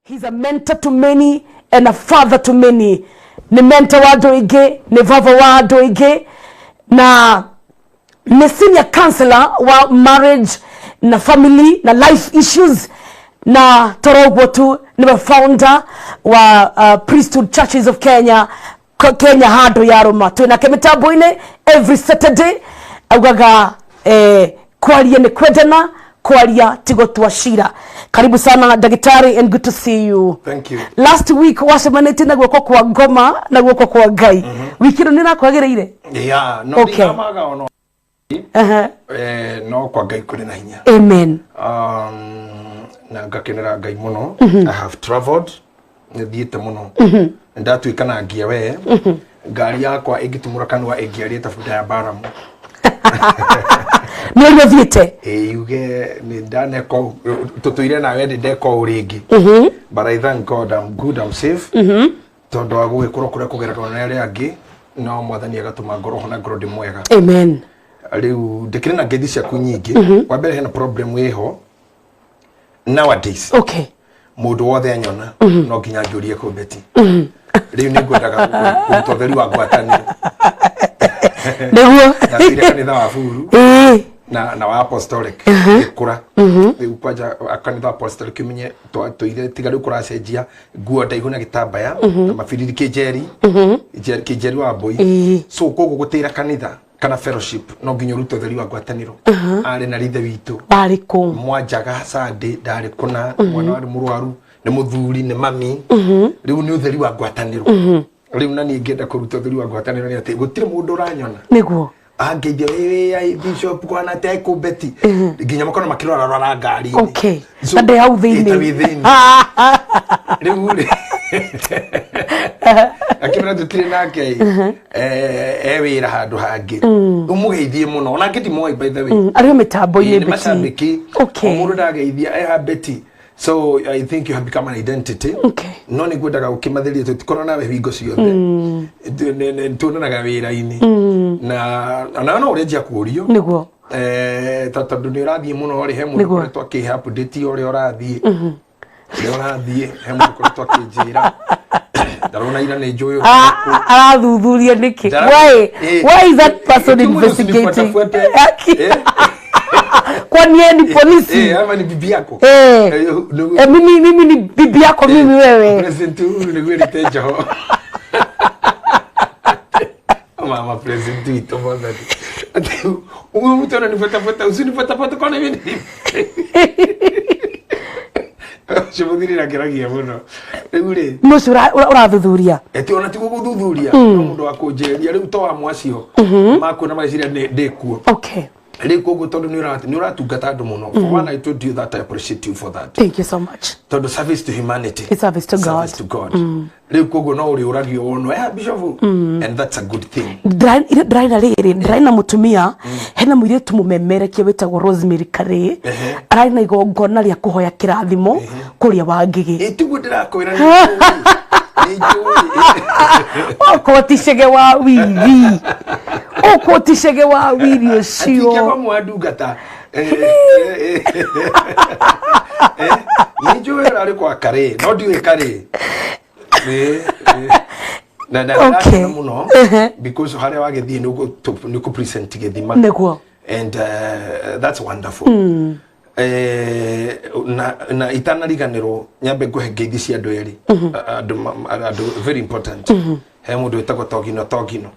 He's a mentor to many and a father to many. Nĩ mentor wa andũ aingĩ, nĩ baba wa andũ aingĩ na nĩ senior counselor wa marriage na family na life issues na toro ũguo tu nĩwe founder wa Priesthood Churches of Kenya Kenya handũ ya rũma twĩ nake mĩtambo-inĩ every Saturday augaga kwaria nĩ kwendana, kwaria ti gũtua cira. Karibu sana ndagĩtarĩ and good to see you. Thank you. Last week wacemanĩtie na guoko kwa ngoma na guoko kwa Ngai. Wiki ĩno nĩ nakwagĩrĩire? Yeah, no. Ndinamaga ono. No kwa Ngai kũrĩ na hinya. Amen. Na ngakenera Ngai mũno. I have traveled, nĩ thiĩte mũno. Ndatuĩka na ngia we ngari yakwa ĩngĩtumũra kanua ĩngĩaria ta bunda ya Baramu. Nĩ ũrĩa ũthiĩte. Ĩ yuge nĩ ndaneka tũtũire nawe ndĩ ndeka ũũ rĩngĩ, but I thank God I'm good, I'm safe, tondũ wa gũgĩkorwo kũrĩa kũgeragwo nĩ arĩa angĩ, no Mwathani agatũma ngorwo ho na ngorwo ndĩ mwega. Amen. Rĩu ndĩkĩrĩ na ngeithi ciaku nyingĩ. Wa mbere, hena problem ĩho nowadays. Mũndũ wothe anyona no nginya anjũrie kũ Beti. Rĩu nĩ ngwendaga kũruta ũtheri wa ngwatanĩro. Ndathire kanitha wa Buru na wa Apostolic ngĩkũra. Rĩu kwanja kanitha wa Apostolic ũmenye tũire tiga rĩu kũracenjia nguo ndaihu na gĩtambaya na mabiriri kĩnjeri kĩnjeri wa mbũi. So koguo gũtĩra kanitha kana fellowship no nginya ũrute ũtheri wa ngwatanĩro arĩ na rithe witũ. Warĩ kũ? Mwanjaga Sunday ndarĩ kũna mwana warĩ mũrwaru, nĩ mũthuri, nĩ mami. Rĩu nĩ ũtheri wa ngwatanĩro. Rĩu na niĩ ngĩenda kũruta ũtheri wa ngwatanĩro nĩ atĩ gũtirĩ mũndũ ũranyona angeithia wĩ ai bishop kwana te kũ Beti, nginya makona makĩrora rora ngari-inĩ. So, Na ndĩ hau ĩ, ta thĩinĩ. wĩ thĩinĩ. Rĩu rĩ akĩmera tũtirĩ nake e wĩra handũ hangĩ, ũmũgeithie mũno onake ndimoĩ, by the way. Arĩ o mĩtambo-inĩ. Nĩ macambĩki. O mũndũ ndageithia eha Betty, so I think you have become an identity. No nĩ ngwendaga gũkĩmathĩria tũtikorwo nawe hingo ciothe. Tuonanaga wĩra-inĩ na ona no ũrĩa kũrio. Ta tondũ nĩ ũrathiĩ mũno rĩ, he mũndũ ũkoretwo akĩhe update ũrĩa ũrathiĩ, ũrĩa ũrathiĩ, he mũndũ ũkoretwo akĩnjĩra ndarona ira nĩ njũĩ. Arathuthuria nĩkĩ? Why? Why is that person investigating? Kwani yeye ni polisi? Ama ni bibi yako? Mimi ni bibi yako mimi wewe? President Uhuru nĩguo ĩrĩte njoho mama president witũ Mwathani ati huyu mtu ananifuatafuata, usinifuatafuate, kwani mimi ni ũcio mũthiri nakĩragia mũno rĩu rĩ. Nĩ ũcio ũrathuthuria? Eti ona tiguo gũthuthuria, no mũndũ wa kũnjĩrĩria rĩu to wa mwacio makuona magĩciria ndĩ kuo. Rĩu koguo tondũ nĩ ũratungata andũ mũno, for one, I told you that I appreciate you for that. Thank you so much. Tondũ service to humanity. It's service to God. Service to God. Rĩu koguo no ũrĩũragio wonwo eh bishop, and that's a good thing. Ndĩraina rĩrĩ, ndĩraina mũtumia, hena mũirĩtu mũmemerekia wĩtagwo Rosemary Karĩ. Ararĩ na igongona rĩa kũhoya kĩrathimo kũrĩa Wangigĩ. Ĩ tiguo ndĩrakwĩra, nĩ njũĩ, nĩ njũĩ. Okorwo ti cege wa wiri, okorwo ti cege wa wiri atingĩagwa ũcio. mwa ndungata. Nĩ njũĩ ũrarĩ kwa Karĩ, no ndiũĩ Karĩ. Na ndĩrakena mũno because harĩa wagĩthiĩ nĩ ũkũ present gĩthima. And that's wonderful. Na itanariganĩrwo nyambe ngũhe ngeithi cia andũ erĩ, andũ very important. He mũndũ wĩtagwo Togino Togino.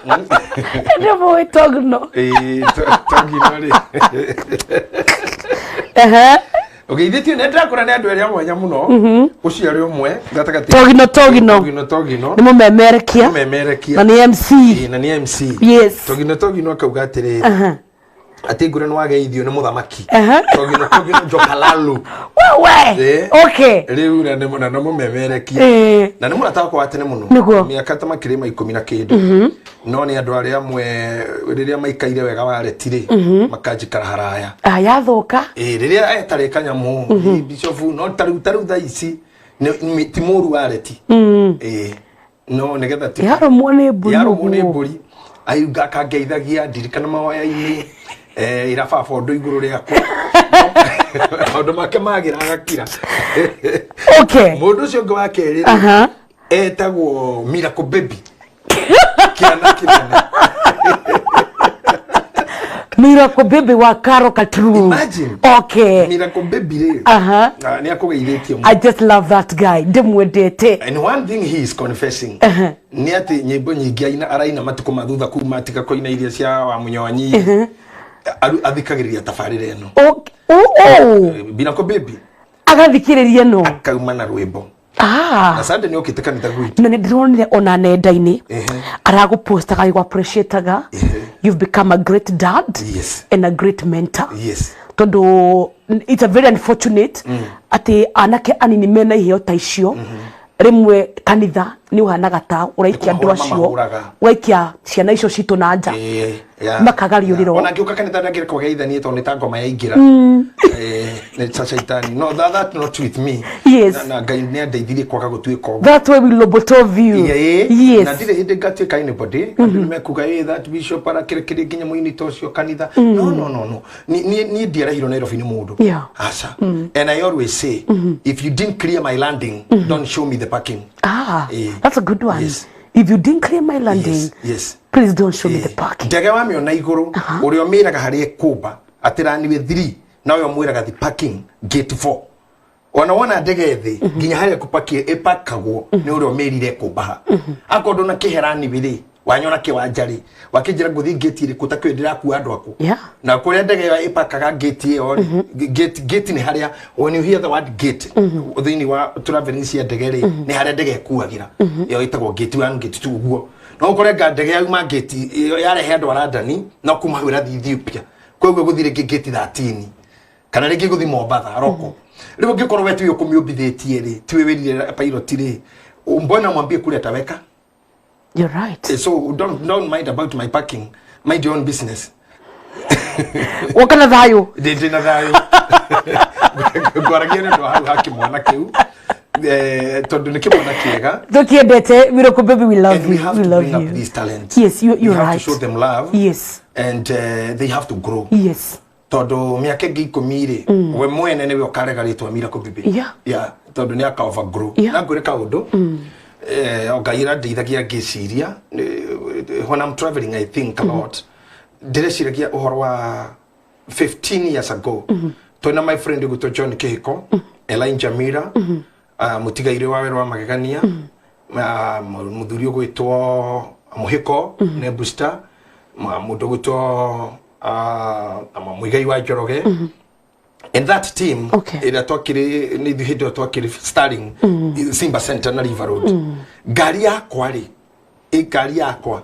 Nĩ mũĩ Togno? Ĩĩ, Togino rĩ, ũgeithĩtio nĩ ndĩrakũra nĩ andũ erĩ a mwanya mũno, ũcio arĩ ũmwe gatagatĩ. Togino Togino. Togino Togino. Nĩ mũmemerekia. Mũmemerekia. Na nĩ MC. Ĩĩ, na nĩ MC. Togino Togino akauga atĩrĩrĩ, atĩ ngũrĩ nĩ wageithio nĩ mũthamaki. Togino Togino Njokalalu. Wewe. Rĩu na nĩ mũmemerekia na nĩ mũrata wakwa wa tene mũno. Mĩaka ta makĩria ma 10 na kĩndũ, no nĩ andũ arĩa amwe rĩrĩa maikaire wega wareti rĩ makanjikara haraya. Ah, yathũka. Ĩ rĩrĩa etarĩ kanyamũ ĩ, bishofu, no tarĩu thaa ici ti mũru wareti ĩ, no nĩgetha Yarũmwo nĩ mbũri. Yarũmwo nĩ Ũguo. mbũri aiuga akangeithagia ndirikana mahoya-inĩ, ĩra baba ũndũ igũrũ rĩakwa. Maũndũ make magĩra agakira. Okay. Mũndũ ũcio ũngĩ wa kerĩ rĩ, etagwo Miracle Baby, kĩana kĩnene. Miracle Baby wa Karo Katru. Imagine. Okay. Miracle Baby rĩ, ah, nĩ akũgeithĩtie mũno. I just love that guy, ndĩmwendete. And one thing he is confessing nĩ atĩ nyĩmbo nyingĩ aina araina matukũ ma thutha kuma tiga kũina iria cia wa mũnyonyi, athikagĩrĩria tabarĩra ĩno. Oh. Miracle Baby. Agathikĩrĩria no akauma na rwĩmbo. Na Sunday nĩ okĩte kanitha gwitũ. Na nĩ ndĩronire ona nenda-inĩ aragũpostaga agĩgũ appreciataga. You've become a great dad and a great mentor. Tondũ it's a very unfortunate atĩ anake anini mena iheo ta icio, rĩmwe kanitha nĩ ũhanaga ta ũraikia andũ Nĩ kũmahũra acio, mamahũraga. ũgaikia ciana icio citũ na nja. Makagariũrĩrwo. Ona ngĩũka kanitha ndangĩreka kũgeithania tondũ nĩ ta ngoma yaingĩra. Nĩ ta caitani. No, that not with me. Na Ngai nĩ andeithirie kwaga gũtuĩka ũguo. That's why we lobotov you. Na ndirĩ hĩndĩ ngatuĩka anybody. Andũ nĩ mekuga, "Ĩ, that bishop arakĩrekeria nginya mũini ta ũcio kanitha." No, no, no, no. Niĩ ndiarehirwo Nairobi nĩ mũndũ. Aca. And I always say, if you didn't clear my landing, don't show me the parking. Ah, that's a good one. If you didn't clear my landing, please don't show me the parking. Ndege wamĩona igũrũ, ũrĩa ũmĩraga harĩa ĩkũmba atĩ runway 3, nowe ũmwĩraga the parking gate 4. Ona wona ndege thĩ nginya harĩa kũpakia ĩpakagwo nĩ ũrĩa ũmĩrire ĩkũmba ha. Akorwo ndũnakĩhe runway rĩ, wanyona kĩwanja rĩ, wakĩnjĩra ngũthiĩ gate ĩrĩkũ ta kĩũĩ ndĩrakua andũ aku? Na kũrĩa ndege ĩyo ĩpakaga gate ĩyo rĩ, gate nĩ harĩa, when you hear the word gate thĩinĩ wa traveling cia ndege rĩ, nĩ harĩa ndege ĩkuagĩra. Ĩyo ĩtagwo gate 1, gate 2 ũguo. No ũkore nga ndege yauma gate ĩyo yarehe andũ a London, no kuma hau ĩrathiĩ Ethiopia, koguo ĩgũthiĩ rĩngĩ gate 13 kana rĩngĩ ĩgũthiĩ Mombatha roko. Rĩu ũngĩkorwo we tiwe ũkũmĩũmbithĩtie rĩ, tiwe wĩrire pilot rĩ, mbona mwambie kule ataweka? You're right. So don't mind about my parking, mind your own business. Woka na thayũ. Ndĩ na thayũ. Ngwaragia nĩ ũndũ wa hau ha kĩmwana kĩu. Tondũ nĩ kĩmwana kĩega. Tũkĩendete Miracle Baby, we love And we you. have We to love bring up you. these talents. Yes, We you're have right. to show them love. And they have to grow. Tondũ mĩaka ĩngĩ 10 rĩ, we mwene nĩwe ũkarega rĩtwa Miracle Baby. Yeah, tondũ nĩ aka overgrow. Na ngwĩre kaũndũ, o Ngai arandeithagia ngĩciria, when I'm traveling I think a lot. Ndĩreciragia ũhoro wa 15 years ago. Twĩna my friend ũgwĩtwo John Kĩhiko, Elijah Mira, mũtigairĩ wa wĩra wa magegania, mũthuri ũgwĩtwo Mũhĩko, nĩ booster, mũndũ ũgwĩtwo Mũigai wa Njoroge. And that team, ĩrĩa twakĩrĩ, nĩ ithuĩ hĩndĩ ĩyo twakĩrĩ Starling, Simba Center na River Road. Ngari yakwa rĩ, ĩ ngari yakwa,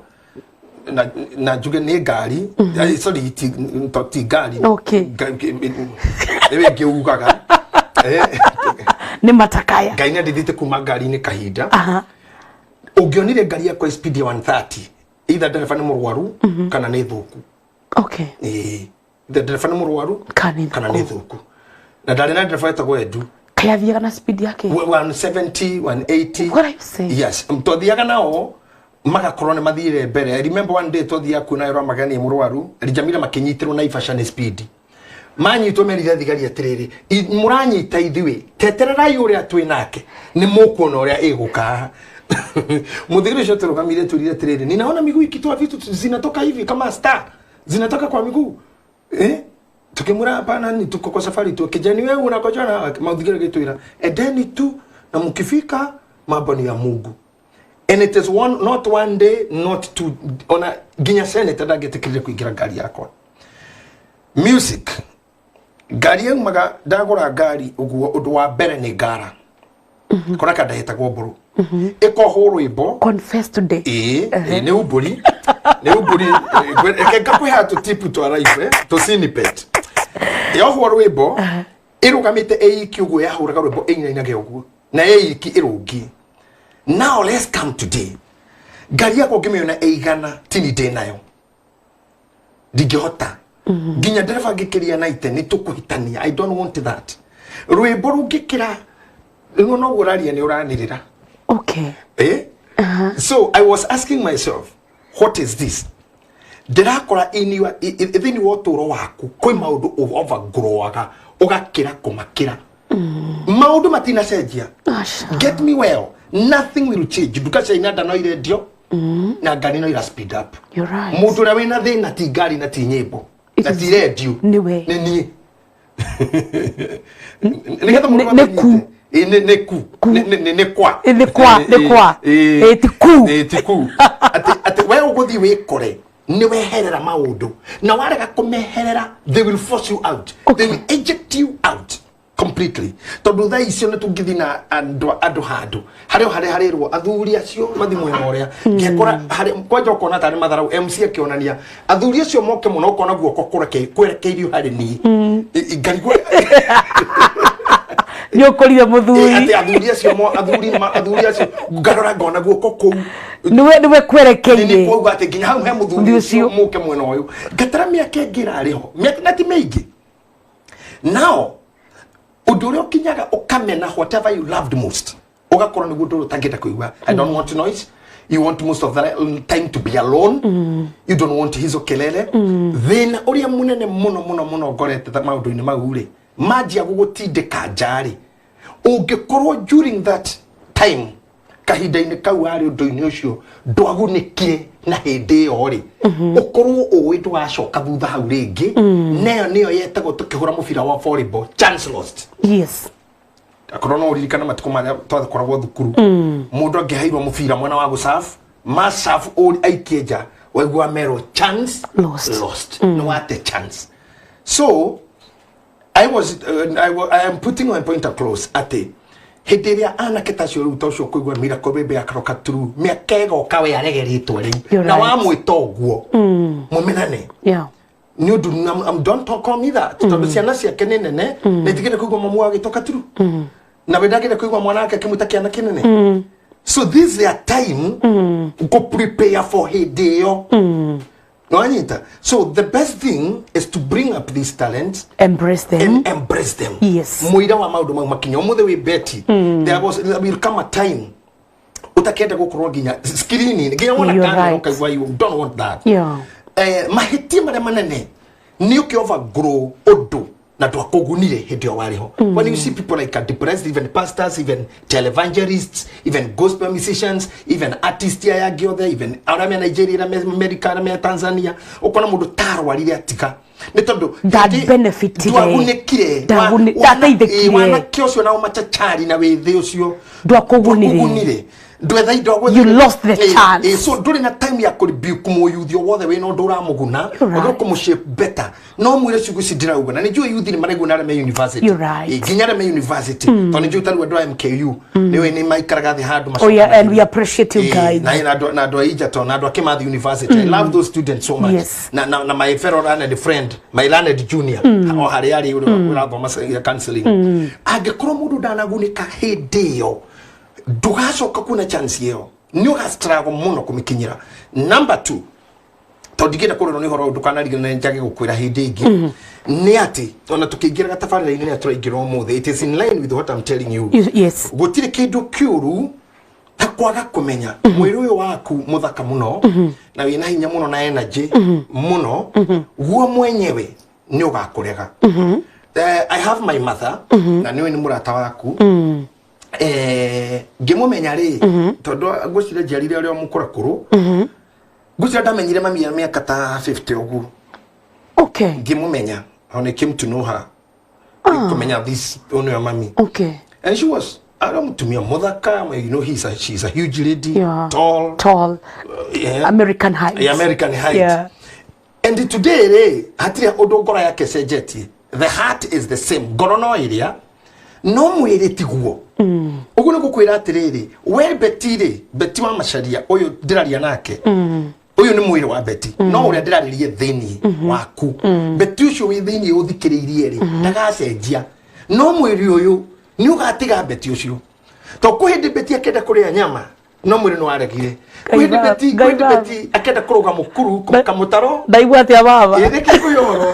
na njuge nĩ ngari, sorry, ti ngari. Nĩwe ngĩugaga. Nĩ matakaya. Ngai nĩ andithĩte kuma ngari-inĩ kahinda. Ũngĩonire ngari yakwa speed ya 130, either ndereba nĩ mũrwaru kana nĩ thũku. Either ndereba nĩ mũrwaru Kana nĩ kana nĩ thũku. thũku. Na ndarĩ na ndereba wetagwo Edu. Kaĩ athiaga na speed yake? 170, 180. What are you saying? Yes. Twathiaga nao magakorwo nĩ mathire mbere. I remember one day twathiaga kuona wĩra wa magegania mũrwaru, Elijah makĩnyitĩrwo Naivasha nĩ speed. Manyitwo merire thigari atĩrĩrĩ, mũranyita ithuĩ, tetererai ũrĩa twĩ nake, nĩ mũkuona ũrĩa ĩgũka haha. Mũthigari ũcio tũrũgamire twĩrire atĩrĩrĩ, ninaona miguu ikitoa vitu zinatoka hivi kama star, zinatoka kwa miguu. Tukimwĩra hapana, ni tuko kwa safari tu. Kijani wewe unakojoa na mathigari gĩtwĩra, endeni tu na mkifika mambo ni ya Mungu. And it is one, not one day, not two. Ona nginya senator ndangĩtĩkĩrire kũingĩra ngari yakwa. Music. Ngari yaumaga, ndagũra ngari ũguo, ũndũ wa mbere nĩ ngara. Kora kanda ĩtagwo mbũrũ. Ĩkohwo rwĩmbo. Confess today. Ĩĩ, ĩĩ, nĩ umbũri. Nĩ umbũri. Reke ngakũhe tũ tip twa life, tũ snippet. Yohwo rwĩmbo, ĩrũgamĩte ĩiki ũguo, yahũraga rwĩmbo ĩinainage ũguo. Na ĩiki ĩrũngi. Now let's come today. Ngari yakwa ũngĩmĩona ĩigana, tini ndĩ nayo. Ndingĩhota. Nginya ndereba ngĩkĩria na ite nĩ tũkũhĩtania. I don't want that. Rwĩmbo rũngĩkĩra, rĩu noguo ũraria nĩ ũranĩrĩra. So I was asking myself, what is this? Ndĩrakora thĩinĩ wa ũtũũro waku kwĩ maũndũ overgrowaga Ũgakĩra kũmakĩra. Maũndũ matinacenjia. Aca. Get me well, nothing will change. Nduka cia inanda no irendio na ngari no ira speed up. You're right. Mũndũ ũrĩa wĩna thĩna ti ngari na ti nyĩmbo It na is- ti rendio. Nĩwe. Nĩ niĩ. Nĩgetha mũndũ Nĩ ku. amenyete. Ĩ, nĩ ku. Nĩ kwa. Ĩ, nĩ kwa, nĩ kwa. Ĩ, ti ku. Ĩ, ti ku. Atĩ we ũgũthiĩ wĩkore nĩ weherera maũndũ na warega kũmeherera, they will force you out. Okay. They will eject you out completely, tondũ thaa icio nĩ tũngĩthiĩ na andũ handũ harĩ o harĩa harĩrwo athuri acio mathi mwena ũrĩa ngekora harĩ kwanja ũkona tarĩ matharau MC akĩonania athuri acio moke mũno, ũkona guoko kwerekeirio harĩ niĩ. Ngarigwo. Nĩ ũkũrire mũthuri. Atĩ athuri acio athuri acio ngarora ngona guoko kũu Nĩwe nĩ kwerekeire. kuauga atĩ nginya hau he mũthuri Mũthuri ũcio ũcio. mũke mwena ũyũ, ngatara mĩaka ĩngĩ ĩrarĩ ho, mĩaka na ti mĩingĩ nao ũndũ ũrĩa ũkinyaga ũkamena whatever you loved most, ũgakorwo nĩguo ũndũ ũrĩa ũtangĩenda kũigua. I don't want noise. You want most of the time to be alone. You don't want hizo kelele. Thĩna ũrĩa mũnene mũno mũno mũno ngorete ta maũndũ-inĩ mau rĩ, manjia gũgũtindĩka nja rĩ, ũngĩkorwo during that time, kahinda-inĩ kau warĩ ũndũ-inĩ ũcio, ndwagunĩkire na hĩndĩ ĩyo rĩ, ũkorwo ũĩ ndũgacoka thutha hau rĩngĩ. Neyo nĩyo yetagwo tũkĩhũra mũbira wa volleyball, chance lost. Akorwo no ũririkane matukũ marĩa twakoragwo thukuru, mũndũ angĩheirwo mũbira mwena wa gũserve, maserve aikie nja, waigua merwo chance Lost. Lost. Nĩ wate chance. So I am putting my point across atĩ hĩndĩ ĩrĩa anake ta acio rĩu, ta ũcio kũigua Miracle Baby akaroka true, mĩaka ĩgoka we arege rĩtwa rĩu You're na right. wamwĩta ũguo mũmenane nĩ ũndũ don't talk on me that, tondũ ciana ciake nĩ nene na itigĩre kũigua mamu agĩtoka true na we ndagĩre kũigua mwana wake akĩmwĩta kĩana kĩnene. So this is their time go prepare for hĩndĩ ĩyo nĩwanyita. So the best thing is to bring up these talents Embrace them. And embrace them. Mũira wa maũndũ mau makinya ũmũthĩ wĩ Betty, there will come a time utakenda gukorwo nginya screen nginya wona You're kamera right. ukaigua you don't want that. Mahĩtia marĩa manene nĩ ũkĩ overgrow ũndũ na ndwakũgunire hĩndĩ ĩyo warĩ ho. When you see people like are depressed, even pastors, even televangelists, even gospel musicians, even artists aya angĩ othe, even arĩa me Nigeria, arĩa me America, arĩa me Tanzania, ũkona mũndũ tarwarire atiga nĩ tondũ Ndabenefitire. ndwagunĩkire. Ndateithĩkire. Wanake ũcio na ũmachachari na wĩthĩ ũcio Ndwakũgunire. ndwakũgunire. Ndwetha indo. You lost the chance. So ndũrĩ na time ya kũrebuke mũyuthi o wothe wĩna ũndũ ũramũguna. You're right. Ũgĩrwo kũmũshape better no mwĩre ciugo ici ndĩrauga na nĩ njũĩ yuthi nĩ maraigua na arĩa me university. You're right. Nginya arĩa me university, tondũ nĩ njũĩ tarĩu andũ a MKU nĩ ũĩ nĩ maikaraga thĩ handũ. Oh yeah, and we appreciate you guys. Na andũ a Egerton na andũ a Kimathi University. I love those students so much. Na my fellow learned friend, my learned junior, o harĩa arĩ ũrĩa ũrathoma counseling, angĩkorwo mũndũ ndanagunĩka hĩndĩ ĩyo, ndũgacoka kuona chance ĩyo, nĩ ũgastruggle mũno kũmĩkinyĩra. Number two, tondũ ndingĩenda kũrorwo nĩ ũhoro ũyũ, ndũkanarigane njage gũkwĩra hĩndĩ ĩngĩ nĩ atĩ ona tũkĩingĩra gatabarĩra-inĩ rĩrĩa tũraingĩra ũmũthĩ, it is in line with what I'm telling you. Gũtirĩ kĩndũ kĩũru ta kwaga kũmenya mwĩrĩ ũyũ waku mũthaka mũno na wĩna hinya mũno na energy mũno, guo mwenyewe nĩ ũgakũrega. I have my mother na nĩwe nĩ mũrata waku. Ngĩmũmenya rĩ, tondũ ngwĩciria njiarire ũrĩa mũkũrakũrũ, ngwĩciria ndamenyire mami ya mĩaka ta 50 ũguo. Ngĩmũmenya, when I came to know her, kũmenya this ũyũ nĩwe mami. And she was arĩ mũtumia mũthaka, she's a huge lady. Tall. Tall. Yeah. American height. Yeah, American height. And today rĩ, hatirĩ ũndũ ngoro yake cenjetie. The heart is the same, ngoro no ĩrĩa, no mwĩrĩ tiguo. Ũguo nĩ gũkwĩra atĩrĩrĩ, we Beti rĩ, Beti wa Macaria ũyũ ndĩraria nake, ũyũ nĩ mwĩrĩ wa Beti, no ũrĩa ndĩrarĩrie thĩiniĩ waku, Beti ũcio wĩ thĩiniĩ ũthikĩrĩirie rĩ, ndagacenjia, no mwĩrĩ ũyũ nĩ ũgatiga Beti ũcio, to kwĩ hĩndĩ Beti akĩenda kũrĩa nyama no mwĩrĩ nĩ waregire. Kwĩ hĩndĩ Beti, Ngai kwĩ hĩndĩ baba. Beti akĩenda kũrũga mũkuru kamũtaro. Ndaigua atĩa baba? Ĩ, nĩkĩ kwĩ ũhoro?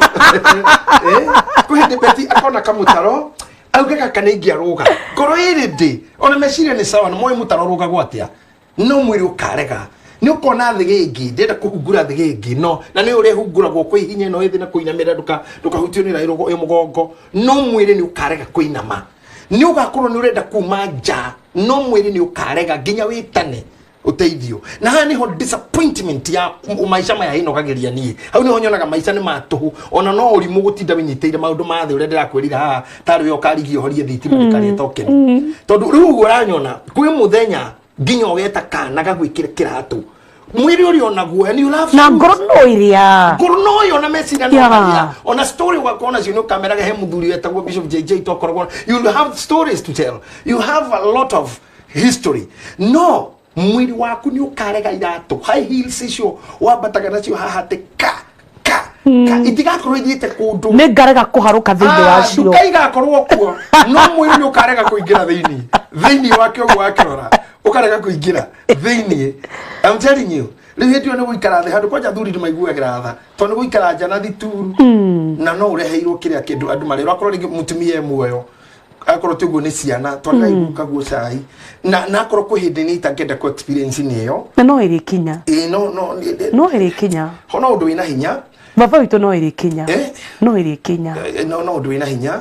Kwĩ hĩndĩ Beti akona kamũtaro auge gaka nĩ ingĩarũga, ngoro ĩrĩ ndĩ ona meciria nĩ sawa, nĩ moĩ mũtaro ũrũgagwo atĩa, no mwĩrĩ ũkarega. Nĩ ũkona thĩgĩngĩ, ndĩrenda kũhungura thĩgĩngĩ, no na nĩ ũrĩa ĩhunguragwo kwĩ hinya ĩno ĩthĩ na kũinamĩrĩra ndũkahutio nĩ raĩ ĩ mũgongo, no mwĩrĩ nĩ ũkarega kũinama. Nĩ ũgakorwo nĩ ũrenda kuma nja, no mwĩrĩ nĩ ũkarega nginya wĩtane ũteithio. Na haha nĩho disappointment ya maica maya ĩnogagĩria niĩ. Hau nĩho nyonaga maica nĩ ma tũhũ, ona no ũrimũ gũtinda wĩnyitĩire maũndũ ma thĩ ũrĩa ndĩrakwĩrire haha, tarĩ we ũkarigia ũhorie thitima ndĩkarĩe tokeni. Tondũ rĩu ũguo ũranyona kwĩ mũthenya nginya ũgeta kana gagwĩkĩre kĩratũ, mwĩrĩ ũrĩ onaguo and you love na shoes. Ngoro no ĩrĩa Ngoro no yo na meciria no marĩa ona story ũgakorwo nacio nĩ ũkameraga he mũthuri wetagwo Bishop JJ twakoragwo. You have stories to tell, you have a lot of history, no mwĩrĩ waku nĩ ũkarega iratũ high heels icio wambataga nacio haha atĩ ka ka ka itigakorwo ithiĩte kũndũ. Nĩ ngarega kũharũka thĩinĩ wacio. Nduka igakorwo kuo, no mwĩrĩ nĩ ũkarega kũingĩra thĩinĩ wake ũguo wakĩrora ũkarega kũingĩra thĩinĩ. I'm telling you, rĩu hĩndĩ ĩyo nĩ gũikara thĩ handũ kwanja athuri nĩ maiguagĩra tha tondũ nĩ gũikara nja na thituru na no ũreheirwo kĩrĩa kĩndũ andũ marĩrwo akorwo rĩngĩ mũtumia e muoyo, akorwo ti ũguo nĩ ciana twarĩrai gukaguo cai na akorwo kwĩ hĩndĩ nĩ itangĩenda kũ experience nĩ ĩyo. Na no ĩrĩkinya. Ĩĩ, no No ĩrĩkinya. Ho no ũndũ wĩna hinya. Baba witũ, no ĩrĩkinya. Eh? No ĩrĩkinya. No ũndũ wĩna hinya.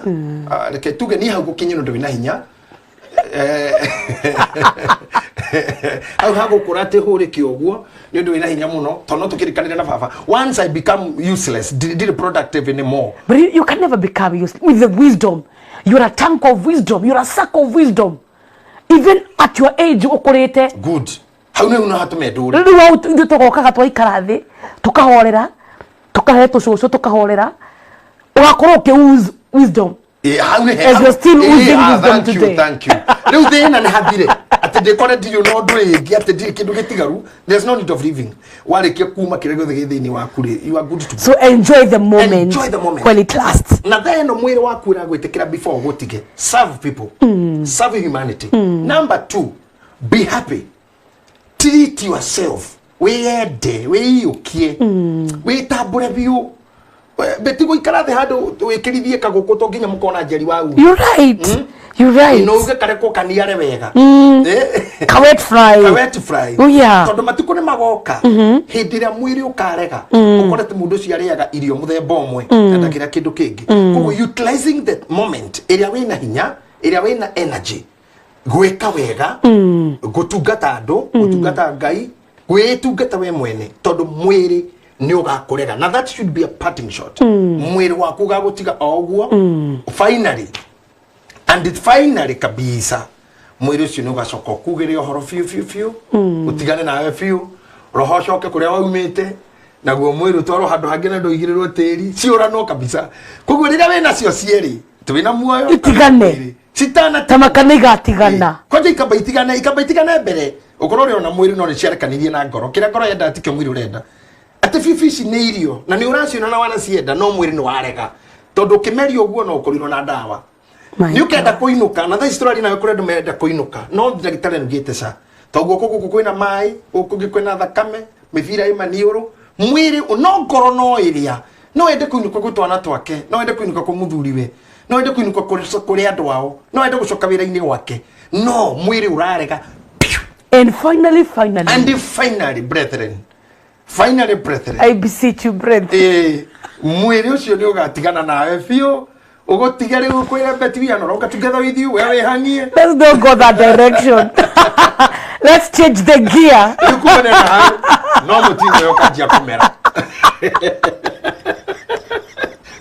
Ah, reke tuge niĩ hau gũkinya nĩ ũndũ wĩna hinya. Hau hagũkũra atĩ hũrĩke ũguo nĩ ũndũ wĩna hinya mũno tondũ no tũkĩrĩkanĩre na baba, once I become useless, ndirĩ productive anymore. But you can never become useless with the wisdom. You're a tank of wisdom. You're a sack of wisdom. Even at your age, ukurite. Good, hau nĩ no hatũme ndũre. Rĩu hau ithuĩ tũgokaga twaikara thĩ, tũkahorera, tũkahe tũcũcũ, tũkahorera. Ũgakorwo ũkĩ ooze wisdom. Hau nĩ As you're still oozing wisdom thank you, today. Thank you. Rĩu thĩna nĩ hathire atĩ ndĩkore ndirĩ na ũndũ rĩngĩ, atĩ ndirĩ kĩndũ gĩtigaru. There's no need of living. Warĩkia kuma kĩrĩa gĩothe gĩ thĩinĩ waku rĩ, you are good to go. So enjoy the moment, Enjoy the moment. while it lasts. Na thaa ĩno mwĩrĩ waku ũragwĩtĩkĩra before ũgũtige, serve people, serve humanity. Number two, be happy, treat yourself, wĩyende, wĩiyũkie, wĩtambũre biũ. Beti gũikara thĩ handũ wĩkĩrithie kagũkũ to nginya mũkona njeri wa uma. You're right. You're right. No uge karekwo kaniare wega. Kawet fry. Kawet fry. Oh, yeah. Tondũ matukũ nĩ magoka hĩndĩ ĩrĩa mwĩrĩ ũkarega, ũkore atĩ mũndũ ũcio arĩaga irio mũthemba ũmwe na ndakĩrĩa kĩndũ kĩngĩ. Koguo utilizing the moment ĩrĩa wĩna hinya, ĩrĩa wĩna energy, gwĩka wega, gũtungata andũ, gũtungata Ngai, gwĩtungata we mwene, tondũ mwĩrĩ nĩ ũgakũrega na that should be a parting shot. Mwĩrĩ waku ũgagũtiga o ũguo finally and it finally kabisa. Mwĩrĩ ũcio nĩ ũgacoka ũkugĩre ũhoro biũ biũ biũ, ũtigane nawe biũ, roho ũcoke kũrĩa waumĩte, naguo mwĩrĩ ũtwarwo handũ hangĩ na ndũigĩrĩrwo tĩri ciũranwo kabisa. Koguo rĩrĩa wĩ nacio cierĩ twĩna muoyo Itigane. Citana Tamaka nĩ igatigana. Kwanja ikamba itigane, ikamba itigane mbere ũkorwo ũrĩ ona mwĩrĩ no nĩ ciarekanirie na ngoro. Kĩrĩa ngoro yendaga tikĩo mwĩrĩ ũrenda, atĩ bibi ici nĩ irio na nĩ ũraciona na wanacienda, no mwĩrĩ nĩ warega tondũ ũkĩmeria ũguo no ũkorirwo na ndawa. My Nĩ ũkenda kũinũka na thaa ici tũraria nawe kũrĩ andũ merenda kũinũka, no ndagĩtarĩ nĩugĩte ca tondũ guoko gũkũ kwĩna maĩ, gũkũ kũngĩ kwĩna thakame, mĩbira ĩ maniũrũ, mwĩrĩ no ngoro no ĩrĩa no ende kũinũka gwĩ twana twake, no ende kũinũka kwĩ mũthuriwe, no ende kũinũka kũrĩ andũ ao, no ende gũcoka wĩra-inĩ gwake, no mwĩrĩ ũrarega. And finally, finally, And finally, brethren, finally, brethren, I beseech you, brethren. Mwĩrĩ ũcio nĩ ũgatigana nawe biũ, ũgũtige rĩu kwĩra Betty, we are no longer together with you, we wĩhang'ie. Let's not go that direction. Let's change the gear. Rĩu kumana na hau no mũtingo ũyũ ũkanjia kũmera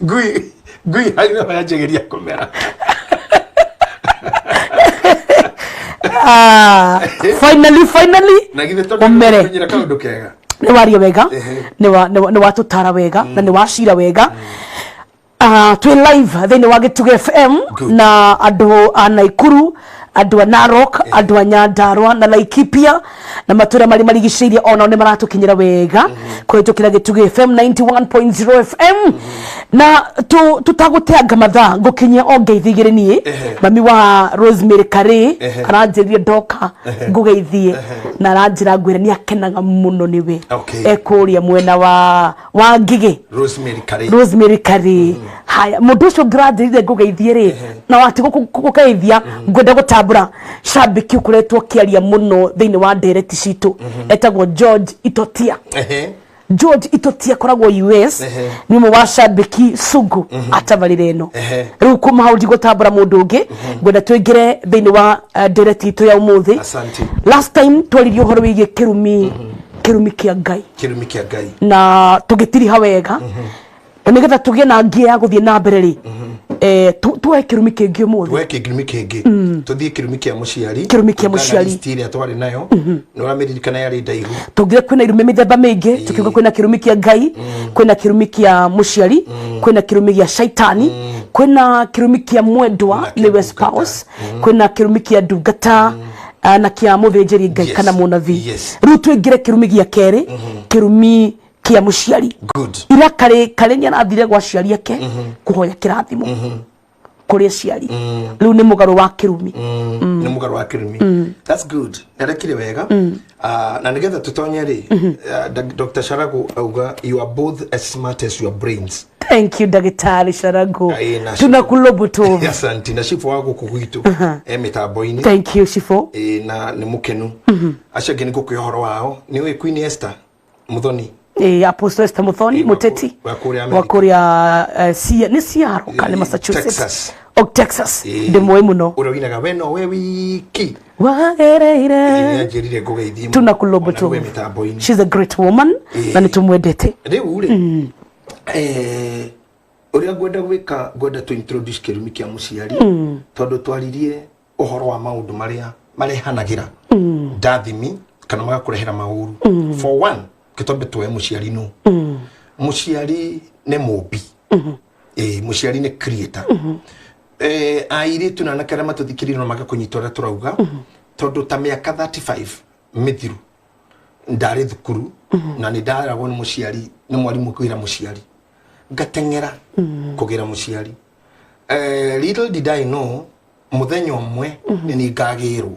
ngui ngui hau nĩho yanjagĩria kũmera. Ah, finally, finally, Na githĩ tondũ ũmere. nĩũmenyire kaũndũ kega. Nĩ waria wega, nĩ watũtara wega na nĩ wacira wega. Twĩ live thĩinĩ wa Gĩtugĩ FM. Good. Na andũ a Naikuru, andũ a Narok, andũ a Nyandarua na Laikipia na matũra marĩ marigicĩirie onao nĩ maratũkinyĩra wega kũhĩtũkĩra Gĩtugĩ FM 91.0 FM. Na tũtagũteanga mathaa, ngũkinyia o ngeithi igĩrĩ niĩ. Mami wa Rosemary Karĩ aranjĩrire ndoka ngũgeithie na aranjĩra ngwĩre nĩ akenaga mũno nĩwe. Ekũrĩa mwena wa Ngigĩ. Rosemary Karĩ. Rosemary Karĩ. Haya, mũndũ ũcio ũngĩ ũranjĩrire ngũgeithie rĩ, na watigwo kũgeithia, ngwenda gũtambũra. Gũtambũra shabiki ũkoretwo ũkĩaria mũno thĩinĩ wa ndereti citũ, etagwo George Itotia. George Itotia akoragwo US. Nĩ ũmwe wa shabiki sugu atabarĩra ĩno. Rĩu kuma hau ndigũtambũra mũndũ ũngĩ, ngwenda tũingĩre thĩinĩ wa ndereti itũ ya ũmũthĩ. Asante. Last time twaririe ũhoro wĩgiĩ kĩrumi, kĩrumi kĩa Ngai. Kĩrumi kĩa Ngai. Na tũgĩtiriha wega, na nĩgetha tũgĩe na ngia ya gũthiĩ na mbere rĩ, tuoe kĩrumi kĩngĩ ũmũthĩ. We, kĩrumi kĩngĩ, tũthiĩ kĩrumi kĩa mũciari. Kĩrumi kĩa Kũringana na mũciari. list ĩrĩa twarĩ nayo, nĩ ũramĩririkana, yarĩ ndaihu. Tũngire kwĩna irumi mĩthemba mĩingĩ, tukiuga kwĩna kĩrumi kĩa Ngai, kwĩna kĩrumi kĩa mũciari, kwĩna kĩrumi gĩa shaitani, kwĩna kĩrumi kĩa mwendwa, Na kĩa nĩwe ndungata. spouse, kwĩna kĩrumi kĩa ndungata, na kĩa mũthĩnjĩri Ngai kana mũnabii. Rĩu tũingĩre kĩrumi gĩa kerĩ, kĩrumi kĩa mũciari. Good. Ira karĩ karĩ nĩ arathire gwa aciari ake kũhoya kĩrathimo kũrĩ aciari. Rĩu nĩ mũgarũ wa kĩrumi. Nĩ mũgarũ wa kĩrumi. That's good, narekire wega. Ah, na nĩgetha tũtonye rĩ, Dr. Sharagu auga you are both as smart as your brains. Thank you, Ndagĩtarĩ Sharagu. Aĩ, na Tunakulobutovu. Asante. Na cibu wa gũkũ gwitũ e mĩtambo-inĩ. Thank you, Shifo. Ĩ, na nĩ mũkenu. Acio angĩ nĩ ngũkũhe ũhoro wao. Nĩ ũĩ Queen Esther Muthoni? Apostle Esther Muthoni. Muteti. Wa kũrĩa wa America. Kũrĩa nĩ Seattle kana nĩ Massachusetts? Texas. Oh, Texas. Ĩ, ndĩmũĩ mũno. Ũrĩa ũinaga "We nowe wiki". Wagereire. Nĩ anjĩrire ngũgeithie mũno. Tunakulobutovu. Ona nĩwe mĩtambo-inĩ. She's a great woman na nĩ tũmwendete. Rĩu rĩ, ũrĩa ngwenda gwĩka, ngwenda tũ introduce kĩrumi kĩa mũciari, tondũ twaririe ũhoro wa maũndũ marĩa marehanagĩra ndathimi kana magakũrehera maũru. For one, kĩtombe tuoe mũciari nũ. Mũciari nĩ mũmbi. Ĩ, mũciari nĩ creator. Airĩtu na anake arĩa matũthikĩrĩrie no magakũnyita ũrĩa tũrauga, tondũ ta mĩaka 35 mĩthiru ndarĩ thukuru na nĩ ndaragwo nĩ mũciari, nĩ mwarimũ kwĩra mũciari, ngateng'era kũgĩra mũciari. Little did I know mũthenya ũmwe nĩ niĩ ngagĩrwo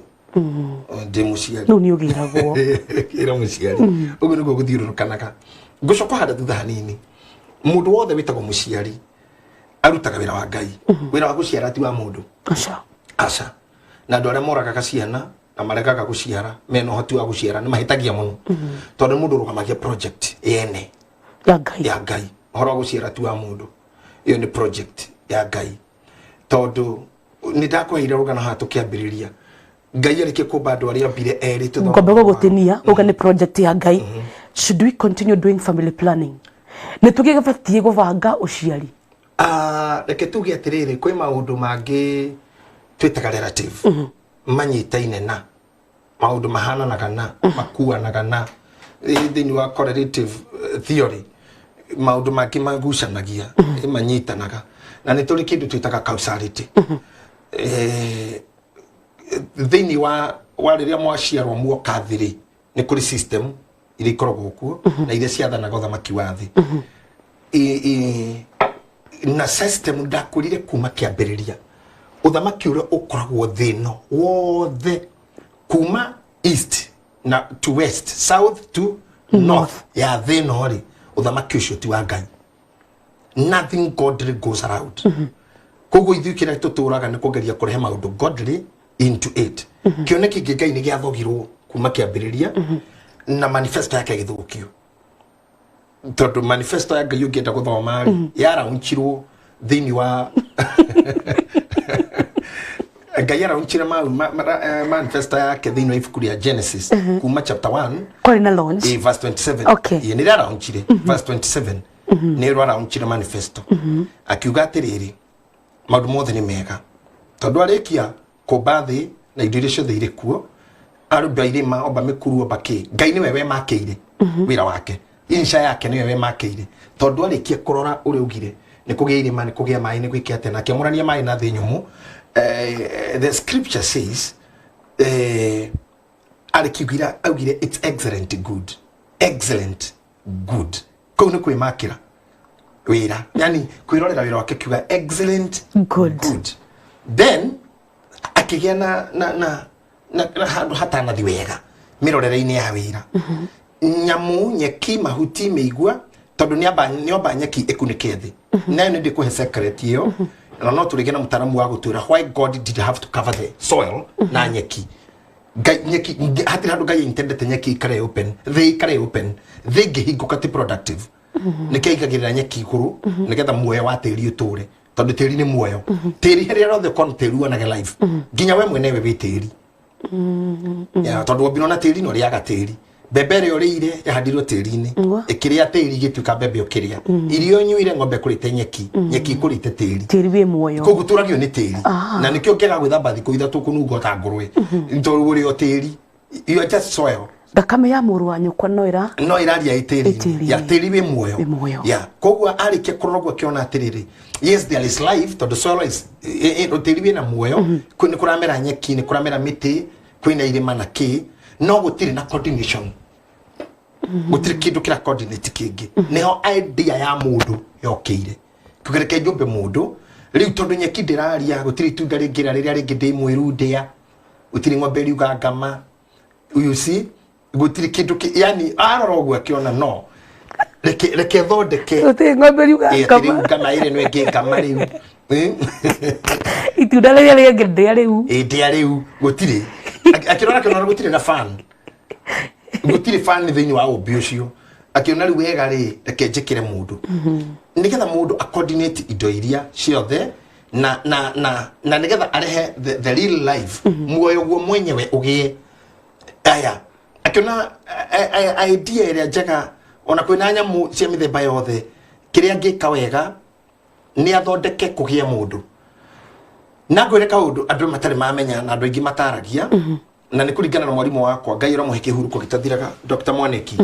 ndĩ mũciari. Rĩu nĩ ũgĩragwo. Kĩra mũciari ũguo nĩguo gũthiũrũrũkanaga. Ngũcoka handa thutha hanini. Mũndũ wothe wĩtagwo mũciari arutaga wĩra wa Ngai. Wĩra wa gũciara ti wa mũndũ. Aca. Aca. Na andũ arĩa moragaga ciana na maregaga gũciara mena ũhoti wa gũciara nĩ mahĩtagia mũno, tondũ nĩ mũndũ ũrũgamagia project yene ya Ngai. Ya Ngai. Ũhoro wa gũciara ti wa mũndũ, ĩyo nĩ project ya Ngai, tondũ nĩ ndakũheire rũgano haha tũkĩambĩrĩria. Ngai arĩkie kũmba andũ arĩa ambire erĩ tũthome Ngombe ũhoro wao. Gũgũtinia uga nĩ project ya Ngai. Should we continue doing family planning? Nĩ tũgĩbatiĩ gũbanga ũciari? Ah, reke tuge atĩrĩrĩ, kwĩ maũndũ mangĩ twĩtaga relative, manyitaine na maũndũ mahananaga na makuanaga na. Thĩinĩ wa correlative theory, maũndũ mangĩ magucanagia, manyitanaga, na nĩ tũrĩ kĩndũ twĩtaga causality. Thĩinĩ wa rĩrĩa mwaciarwo muoka thĩ rĩ, nĩ kũrĩ system iria ikoragwo kuo na iria ciathanaga ũthamaki wa thĩ. Na system ndakũrire kuma kĩambĩrĩria, ũthamaki ũrĩa ũkoragwo thĩ ĩno wothe kuma east na to west, south to north ya thĩ ĩno rĩ, ũthamaki ũcio ti wa Ngai. Nothing godly goes around. Koguo ithuĩ kĩrĩa tũtũraga nĩ kũgeria kũrehe maũndũ godly into it. Kĩoneki kĩngĩ Ngai nĩ gĩathogirwo kuma kĩambĩrĩria na manifesto yake ĩgĩthũkio, tondũ manifesto ya Ngai ũngĩenda gũthoma rĩ, yaraunchirwo thĩinĩ wa Ngai araunchire manifesto yake thĩinĩ wa ibuku rĩa Genesis kuma chapter 1. Kwarĩ na launch. Verse 27. Ĩ, nĩ araunchire verse 27, nĩ rwo araunchire manifesto, akiuga atĩrĩrĩ, maũndũ mothe nĩ mega, tondũ arĩkia kũmba thĩ na indo iria ciothe irĩ kuo, arũmba irĩma, omba mĩkuru, omba kĩ, Ngai nĩwe wemakĩire wĩra wake, insha yake nĩwe wemakĩire, tondũ arĩkia kũrora ũrĩa ugire nĩ kũgĩa irĩma, nĩ kũgĩa maĩ, nĩ gwĩke atĩa, na akĩamũrania maĩ na thĩ nyũmũ. The scripture says, arĩkiugira augire it's excellent good, excellent good. Kũu nĩ kwĩmakĩra wĩra, yani kwĩrorera wĩra wake, kiuga excellent good. Good. Then akĩgĩa na handũ hatanathi wega mĩrorere-inĩ ya wĩra, nyamũ, nyeki, mahuti, mĩigua, tondũ nĩ omba nyeki ĩkunĩke thĩ, nayo nĩ ndĩkũhe secret ĩyo. Na no tũrĩge na mũtaaramu wa gũtwĩra why God did have to cover the soil na nyeki. Ngai nyeki hatirĩ handũ Ngai intendete nyeki ikare open, thĩ ikare open. Thĩ ĩngĩhingũka ti productive. Nĩkĩo aigagĩrĩra nyeki igũrũ nĩgetha muoyo wa tĩri ũtũre, tondũ tĩri nĩ muoyo. Tĩri harĩa rothe ũkorwo tĩri wonage life, nginya we mwenewe wĩ tĩri. Ya, tondũ wombirwo na tĩri na ũrĩaga tĩri. Mbembe ĩrĩa ũrĩire yahandirwo tĩri-inĩ. Ũguo. Ĩkĩrĩa tĩri ĩgĩtuĩka mbembe ũkĩrĩa. Irio nyuire, ng'ombe ĩkũrĩte nyeki, nyeki ĩkũrĩte tĩri. Tĩri wĩ muoyo. Koguo tũragio nĩ tĩri, na nĩkĩo ũngĩaga gwĩthamba thikũ 3 kũnunga ta ngũrwe, tondũ ũrĩ o tĩri. You are just soil. Thakame ya mũrũ wa nyũkwa no ĩra no ĩraria ĩ tĩri-inĩ. Ĩ tĩri-inĩ. Ya, tĩri wĩ muoyo. Wĩ muoyo. Ya, koguo arĩkia kũrora ũguo akĩona atĩrĩrĩ, yes, there is life, tondũ soil is tĩri wĩna muoyo. Nĩ kũramera nyeki, nĩ kũramera mĩtĩ, kwĩna irĩma na kĩ, no gũtirĩ na coordination, gũtirĩ kĩndũ kĩra coordinate kĩngĩ. Nĩho idea ya mũndũ yokĩire, kũgereke njũmbe mũndũ rĩu, tondũ nyeki ndĩraria, gũtirĩ itunda rĩngĩra rĩrĩa rĩngĩ ndĩ mwĩru ndĩa, gũtirĩ ng'ombe ĩriuga ngama, you see, gũtirĩ kĩndũ yani arora ũguo akĩona no reke thondeke. Gũtirĩ ng'ombe riuga Ĩ, atĩ ngama. rĩu ngama ĩrĩ no ĩngĩ ngama rĩu. Ĩ? Itunda rĩrĩa rĩngĩ ndĩa rĩu. Ĩ, ndĩa rĩu gũtirĩ. Akĩrora akĩona gũtirĩ na fan, gũtirĩ fan thĩinĩ wa ũmbi ũcio. Akĩona rĩu wega rĩ, reke njĩkĩre mũndũ nĩgetha mũndũ acoordinate indo iria ciothe na nĩgetha arehe the real life, muoyo guo mwenyewe ũgĩe. Aya, akĩona idea ĩrĩa njega, ona kwĩna nyamũ cia mĩthemba yothe, kĩrĩa angĩka wega nĩ athondeke kũgĩe mũndũ. Na ngwĩre kaũndũ andũ matarĩ mamenya na andũ aingĩ mataragia, na nĩ kũringana na mwarimũ wakwa, Ngai ũramũhe kĩhurũko gĩtathiraga, Dr. Mwaniki.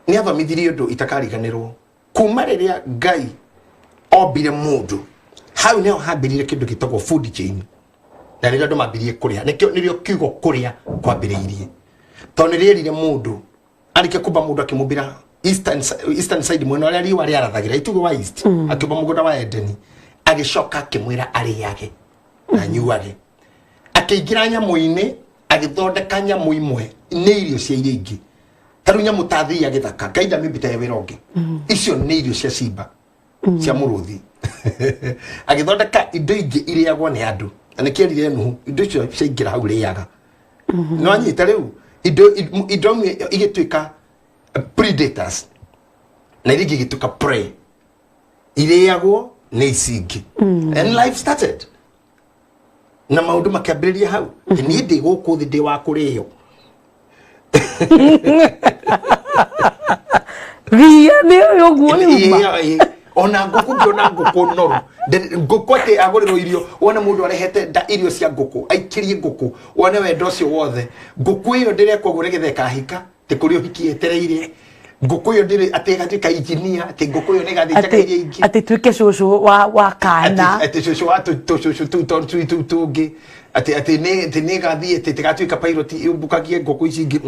Nĩ athomithirie ũndũ itakariganĩrwo. Kuma rĩrĩa Ngai ombire mũndũ, hau nĩho hambĩrĩire kĩndũ gĩtagwo food chain, na rĩrĩa andũ mambirie kũrĩa, nĩkĩo nĩrĩo kiugo kũrĩa kwambĩrĩirie, tondũ nĩ rĩerire mũndũ arĩkia kũmba mũndũ, akĩmũmbĩra eastern side, mwena ũrĩa riũa rĩarathagĩra, itugo wa east, akĩũmba mũgũnda wa Edeni, agĩcoka akĩmwĩra arĩage na anyuage. Akĩingĩra nyamũ-inĩ, agĩthondeka nyamũ imwe nĩ irio cia iria ingĩ. Ta rĩu nyamũ ta thia gĩthaka, Ngai ndamĩmbĩte ya wĩra ũngĩ, icio nĩ irio cia cimba, cia mũrũthi. Agĩthondeka indo ingĩ irĩagwo nĩ andũ, na nĩkĩerire Nuhu indo icio ciaingĩra hau rĩaga. No anyita rĩu indo imwe igĩtuĩka predators na iria ingĩ igĩtuĩka prey, irĩagwo nĩ ici ingĩ. And life started na maũndũ makĩambĩrĩria hau. Niĩ ndĩ gũkũ thĩ ndĩ wa kũrĩo. Ria nĩ ũguo rĩuma. Ĩ, ĩ, ona ngũkũ, ngĩona ngũkũ noru. Ngũkũ atĩ agũrĩrwo irio, wone mũndũ arehete nda irio cia ngũkũ aikĩrie ngũkũ, wone wendo ũcio wothe. Ngũkũ ĩyo ndĩrekwo ũguo nĩgetha ĩkahika, atĩ kũrĩ ũhiki etereire. Ngũkũ ĩyo ndĩrĩ atĩ ĩgatuĩka injinia, atĩ ngũkũ ĩyo nĩ ĩgathĩnjaga Atĩ iria ingĩ, atĩ tuĩke cũcũ wa kana. Atĩ cũcũ wa tũcũcũ tũu tũu tũngĩ, atĩ nĩ ĩgathiĩ atĩ ĩgatuĩka pilot ĩũmbũkagie ngũkũ ici ingĩ.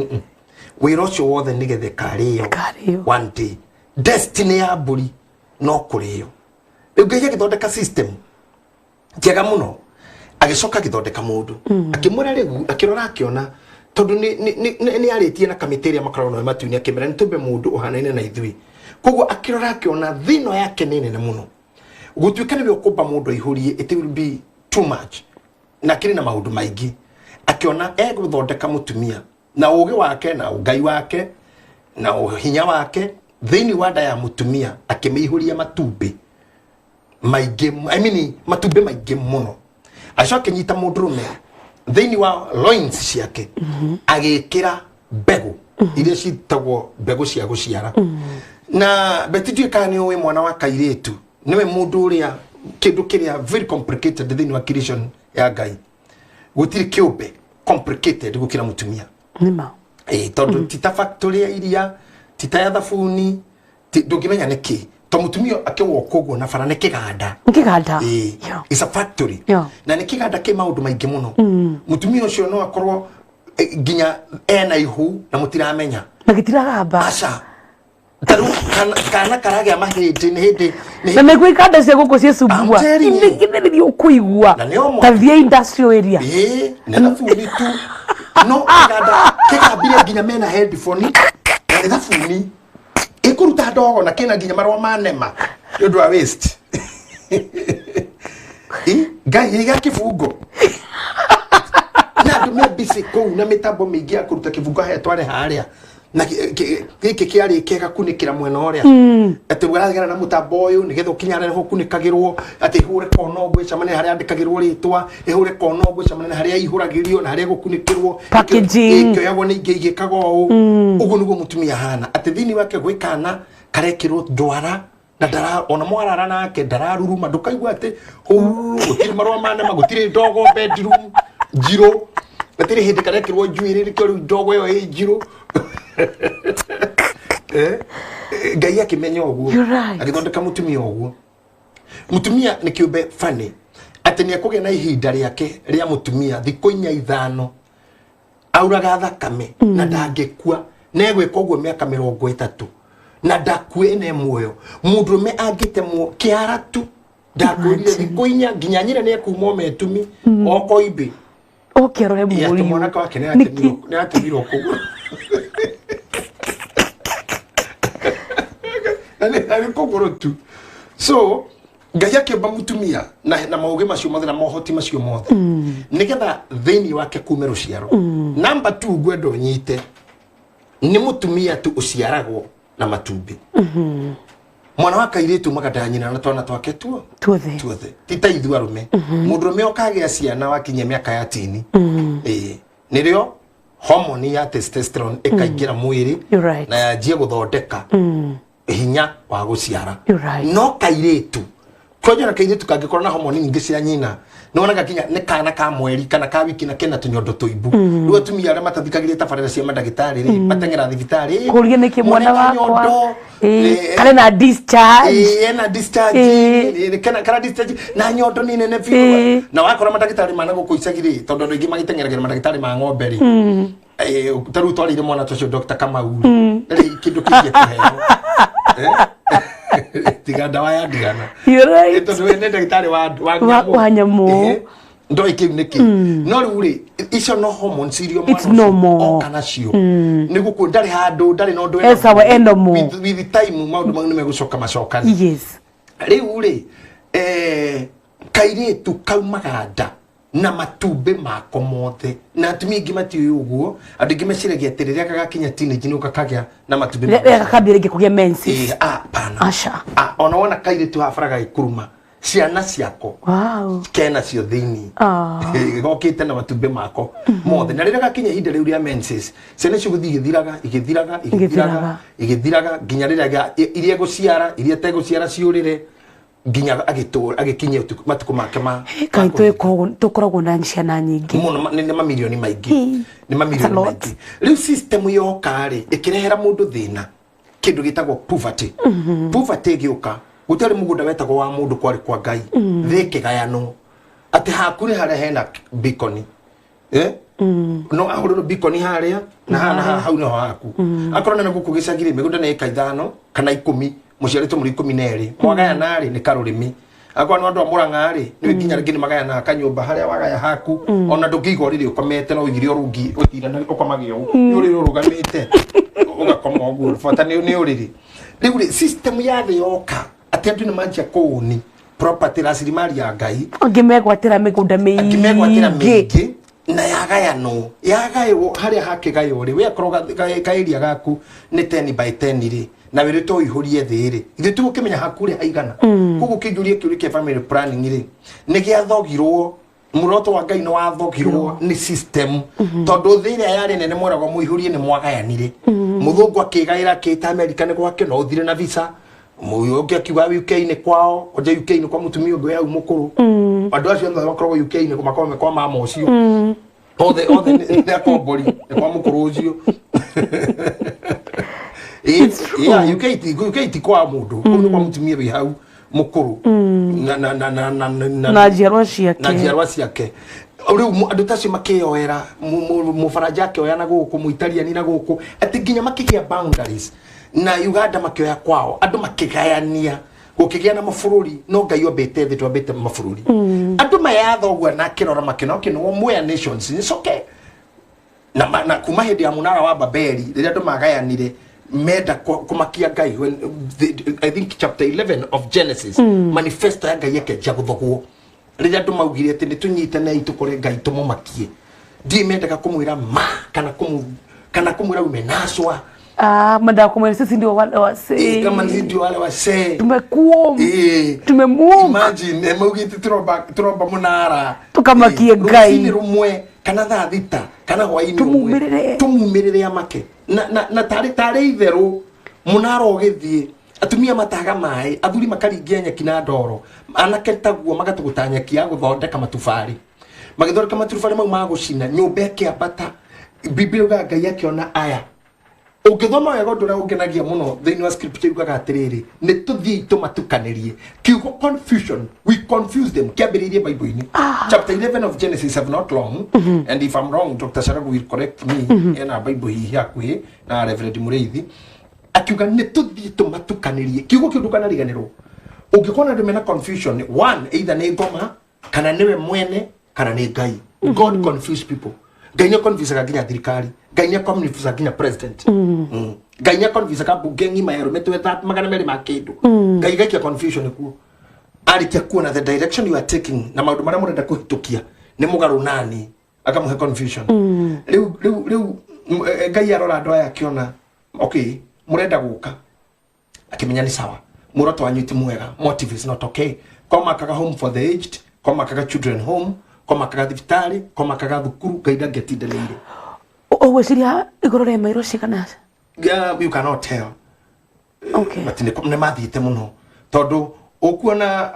Wĩra ũcio wothe nĩgetha ĩkarĩo. Ĩkarĩo. One day destiny ya mbũri no kũrĩo. Rĩu Ngai agĩthondeka system njega mũno, agĩcoka agĩthondeka mũndũ, akĩmwĩra rĩu, akĩrora akĩona tondũ nĩ arĩtie na kamĩtĩ ĩrĩa makoragwo nayo matu-inĩ, akĩmera nĩ tũmbe mũndũ ũhanaine na ithuĩ. Koguo akĩrora akĩona thĩ ĩno yake nĩ nene mũno, gũtuĩka nĩwe ũkũmba mũndũ aihũrie, it will be too much na kĩrĩ na maũndũ maingĩ. Akĩona egũthondeka mũtumia na ũgĩ wake na ũngai wake na hinya wake thĩinĩ wa nda ya mũtumia, akĩmĩihũria matumbĩ maingĩ, I mean, matumbĩ maingĩ mũno. Acoka akĩnyita mũndũrũme thĩinĩ wa loins ciake, agĩkĩra mbegũ iria citagwo mbegũ cia gũciara. Na beti, ndiũĩ kana nĩ ũĩ, mwana wa kairĩtu nĩwe mũndũ ũrĩa kĩndũ kĩrĩa very complicated thĩinĩ wa creation ya Ngai. Gũtirĩ kĩũmbe complicated gũkĩra mũtumia. Nĩma. Ĩ, tondũ ti ta factory ya iria, ti ta ya thabuni, ndũngĩmenya nĩ kĩ, to mũtumia akĩwokwo ũguo na bara nĩ kĩganda. Nĩ kĩganda. Ĩ, it's a factory. Na nĩ kĩganda kĩ maũndũ maingĩ mũno. Mũtumia ũcio no akorwo nginya ena ihu na mũtiramenya. Na gĩtiragamba. Aca, ta rĩu kana karagĩa mahĩndĩ nĩ hĩndĩ nĩ Na nĩguo ikanda cia gũkũ ciĩcumbua. I'm telling you. Inegene ũkũigua. Na nĩo Ta thiĩ industrial area. Ĩĩ, nĩ thabuni tu, no kĩganda kĩgambire nginya mena headphone na nĩ thabuni. Ĩkũruta ndogo na kĩna nginya marũa ma nema nĩ ũndũ wa waste. Ĩ, Ngai ĩga kĩbungo na andũ me busy kũu na mĩtambo mĩingĩ ya kũruta kĩbungo haya tware harĩa na gĩkĩ kĩarĩ kĩgakunĩkĩra mwena ũrĩa atĩ ũrathigana na mũtambo ũyũ nĩgetha ũkinya harĩa nĩho ũkunĩkagĩrwo, atĩ ĩhũre kona ũguo ĩcemanie harĩa yandĩkagĩrwo rĩtwa, ĩhũre kona ũguo ĩcemanie harĩa ihũragĩrio na harĩa gũkunĩkĩrwo. Packaging. Ĩkĩoyagwo nĩ ingĩ igĩkaga ũũ. Ũguo nĩguo mũtumia ahana, atĩ thĩinĩ wake gwĩ kana karekĩrwo ndwara na ndara ona mwarara nake ndararuruma, ndũkaigua atĩ huu, gũtirĩ marũa ma nema, gũtirĩ ndogo bedroom njirũ, gũtirĩ hĩndĩ karekĩrwo njuĩrĩ nĩkĩo rĩu ndogo ĩyo ĩ njirũ. Ngai akĩmenya ũguo. You're right. Agĩthondeka mũtumia ũguo. Mũtumia nĩ kĩũmbe funny atĩ nĩ ekũgĩa na ihinda rĩake rĩa mũtumia thikũ inya ithano auraga thakame na ndangĩkua, na egwĩka ũguo mĩaka 30 na ndakue ene muoyo. Mũndũrũme angĩtemwo kĩara tu ndakwĩrire Imagine. thikũ inya nginya nyina nĩ ekuma o metumi o koimbĩ. Oke arore Ĩ, atĩ mũriũ. mwanake wake nĩ Nĩkĩ? atemirwo kũgũrũ na nĩ kũgũrũ tu. So Ngai akĩũmba mũtumia na maũgĩ macio mothe na mohoti macio mothe nĩgetha thĩinĩ wake kume rũciaro. Namba tu ngwenda ũnyite nĩ mũtumia tu ũciaragwo na matumbĩ. Mwana wa kairĩtu umaga nda ya nyina na twana twake tuo tuothe. Tuothe, ti ta ithuĩ arũme. Mũndũrũme ũkagĩa ciana wakinyia mĩaka ya tini. Ĩĩ, nĩrĩo homoni ya testosterone ĩkaingĩra mwĩrĩ You're right. na yanjie gũthondeka hinya wa gũciara. You're right. No kairĩtu kwenjera kairĩtu kangĩkorwo na homoni nyingĩ cia nyina, nĩwonaga nginya nĩ kana ka mweri kana ka wiki na kena tũnyondo tũimbu. Rĩu atumia arĩa matathikagĩrĩria tabarĩra cia mandagĩtarĩ rĩ, mateng'era thibitarĩ kũria nĩkĩ mwana wakwa kanyondo, karĩ na discharge. Ĩĩ, ena discharge. Kana kana discharge na nyondo nĩ nene biũ. Na wakora mandagĩtarĩ ma nagũkũ icagi rĩ, tondũ andũ aingĩ magĩteng'eragĩra mandagĩtarĩ ma ng'ombe rĩ, ta rĩu twarĩire mwana ũcio Dr. Kamau rĩ, rĩ kĩndũ kĩngĩ kũheo tiga ndawa ya ndigana. You're right. Tondũ we nĩ ndagĩtarĩ wa nyamũ. Wa nyamũ. Ndoĩ kĩu nĩkĩ, no rĩu rĩ, icio no hormones iria mwana It's ũcio normal. oka nacio nĩ gũkũ ndarĩ handũ ndarĩ na ũndũ ena. Yes, our endomo. With time maũndũ mau nĩ megũcoka macokane. Rĩu rĩ, kairĩtu kaumaga nda na matumbĩ mako mothe, na atumia aingĩ matiũĩ ũguo. Andũ aingĩ meciragia atĩ rĩrĩa gagakinya teenage nĩ gakagĩa na matumbĩ ma Rĩrĩa gakambia rĩngĩ kũgĩa menses. Ah, pana. Aca. Ah, ona wona kairĩtu haha bara gagĩkuruma ciana ciako kena cio thĩinĩ. Gokĩte na matumbĩ mako mothe, na rĩrĩa gakinya ihinda rĩu rĩa menses, ciana icio gũthiĩ igĩthiraga, igĩthiraga, igĩthiraga, igĩthiraga nginya rĩrĩa iria gũciara, iria tegũciara ciũrĩre nginya agĩtũra agĩkinyia matukũ make ma Kaĩ tũkoragwo na ciana nyingĩ. Mũno, nĩ mamirioni maingĩ. Nĩ mamirioni It's a lot. maingĩ. Rĩu system yoka rĩ, ĩkĩrehera mũndũ thĩna, kĩndũ gĩtagwo poverty. Poverty ĩgĩũka, gũtiarĩ mũgũnda wetagwo wa mũndũ, kwarĩ kwa Ngai. Thĩ ĩkĩgayanwo atĩ haku nĩ harĩa hena beacon, no ahũrĩrwo beacon harĩa na haha na haha, hau nĩho haku. Akorwo nĩ gũkũ gĩcagi rĩ, mĩgũnda nĩ ĩka 5 kana 10, mũciarĩtwo mũrĩ 12, mwagayana rĩ, nĩ karũrĩmĩ. Akorwo nĩ andũ a Mũrang'a rĩ, nĩ nginya rĩngĩ nĩ magayanaga kanyũmba harĩa wagaya haku, ona ndũngĩiga ũrĩrĩ ũkomete, no ũigire ũrungi ũtira ũkomage ũũ, nĩ ũrĩrĩ ũrũgamĩte ũgakoma ũguo, bata nĩ ũrĩrĩ. Rĩu rĩ, system ya thĩ yoka atĩ andũ nĩ manjia kũũni property, rasilimali ya Ngai. Angĩ megwatĩra mĩgũnda Angĩ megwatĩra mĩingĩ. Mĩingĩ na yagayanwo, yagaywo harĩa hakĩgaywo rĩ, we akorwo kaĩria gaku nĩ 10 by 10 rĩ, na wĩrĩtwo ũihũrie thĩ rĩ, ithuĩ tũgũkĩmenya haku rĩ haigana. Koguo kĩnjũrie kĩũria kĩa family planning rĩ, nĩ gĩathogirwo. Muroto wa Ngai nĩ wathogirwo nĩ system, tondũ thĩ ĩrĩa yarĩ nene mweragwo mũihũrie, nĩ mwagayanire. Mũthũngũ akĩgaĩra akĩta America nĩ gwake, no ũthire na visa. Mũyũ ũngĩ akiuga UK nĩ kwao, onje UK nĩ kwa mũtumia ũngĩ wĩ hau mũkũrũ. Andũ acio othe makoragwo UK nĩ makoragwo me kwa mama ũcio, othe othe nĩ akombori, nĩ kwa mũkũrũ ũcio. It's true. Yeah, UK ti kwa mũndũ, kũu nĩ kwa mũtumia wĩ hau mũkũrũ na na na na na na na njiarwa ciake. Na njiarwa ciake. Rĩu andũ ta acio makĩyoera, mũbaranja akĩoya na gũkũ, mũitariani na gũkũ, atĩ nginya makĩgĩa boundaries na Uganda makĩoya kwao, andũ makĩgayania, gũkĩgĩa na mabũrũri. No Ngai ombĩte thĩ, twambĩte mabũrũri, andũ mayatha ũguo na akĩrora makĩona okay, no Mwea nations, it's okay. Na kuma hĩndĩ ya mũnara wa Babeli rĩrĩa andũ magayanire. Menda kumakia Ngai when I think chapter 11 of Genesis manifesto ya Ngai yakenjia guthogwo rĩrĩa andũ maugire atĩ nĩ tũnyitanei tũkore Ngai tũmũmakie ndiĩ mendaga kũmwĩra ma kana kana kũmwĩra ume nacwa. Ah, mendaga kũmwĩra sisi ndio wale wasee. Kama sisi ndio wale wasee. Tumekuom. Tumemuom. Imagine maugĩte turomba mũnara. Tukamakie Ngai. Rũcinĩ rũmwe kana thaa thita kana hwaĩ-inĩ rũmwe. Tumumĩrĩre amake. Na tarĩ itherũ mũnara ũgĩthiĩ atumia mataga maĩ athuri makaringia nyeki na ndoro anake taguo magatũgũta nyeki ya gũthondeka matubarĩ magĩthondeka matubarĩ mau ma gũcina nyũmba ĩkĩambata. Biblia yugaga Ngai akĩona aya ũngĩthoma wega ũndũ ũrĩa ũngenagia mũno thĩinĩ wa scripture yugaga atĩrĩrĩ nĩ tũthiĩ tũmatukanĩrie. Kiugo confusion, we confuse them kĩambĩrĩirie Bible-inĩ. Chapter 11 of Genesis, if not long, and if I'm wrong Dr. Sharagu will correct me. Ena Bible hihi hakuhĩ na Reverend Mũrĩithi akiuga nĩ tũthiĩ tũmatukanĩrie. Kiugo kĩu ndũkanariganĩrwo. Ũngĩkona andũ mena confusion, one, either nĩ ngoma kana nĩwe mwene kana nĩ Ngai. God confuse people. Ngai nĩ confusaga nginya thirikari. Ngai nĩ confusaga nginya president. Ngai nĩ confusaga mbunge ng'ima ya arũme twetha 200 ma kĩndũ. Ngai gaikia confusion kuo. Arĩkia kuona the direction you are taking na maũndũ marĩa mũrenda kũhĩtũkia nĩ mũgarũ nani akamũhe confusion. Rĩu Ngai arora andũ aya akĩona okay mũrenda gũka akĩmenya nĩ sawa muoroto wanyu ti mwega, motive is not okay. Komakaga home for the aged, komakaga children home, komakaga thibitarĩ, komakaga thukuru. Ngai ndangĩatindanĩire. Ũgwĩciria igũrũ rĩa mairo cigana? You cannot tell. Okay. But nĩ mathiĩte mũno tondũ ũkuona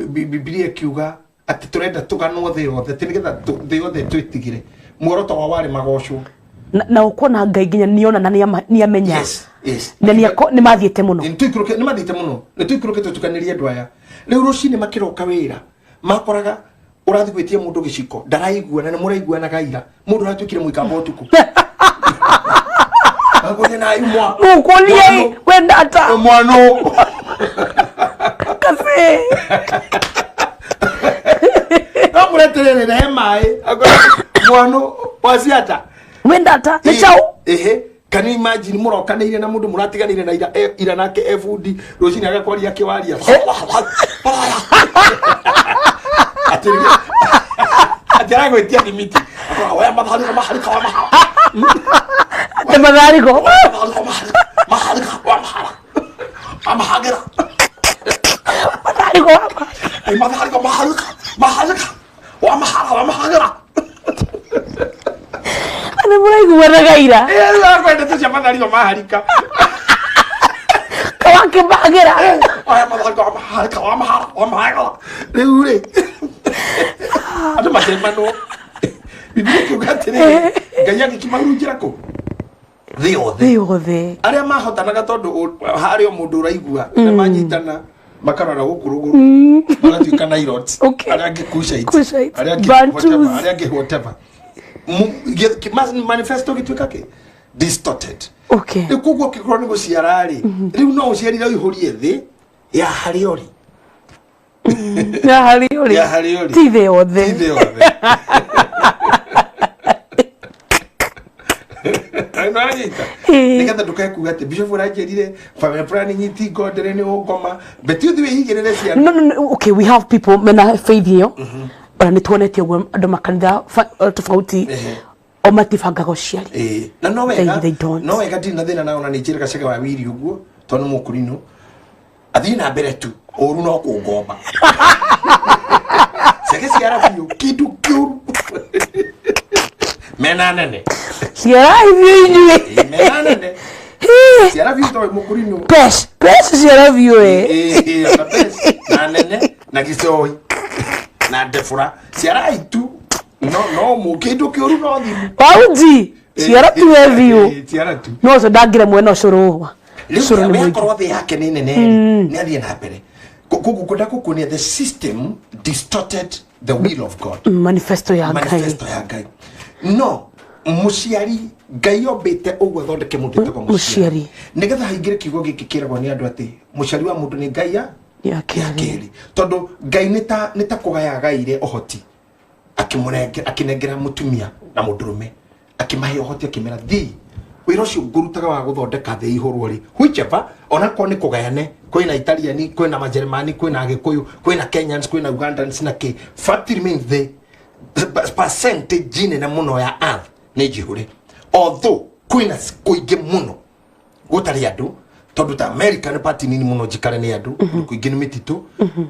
Bibilia ĩkiuga atĩ tũrenda tũganwo thĩ yothe atĩ nĩgetha thĩ yothe twĩtigĩre. Muoroto wao warĩ magocwo. Na ũkuona Ngai nginya nĩona na nĩamenya. Yes, yes. Na nĩ mathiĩte mũno. Nĩ mathiĩte mũno. Nĩ tũikũrũke tũtukanĩrie andũ aya. Rĩu rũcinĩ makĩroka wĩra makoraga ũrathiĩ gwĩtia mũndũ gĩciko ndaraigua na nĩ mũraiguanaga ira mũndũ aratuĩkire mũikamba ũtukũ. Agũthiĩ na imwa. Ũkũrie wenda ata. Mwanũ. Kasi. No mũreterere he maĩ. Mwanũ waciata. Wenda ata nĩ chau. Ehe. Can you imagine mũrokanĩire na mũndũ mũratiganĩire na ira nake ebundi rũcinĩ agakwaria akĩwaria. Atĩ aragwĩtia thimiti. Akoraga, mathariko maharika wa mahara. Atĩ mathariko. Maharika wa mahara. Amahagira. Mathariko wa mahara. Mathariko maharika maharika wa mahara wa mahagira. Nĩ mũraiguanaga ira. Akwendete cia mathariko maharika. Kawakĩmagĩra. Aya mathariko wa maharika wa mahara wa mahagira. Rĩu rĩ andũ matemanwo. Biblia ĩkiuga atĩrĩrĩ Ngai agĩkĩmahurunjĩra kũ? Thĩ yothe. Thĩ yothe. Arĩa mahotanaga tondũ harĩ o mũndũ ũraigua na manyitana makarora gũkũ rũgũrũ magatuĩka Nilotes. Arĩa angĩ Cushites. Arĩa angĩ whatever. Arĩa angĩ whatever. Manifesto gĩtuĩka kĩ? Distorted. Okay. Rĩu koguo ũngĩkorwo nĩ gũciara rĩ, rĩu no ũciarire ũihũrie thĩ ya harĩa ũrĩ. Ya harĩa ũrĩ. Ya harĩa ũrĩ. Ti thĩ yothe. Ti thĩ yothe. Nĩwanyita? Nĩgetha ndũkae kuga atĩ Bishop ũranjĩrire family planning ti ngondere nĩ ũngoma. Beti ũthiĩ wĩigĩrĩre ciana. No, okay, we have people mena faith ĩyo. Ona nĩ tuonete ũguo andũ makanitha tofauti o matibangaga ũciari. Na no wega. No wega ndirĩ na thĩna nao na nĩ njĩraga Cege wa Wiri ũguo tondũ nĩ mũkũrinũ. Athiĩ na mbere tu ũru no kũngomba. Cege ciara biũ kĩndũ kĩũru. Mena nene. Ciara biũ inyuĩ. Mena nene. Ciara biũ tondũ mũkũrinũ. Pesh, pesh ciara biũ ĩ. Na pesh na nene na gĩcohi na ndebũra. Ciara itu no no kĩndũ kĩũru no thimũ. Wauji ciara tu we biũ. Ciara tu. No ũcio ndangĩremwo ena ũcũrũ. Rĩu we akorwo thĩ yake nĩ nene nĩ athiĩ na mbere. Koguo kwenda gũkuonia the system distorted the will of God. Manifesto ya Ngai. Manifesto ya Ngai. No mũciari Ngai ombĩte ũguo athondeke mũndũ wĩtagwo mũciari. Nĩgetha haingĩre kiugo gĩkĩ kĩragwo nĩ andũ atĩ mũciari wa mũndũ nĩ Ngai ya kerĩ. Tondũ Ngai nĩ ta kũgaya agaire ũhoti. Akĩmũnengera akĩnengera mũtumia na mũndũrũme. Akĩmahe ũhoti akĩmera thiĩ Wĩra ũcio ngũrutaga wa gũthondeka thĩ ihũrwo rĩ, whichever, onakorwo nĩ kũgayane, kwĩna Italian, kwĩna Majeremani, kwĩna Agĩkũyũ, kwĩna Kenyans, kwĩna Ugandans na kĩ, fact remains, the percentage nene mũno ya earth nĩ njihũre, although kwĩna kũingĩ mũno gũtarĩ andũ, tondũ ta America nĩ part nini mũno njikare nĩ andũ, kũingĩ nĩ mĩtitũ.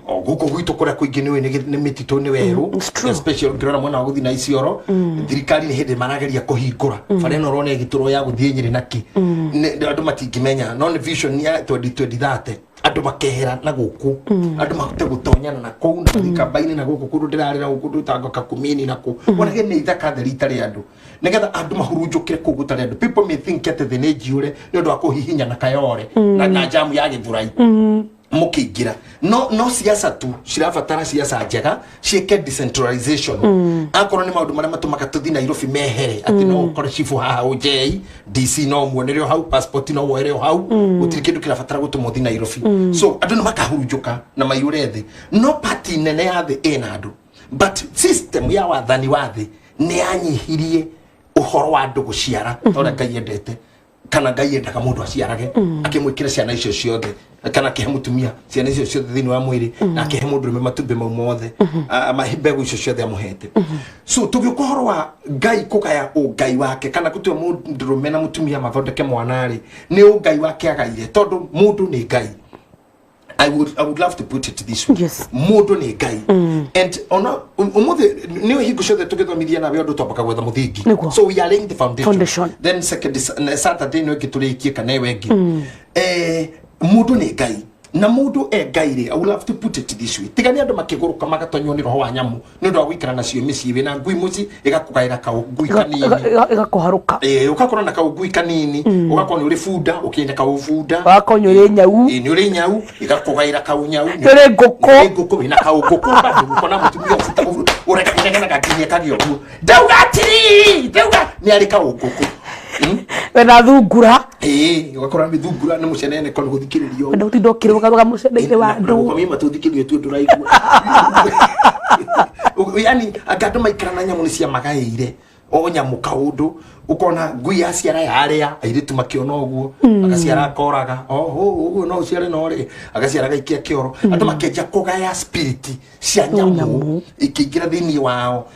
O gũkũ gwitũ kũrĩa kũingĩ nĩ nĩ mĩtitũ, nĩ werũ. It's true. Especially ũngĩrora mwena wa gũthiĩ na Isiolo, thirikari nĩ hĩndĩ marageria kũhingũra bara ĩno ũrona ĩgĩtũrwo ya gũthiĩ Nyĩrĩ na kĩ. Andũ matingĩmenya, no nĩ vision ya 2030, andũ makehera na gũkũ, andũ mahote gũtonyana na kũu na mathikamba-inĩ na gũkũ kũndũ ndĩrarĩra, gũkũ ndũtangwa Kakumini na kũ onage nĩ ithaka theri itarĩ andũ, nĩgetha andũ mahurunjũkĩre kũu gũtarĩ andũ. People may think atĩ thĩ nĩ njiũre nĩ ũndũ wa kũhihinya na Kayore na jamu ya Gĩthurai mũkĩingĩra, no siasa tu cirabatara siasa njega ciĩke decentralization. Akorwo nĩ maũndũ marĩa matũmaga tũthiĩ Nairobi mehere, atĩ no ũkore cibu haha ũnjei, DC no muonere o hau, passport no woere o hau, gũtirĩ kĩndũ kĩrabatara gũtũma ũthiĩ Nairobi. So andũ nĩ makahurunjũka na maiyũre thĩ, no party nene ya thĩ ĩna andũ, but system ya wathani wa thĩ nĩ yanyihirie ũhoro wa andũ gũciara ta ũrĩa Ngai endete, kana Ngai endaga mũndũ aciarage, akĩmwĩkĩra ciana icio ciothe, kana akĩhe mũtumia ciana icio ciothe thĩinĩ wa mwĩrĩ, na akĩhe mũndũrũme matumbĩ mau mothe, mbegũ icio ciothe amũhete. So tũgĩũka ũhoro wa Ngai kũgaya ũngai wake, kana gũtua mũndũrũme na mũtumia mathondeke mwana rĩ, nĩ ũngai wake agaire, tondũ mũndũ nĩ Ngai. I would love to put it this way. Mũndũ nĩ Ngai. And ona ũmũthĩ nĩ hingo ciothe tũgĩthomithia nawe ũndũ twambaga gwetha mũthingi. So we are laying the foundation. Foundation. Then second is, Saturday no ĩngĩ tũrĩkie kana ĩyo ĩngĩ. Mũndũ nĩ Ngai. Na mũndũ e Ngai rĩ, I would love to put it this way. Tiga nĩ andũ makĩgũrũka magatonywo nĩ roho wa nyamũ nĩ ũndũ wa gũikara nacio mĩciĩ, wĩna ngui mũciĩ ĩgakũgaĩra kaũngui kanini. Ĩgakũharũka. Ũgakorwo na kaũngui kanini, ũgakorwo nĩ ũrĩ bunda, ũkĩenda kaũbunda. Ũgakorwo nĩ ũrĩ nyau. Nĩ ũrĩ nyau, ĩgakũgaĩra kau nyau. Nĩ ũrĩ ngũkũ. Nĩ ngũkũ, wĩna kau ngũkũ bado ũkona mũtumia ũbuta ũregenaga nginya kagĩa ũguo, ndauga atĩrĩrĩ, ndauga nĩ arĩ kau ngũkũ. Wĩna thungura. Ũgakora nĩ thungura, nĩ mũcenene ko nĩ gũthikĩrĩrio. Wenda gũtinda ũkĩrũgarũga mũcene-inĩ wa andũ. Gũkomia matũthikĩrĩrio tu ndũraigua, yani anga andũ maikara na nyamũ nĩ ciamagaĩire o nyamũ kaũndũ, ũkona ngui yaciara yarĩa airĩtu makĩona ũguo, agaciara akoraga o ũguo, no ũciare no rĩ agaciara agaikia kĩoro, andũ makĩanjia kũgaya spirit cia nyamũ nyamũ. Ikĩingĩra thĩinĩ wao.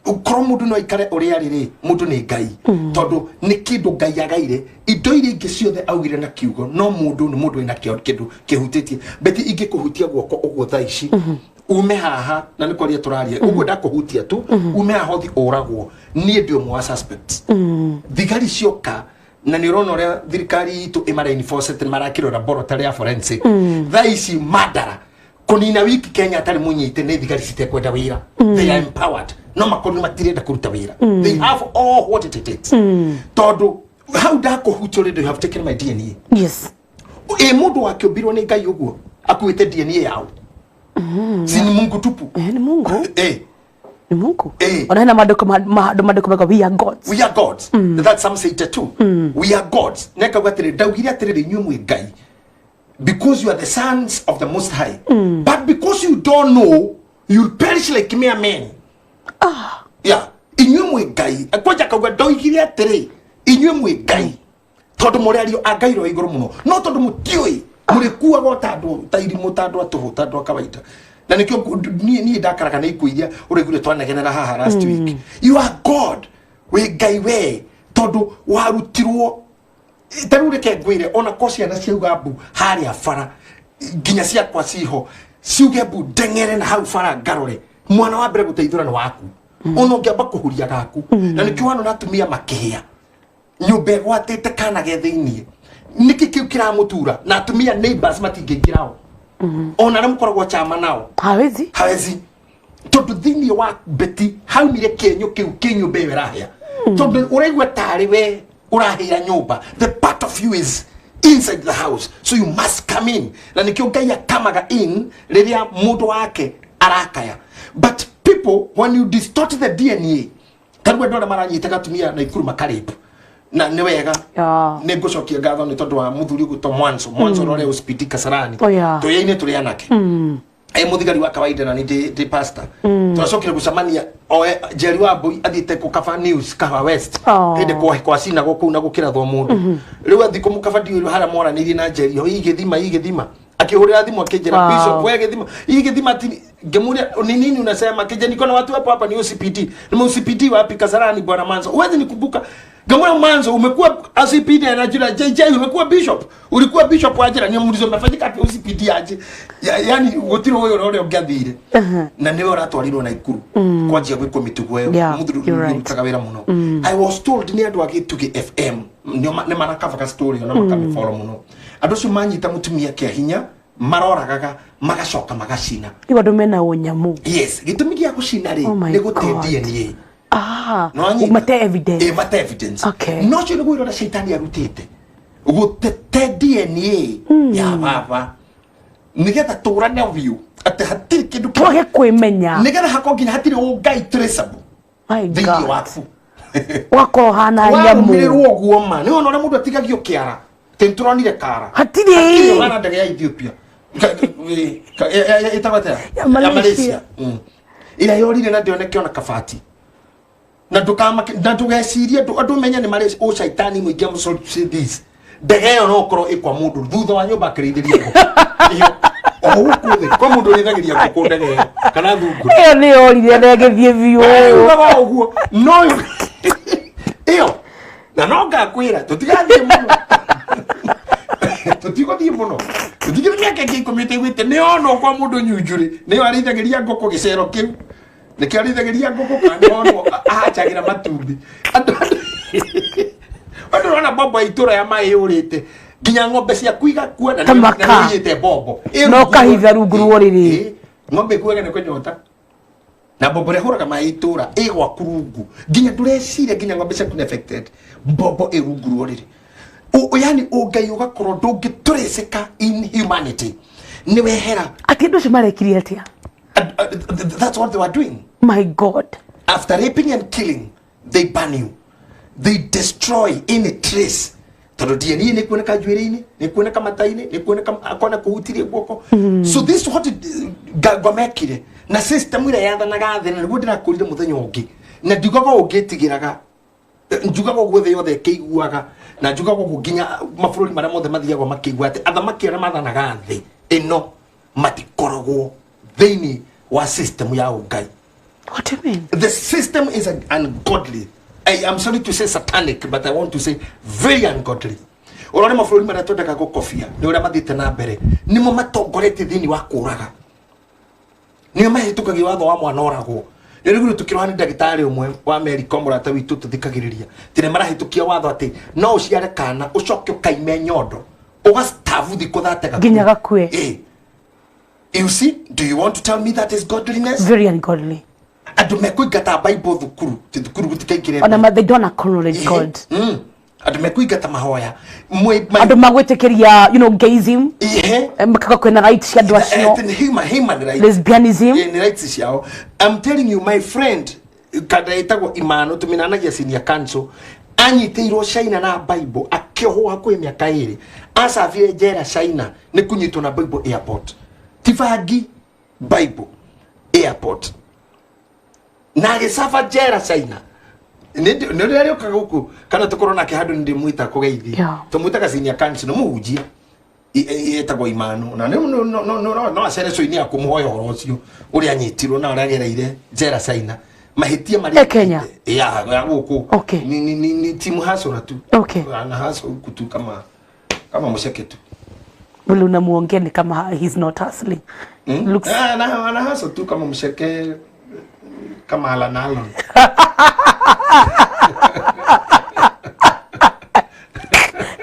Korwo mũndũ no aikare ũrĩa arĩ rĩ, mũndũ nĩ Ngai, tondũ nĩ kĩndũ Ngai agaire. Indo iria ingĩ ciothe augire na kiugo, no mũndũ nĩ mũndũ wĩna kĩndũ kĩhutĩtie. Beti ingĩkũhutia guoko ũguo thaa ici ume haha, na nĩ kwaria tũraria ũguo, ndakũhutia tu ume haha ũthi ũragwo, niĩ ndĩ ũmwe wa suspects. Thigari cioka, na nĩ ũrona ũrĩa thirikari itũ ĩmara enforce nĩ marakĩrwo laboratory ya forensic. Thaa ici mandara kũnina wiki Kenya atarĩ mũnyite nĩ thigari citekwenda wĩra. They are empowered, no makorwo matirenda kũruta wĩra. They have all what it takes, tondũ hau ndakũhutia already you have taken my DNA. Ĩ mũndũ wakĩũmbirwo nĩ Ngai ũguo akuĩte DNA yao, si ni Mungu tupu? Nĩ Mungu. Nĩ Mungu. Ona hena maandĩko maandĩko mega, "We are gods." We are gods. That's Psalm 82. We are gods. Nekauga atĩrĩ, ndaugire atĩrĩrĩ, inyuĩ mwĩ ngai because you are the sons of the Most High, but because you don't know, you'll perish like mere men. Yeah, inyuĩ mwĩ ngai. Kwanja akauga, ndoigire atĩrĩ, inyuĩ mwĩ ngai tondũ mũrĩ ariũ a Ngai ro igũrũ mũno, no tondũ mũtiũĩ, mũrĩkuaga o ta andũ, ta irimũ, ta andũ a tũhũ, ta andũ a kawaida. Na nĩkĩo niĩ ndakaraga nĩ ikuũ iria ũraiguire twanegenera haha last week. You are God, wĩ ngai we, tondũ warutirwo. Ta rĩu reke ngwĩre, ona ko ciana ciauga mbu harĩa bara, nginya ciakwa ciho ciuge mbu, ndeng'ere na hau bara ngarore mwana wa mbere gũteithũra nĩ waku, ona ũngĩamba kũhuria gaku. Na nĩkĩo wanona atumia makĩhĩa nyũmba ĩgwatĩte kana ge thĩiniĩ, nĩkĩ kĩu kĩramũtura? Na atumia neighbors matingĩingĩrao, ona arĩa mũkoragwo chama nao. Hawezi. Hawezi, tondũ thĩiniĩ wa beti haumire kĩenyũ kĩu kĩ nyũmba ĩyo ĩrahĩa, tondũ ũraigua tarĩ we ũrahĩra nyũmba. The part of you is inside the house, so you must come in. Na nĩkĩo Ngai akamaga in rĩrĩa mũndũ wake arakaya. But people, when you distort the DNA, tarĩu andũ arĩa maranyitaga atumia na ikuru makarĩpu, na nĩ wega, nĩ ngũcokia ngatho nĩ tondũ wa mũthuri ũgwĩtwo Mwanzo Mwanzo ũrĩa ũspidi Kasarani. Oh, yeah. Tũyaine tũrĩ anake, e mũthigari wa kawaida na nĩ ndĩ pastor. Twacokire gucemania oe Jerry wa Mbui athiĩte kũkaba news Kahawa West. Hĩndĩ kwa cinagwo kũu na gũkĩrathwo mũndũ. Rĩu athiĩ kũmũkaba ndiũĩ harĩa moranĩirie na Jerry ho igĩthima igĩthima. Akĩhũrĩra thimũ akĩnjĩra Bishop wewe gĩthima igĩthima ti ngemuria ni nini unasema kija niko na watu hapo hapa ni OCPD. Ni OCPD wapi Kasarani bwana Manzo. Huwezi nikumbuka. Ngemuria Manzo umekuwa OCPD na jina JJ umekuwa bishop. Ulikuwa bishop wa jira ni muulizo umefanyika api OCPD aje. Yaani gutire wewe uri ungiathire. Na niwe uratwarirwo na Ikuru. Kwanjia gwikwo mitugo ĩyo. Muthuri urutaga wĩra mũno. I was told ni andu a Gĩtugĩ FM nĩ marakaba story na makamĩfollow mũno. Andũ acio manyita mũtumia kĩa hinya maroragaga magacoka magacina. Iwa andũ mena ũnyamũ. Yes, gĩtũmi gĩa gũcina rĩ nĩ gũte DNA. Ah, mate evidence. Mate evidence. Okay. No cio nĩguo ũrĩa caitani arutĩte. Gũtete DNA ya baba. Nĩgetha tũrane biũ atĩ hatirĩ kĩndũ twage kwĩmenya. Nĩgetha hakorwo nginya hatirĩ ũngai traceable. My God. Thĩinĩ waku. Ũgakorwo ũhana nyamũ. Warũmĩrĩrwo ũguo ma. Nĩ wona ũrĩa mũndũ atigagio kĩara. Tũronire kara. Hatirĩ. Hatirĩ ndege ya Ethiopia. Ĩtagwo atĩa? Ya Malaysia. Ĩrĩa yorire na ndĩoneke ona kabati. Na ndũkamake na ndũgecirie andũ menye nĩ marĩ ũcaitani mũingĩ I'm sorry to say this. Ndege ĩyo no ũkorwo ĩ kwa mũndũ thutha wa nyũmba akĩrĩithĩria ngũkũ. O gũkũ thĩ kwa mũndũ ũrĩithagĩria ngũkũ ndege ĩyo kana thungura. Ĩyo nĩ yorire na ĩgĩthiĩ biũ. Ugaga ũguo no ĩyo na no ngakwĩra tũtigathiĩ mũno. Tũtigũthiĩ mũno. Tũtigĩre mĩaka ĩngĩ ikũmi ĩtaiguĩte nĩ onwo kwa mũndũ nyunjurĩ nĩyo arĩithagĩria ngũkũ gĩcero kĩu. Nĩkĩo arĩithagĩria ngũkũ kana nĩ onwo ahachagĩra matumbĩ. Andũ ũrona mbombo ya itũra ya maĩ yũrĩte nginya ng'ombe ciaku igakua na nĩ mbombo. No kahitha rungu rwa ũrĩrĩ. Ng'ombe ĩkuaga nĩ kũnyota. Na mbombo ĩrĩa ĩhũraga maĩ itũra ĩ gwaku rungu. Nginya ndũreciria nginya ng'ombe ciaku nĩ affected. Mbombo ĩ rungu rwa ũrĩrĩ. Yani ũngai ũgakorwo ndũngĩtũrĩcĩka in humanity. Nĩ wehera. Atĩ andũ acio marekire atĩa? That's what they were doing. My God. After raping and killing, they burn you. They destroy any trace. Tondũ DNA nĩ kuoneka njuĩrĩ-inĩ, nĩ kuoneka mata-inĩ, nĩ kuoneka akona kũhutirie guoko. So this what ngomekire na system ĩrĩa yathanaga thĩ na nĩguo ndĩrakũrire mũthenya ũngĩ. Na ndiugaga ũngĩtigĩraga njugaga ũguo thĩ yothe ĩkĩiguaga na njugaga ũguo nginya mabũrũri marĩa mothe mathiagwo makĩigua atĩ athamaki arĩa mathanaga thĩ ĩno matikoragwo thĩinĩ wa system ya ũngai. What do you mean? The system is ungodly. I am sorry to say satanic, but I want to say very ungodly. Ũrore mabũrũri marĩa twendaga gũkobia nĩ ũrĩa mathiĩte na mbere nĩmo matongoretie thĩinĩ wa kũraga. Nĩo mahĩtũkagia watho wa mwana oragwo. Rĩu tũkĩrora nĩ ndagĩtarĩ ũmwe wa Amerika mũrata witũ tũthikagĩrĩria tene marahĩtũkia watho atĩ no ũciare kana ũcoke ũkaime nyondo ũgastavu thikũ thate gakue nginya gakue. You see, do you want to tell me that is godliness? Very ungodly. Andũ mekũingata Bible thukuru ti thukuru gũtikaingĩre ona they don't acknowledge God. Andũ mekũingata mahoya andũ magwĩtĩkĩria you know gayism makaga kwĩna right cia andũ acio human rights, lesbianism ni rights ciao. I'm telling you my friend kada ĩtagwo Imano tũminanagia senior council anyitĩirwo China na Bible akĩohwo hakuhĩ mĩaka ĩrĩ acabire njera China nĩ kũnyitwo na Bible airport ti bangi Bible airport na agĩcaba njera China. Nĩ ũrĩa rĩũkaga gũkũ kana tũkorwo nake handũ nĩ ndĩmwĩta kũgeithia tũmwĩtaga senior council nĩ mũhunjia etagwo Imano na no acere cũinĩ ya kũmũhoya ũhoro ũcio ũrĩa anyitirwo na ũrĩa agereire njera China mahĩtia marĩa Kenya ya gũkũ ni timu hasora tu ana haso huku tu kama msheke tu. Vile unamuongea ni kama he's not hustling. Looks ana haso tu kama msheke kama Alan Allen.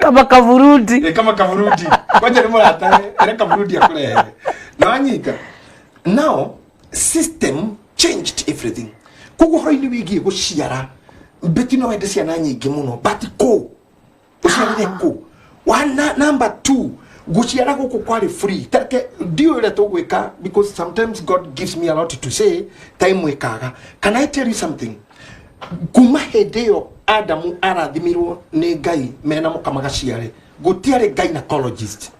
Kama kavurudi. Kama kavurudi. Kwaje ni murata era kavurudi akurehe. Na anyita. Now system changed everything. Koguo horo-inĩ wĩgiĩ gũciara mbeti no wende ciana nyingĩ mũno but kũ ũciarire kũ. Number 2 gũciara gũkũ kwarĩ free. Tareke ndiũĩ ũrĩa tũgwĩka because sometimes God gives me a lot to say time ĩkaga. Can I tell you something? Kuma hĩndĩ ĩyo Adamu arathimirwo nĩ Ngai mena mũka magaciare gũtiarĩ gynecologist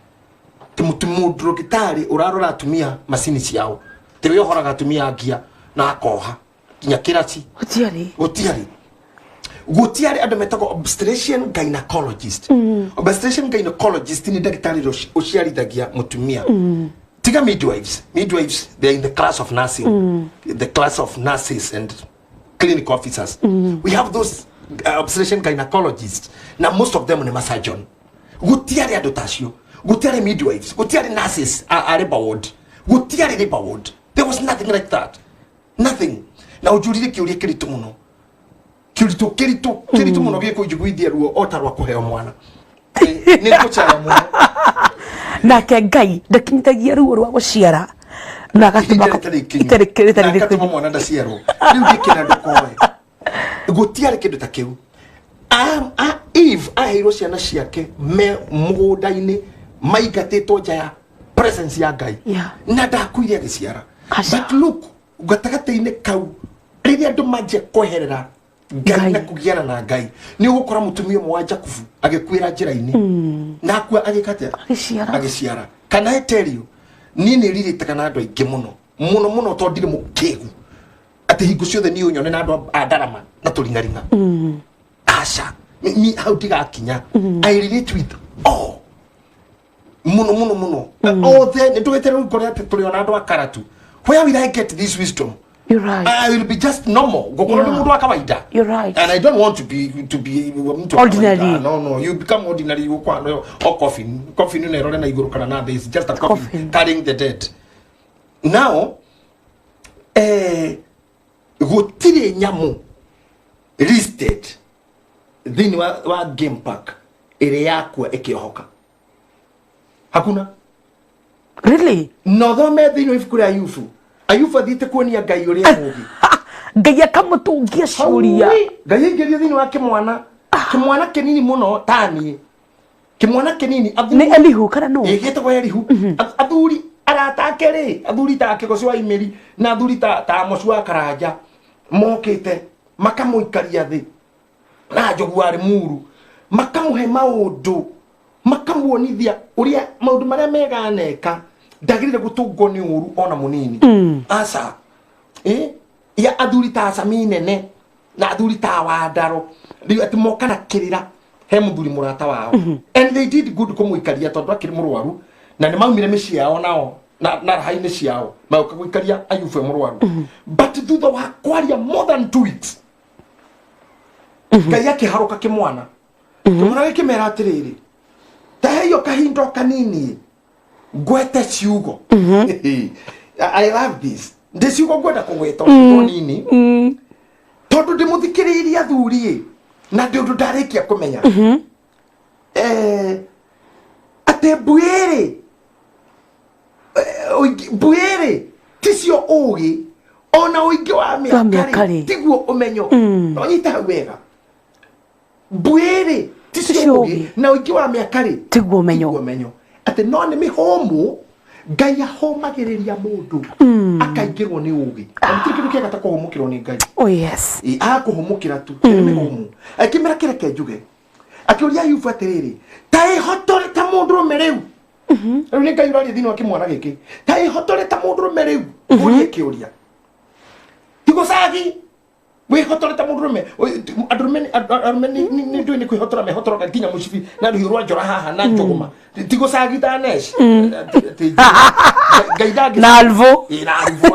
ti mũndũ gĩtarĩ ũrarora atumia macini ciao tiwe ũhoraga atumia ngia Na akoha nginya kĩraci. Gũtiarĩ. Gũtiarĩ andũ metagwo obstetrician gynecologist. Obstetrician gynecologist nĩ ndagĩtarĩ ũrĩa ũciarithagia mũtumia. Tiga midwives. Midwives, they are in the class of nursing, the class of nurses and clinic officers. We have those obstetrician gynecologists, na most of them nĩ masurgeon. Gũtiarĩ andũ tacio. Gũtiarĩ midwives, gũtiarĩ nurses a labor ward, gũtiarĩ labor ward. There was nothing like that, nothing. Na ũnjũrire kĩũria kĩritũ mũno, kĩritũ, kĩritũ, kĩritũ mũno, gĩkũnjiguithia ruo o ta rwa kũheo mwana. Nĩ ngũcaya mũno. Nake Ngai ndakinyithagia ruo rwa gũciara na agatũma ihinda rĩtarĩ ikinyu. Rĩtarĩ Na agatũma rĩkinyu. Mwana ndaciarwo rĩu gĩkĩna ndũkoe. Gũtiarĩ kĩndũ ta kĩu. Eve aheirwo ciana ciake me mũgũnda-inĩ, maingatĩtwo nja ya presence ya Ngai, na ndakuire agĩciara. Aca. But look, gatagatĩ-inĩ kau, rĩrĩa andũ manjia kweherera Ngai Ngai. na kũgiana na Ngai, nĩ ũgũkora mũtumia ũmwe wa Jakubu agĩkuĩra njĩra-inĩ na akua agĩka atĩa? Agĩciara. Agĩciara. Kana I tell you, niĩ nĩ rirĩtaga na andũ aingĩ mũno mũno mũno, tondũ ndirĩ mũkĩgu atĩ hingo ciothe niĩ ũnyone na andũ a ndarama na tũringaringa. Aca. Mi hau ndigakinya. I relate with all mũno mũno mũno, othe. Nĩ tũgĩte rĩu ngore atĩ tũrĩ ona andũ a Karatu. Where will I get this wisdom? You're right. I will be just normal, ngũkorwo nĩ mũndũ wa kawaida. You're right. And I don't want to be mtu wa Ordinary. kawaida. No, you become ordinary, you kwa o coffin. Coffin ĩno ĩrore na igũrũ kana na thĩ is just a coffin, Coffin. carrying the dead. Now, gũtirĩ nyamũ listed thĩinĩ wa game park ĩrĩa yakua ĩkĩohoka. Hakuna. Really? Na ũthome thĩinĩ wa ibuku rĩa Ayubu. Ayubu athiĩte kuonia Ngai ũrĩa mũũgĩ. Ngai akamũtũngia ciũria. Hau, Ngai aingĩrio thĩinĩ wa kĩmwana, kĩmwana kĩnini mũno taniĩ, kĩmwana kĩnini. Nĩ Elihu kana nũ? Ĩ, gĩtagwo Elihu. Athuri arata ake rĩ, athuri ta Kĩgoci wa Imĩri na athuri ta Amocu wa Karanja mokĩte makamũikaria thĩ na Njogu wa Limuru, makamũhe maũndũ, makamuonithia ũrĩa maũndũ marĩa mega aneka, ndagĩrĩire gũtũngwo nĩ ũru ona mũnini. Aca. Ya athuri ta Acami nene na athuri ta Wandaro rĩu atĩ moka na kĩrĩra he mũthuri mũrata wao, and they did good kũmũikaria tondũ akĩrĩ mũrwaru, na nĩ maumire mĩciĩ yao nao na raha-inĩ ciao magũka gũikaria Ayubu e mũrwaru. But thutha wa kwaria more than 2 weeks, Ngai akĩharũka kĩmwana. Kĩmwana gĩkĩmera atĩrĩrĩ, ta heio kahinda o kanini ngwete ciugo. I love this. Ndĩ ciugo ngwenda kũgweta o ciugo nini, tondũ ndĩmũthikĩrĩirie athuri ĩ, na ndĩ ũndũ ndarĩkia kũmenya atĩ mbuĩrĩ mbuĩrĩ ticio ũgĩ, ona ũingĩ wa mĩaka mĩaka rĩ rĩ. Tiguo ũmenyo. Nonyita hau wega, mbuĩrĩ ticio Ticio ũgĩ ũgĩ. na ũingĩ wa mĩaka rĩ Tiguo ũmenyo. Tiguo ũmenyo, atĩ no nĩ mĩhũmũ Ngai ahũmagĩrĩria mũndũ akaingĩrwo nĩ ũgĩ, na gũtirĩ kĩndũ kĩega ta kũhũmũkĩrwo nĩ Ngai. Oh yes. Ĩ, akũhũmũkĩra tu nĩ mĩhũmũ. Akĩmera kĩreke njuge, akĩũria Ayubu atĩrĩrĩ, ta ĩhotore ta mũndũrũme rĩu. Rĩu nĩ Ngai ũraria thĩinĩ wa kĩmwana gĩkĩ. Ta ĩhotore ta mũndũrũme rĩu, ũrie kĩũria, tigũcagi wĩhotore ta mũndũrũme. Andũrũme arũme nĩ ndũĩ nĩ kwĩhotora mehotoraga nginya mũcibi na rũhiũ rwa njora haha na njũgũma, tigũcagi ta nesh. Ngai ndangĩ Na alvo. Ĩ, na alvo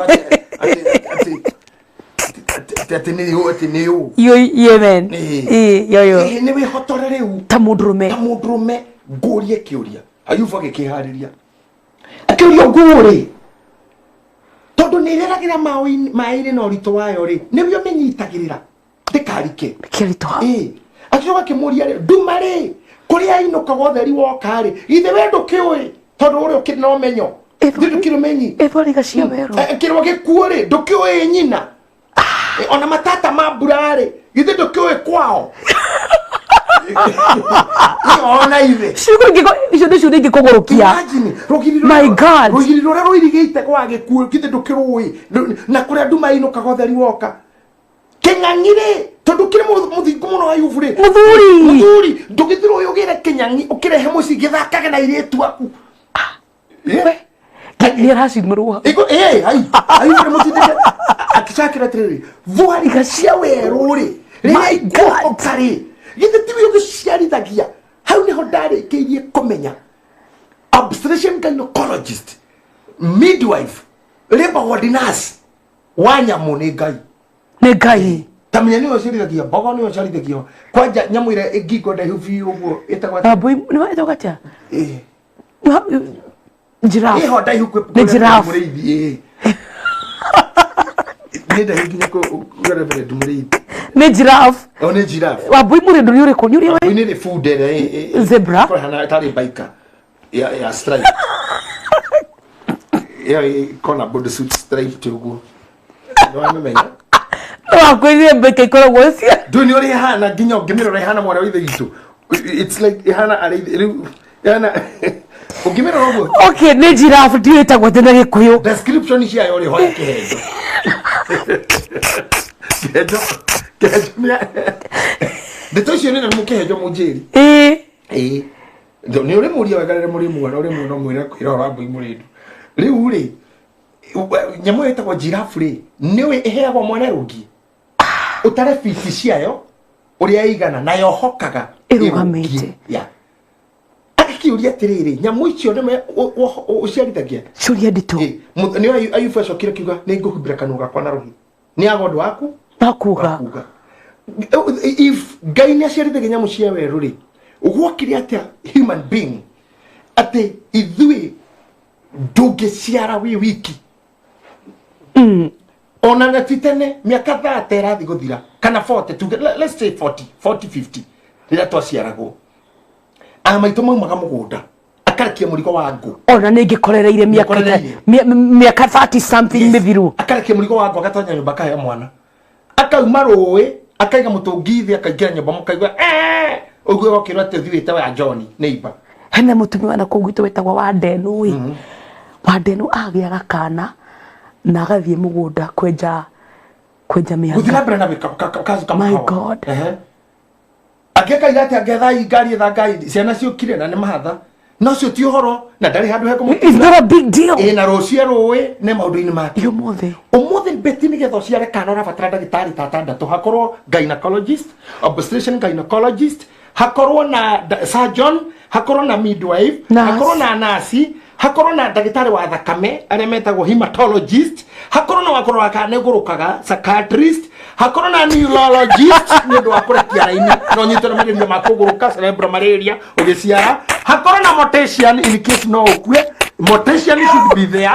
atĩ nĩ ũ, atĩ nĩ ũ. Yo yemen. Ĩ. Ĩ, yoyo. Ĩ, nĩ wĩhotore rĩu ta mũndũrũme. Ta mũndũrũme, ngũrie kĩũria. Ayubu agĩkĩharĩria, akĩũria ngũrĩ, tondũ nĩ ĩreragĩra maĩ-inĩ na ũritũ wayo rĩ, nĩguo mĩnyitagĩrĩra ndĩkarike. Kĩritũha. Ĩ, agĩcoka akĩmũria rĩ, nduma rĩ, kũrĩa inũkaga ũtheri woka rĩ, githĩ we ndũkĩũĩ, tondũ ũrĩa ũkĩrĩ na ũmenyo, githĩ ndũkĩrĩ ũmenyi? Ĩthwariga cia werũ. Kĩrwa gĩkuo rĩ, ndũkĩũĩ nyina? Ona matata ma mbura rĩ, githĩ ndũkĩũĩ kwao? Ona ithe Ciugo icio nĩ ciũria ingĩkũgũrũkia. Imagine, rũgiri My God. Rũgiri rũrĩa rũirigĩte gwa gĩkuũ, githĩ ndũkĩrũĩ? Na kũrĩa nduma inũkaga ũtheri woka, kĩng'ang'i rĩ, tondũ kĩrĩ mũthingu mũno Ayubu rĩ. Mũthuri. Mũthuri, ndũgĩthirwo ũyũ ũgĩre kĩnyang'i ũkĩrehe mũciĩ gĩthakage na airĩtu aku? Nĩ aracimũrwo. Iko eh ai ai, nĩ mũtindĩke. Agĩcakĩra atĩrĩrĩ, thwariga cia werũ rĩ, rĩrĩa ikuohoka rĩ, githĩ tiwe ũgĩciarithagia? Hau nĩho ndarĩkĩirie kũmenya obstetrician gynecologist, midwife, labor ward nurse wa nyamũ nĩ Ngai. Nĩ Ngai. Ta menya nĩwe ũciarithagia mbogo, nĩwe ũciarithagia kwanja nyamũ ĩrĩa ĩngingo ndaihu biũ ũguo ĩtagwo atĩa? Wambui nĩ wetagwo atĩa? Ĩĩ. Giraffe. Ĩho ndaihu kwĩ Nĩ giraffe. Mũrĩithi, ĩĩ. Nĩ ndaihu nginya kwĩ Reverend Mũrĩithi. Nĩ giraffe. O nĩ giraffe. Wambui mũrĩndũ nĩ ũrĩkũ? Nĩ ũrĩa Wambui nĩ bunda ĩrĩa Zebra. ĩhana tarĩ biker ya stripe. Ĩyo ĩkona bodysuit striped ũguo. Nĩ wamĩmenya? Wakwĩrire mbeka ikoragwo cia Ndũĩ nĩ ũrĩa ĩhana nginya ũngĩmĩrora ĩhana mwana wa ithe witũ. It's like ĩhana arĩ rĩu ĩhana ũngĩmĩrora ũguo. Okay, nĩ giraffe ndiũĩ ĩtagwo atĩa na Gĩkũyũ. Description ciayo rĩ hoya kĩhenjo. Kĩhenjo kĩhenjo nĩ ndeto icio nĩ nĩ kĩhenjo mũnjĩri. Ĩĩ. Ĩĩ. Nĩ ũrĩ mũria wega rĩrĩa mũrĩ muona ũrĩ muona mwĩre kwĩra ũhoro wa mbũi mũrĩndu. Rĩu rĩ nyamũ ĩyo ĩtagwo giraffe rĩ nĩũĩ ĩheagwo mwana ĩrũngiĩ ũtare biti ciayo ũrĩa ĩigana na yohokaga Ĩrũgamĩte. ĩrũngiĩ. Yeah. Agĩkĩũria atĩrĩrĩ nyamũ icio nĩme ũciarithagia. Ciũria nditũ. Ĩ, nĩ Ayubu acokire akiuga nĩ ngũhumbĩra kanua gakwa na rũhĩ nĩ aga ũndũ waku Wakuga. Wakuga. If Ngai nĩ aciarithagia nyamũ cia werũ rĩ gwokire atĩa human being atĩ ithuĩ ndũngĩciara wĩ wiki ona na ti tene mĩaka 30 ĩrathiĩ gũthira kana 40 tuge let's say 40 40 50 rĩrĩa twaciaragwo a maitũ maumaga mũgũnda akarekia mũrigo wa ngũ. Ona nĩ ngĩkorereire mĩaka Nĩũkorereire. Mĩaka 30 something Yes. mĩthiru. Akarekia mũrigo wa ngũ agatonya nyũmba akahe mwana akauma rũĩ akaiga mũtũngi thĩ akaingĩra nyũmba mũkaigua "Eh!" ũguo gokĩrwo atĩ ũthiĩte wa John neighbor. Hena mũtumia wana kũu gwitũ wĩtagwo Wandenu ĩ. Wandenu agĩaga kana na agathiĩ mũgũnda kwenja kwenja gũthiĩ na mĩanga. mbere na wĩka kazi kama My hawa. God. Ehe. Angĩkaira atĩ angetha ngari etha ngari ciana ciũkire na nĩ mahatha no cio ti ũhoro na ndarĩ handũ hekũmũtiga. It's not a big deal. Ĩ na rũciũ rũĩ nĩ maũndũ-inĩ make. Ũmũthĩ. Ũmũthĩ beti nĩgetha ũciare kana ũrabatara ndagĩtarĩ ta atandatũ hakorwo gynecologist, obstetrician gynecologist, hakorwo na surgeon, hakorwo na midwife, Nurse. hakorwo na nurse, hakorwo na ndagĩtarĩ wa thakame arĩa metagwo hematologist, hakorwo na wakũrora kana nĩ ũgũrũkaga psychiatrist, hakorwo na neurologist nĩ ũndũ wa kũrekia raini no nyitwo nĩ magerio ma kũgũrũka cerebral malaria ũgĩciara, hakorwo na mortician in case no ũkue, mortician should be there.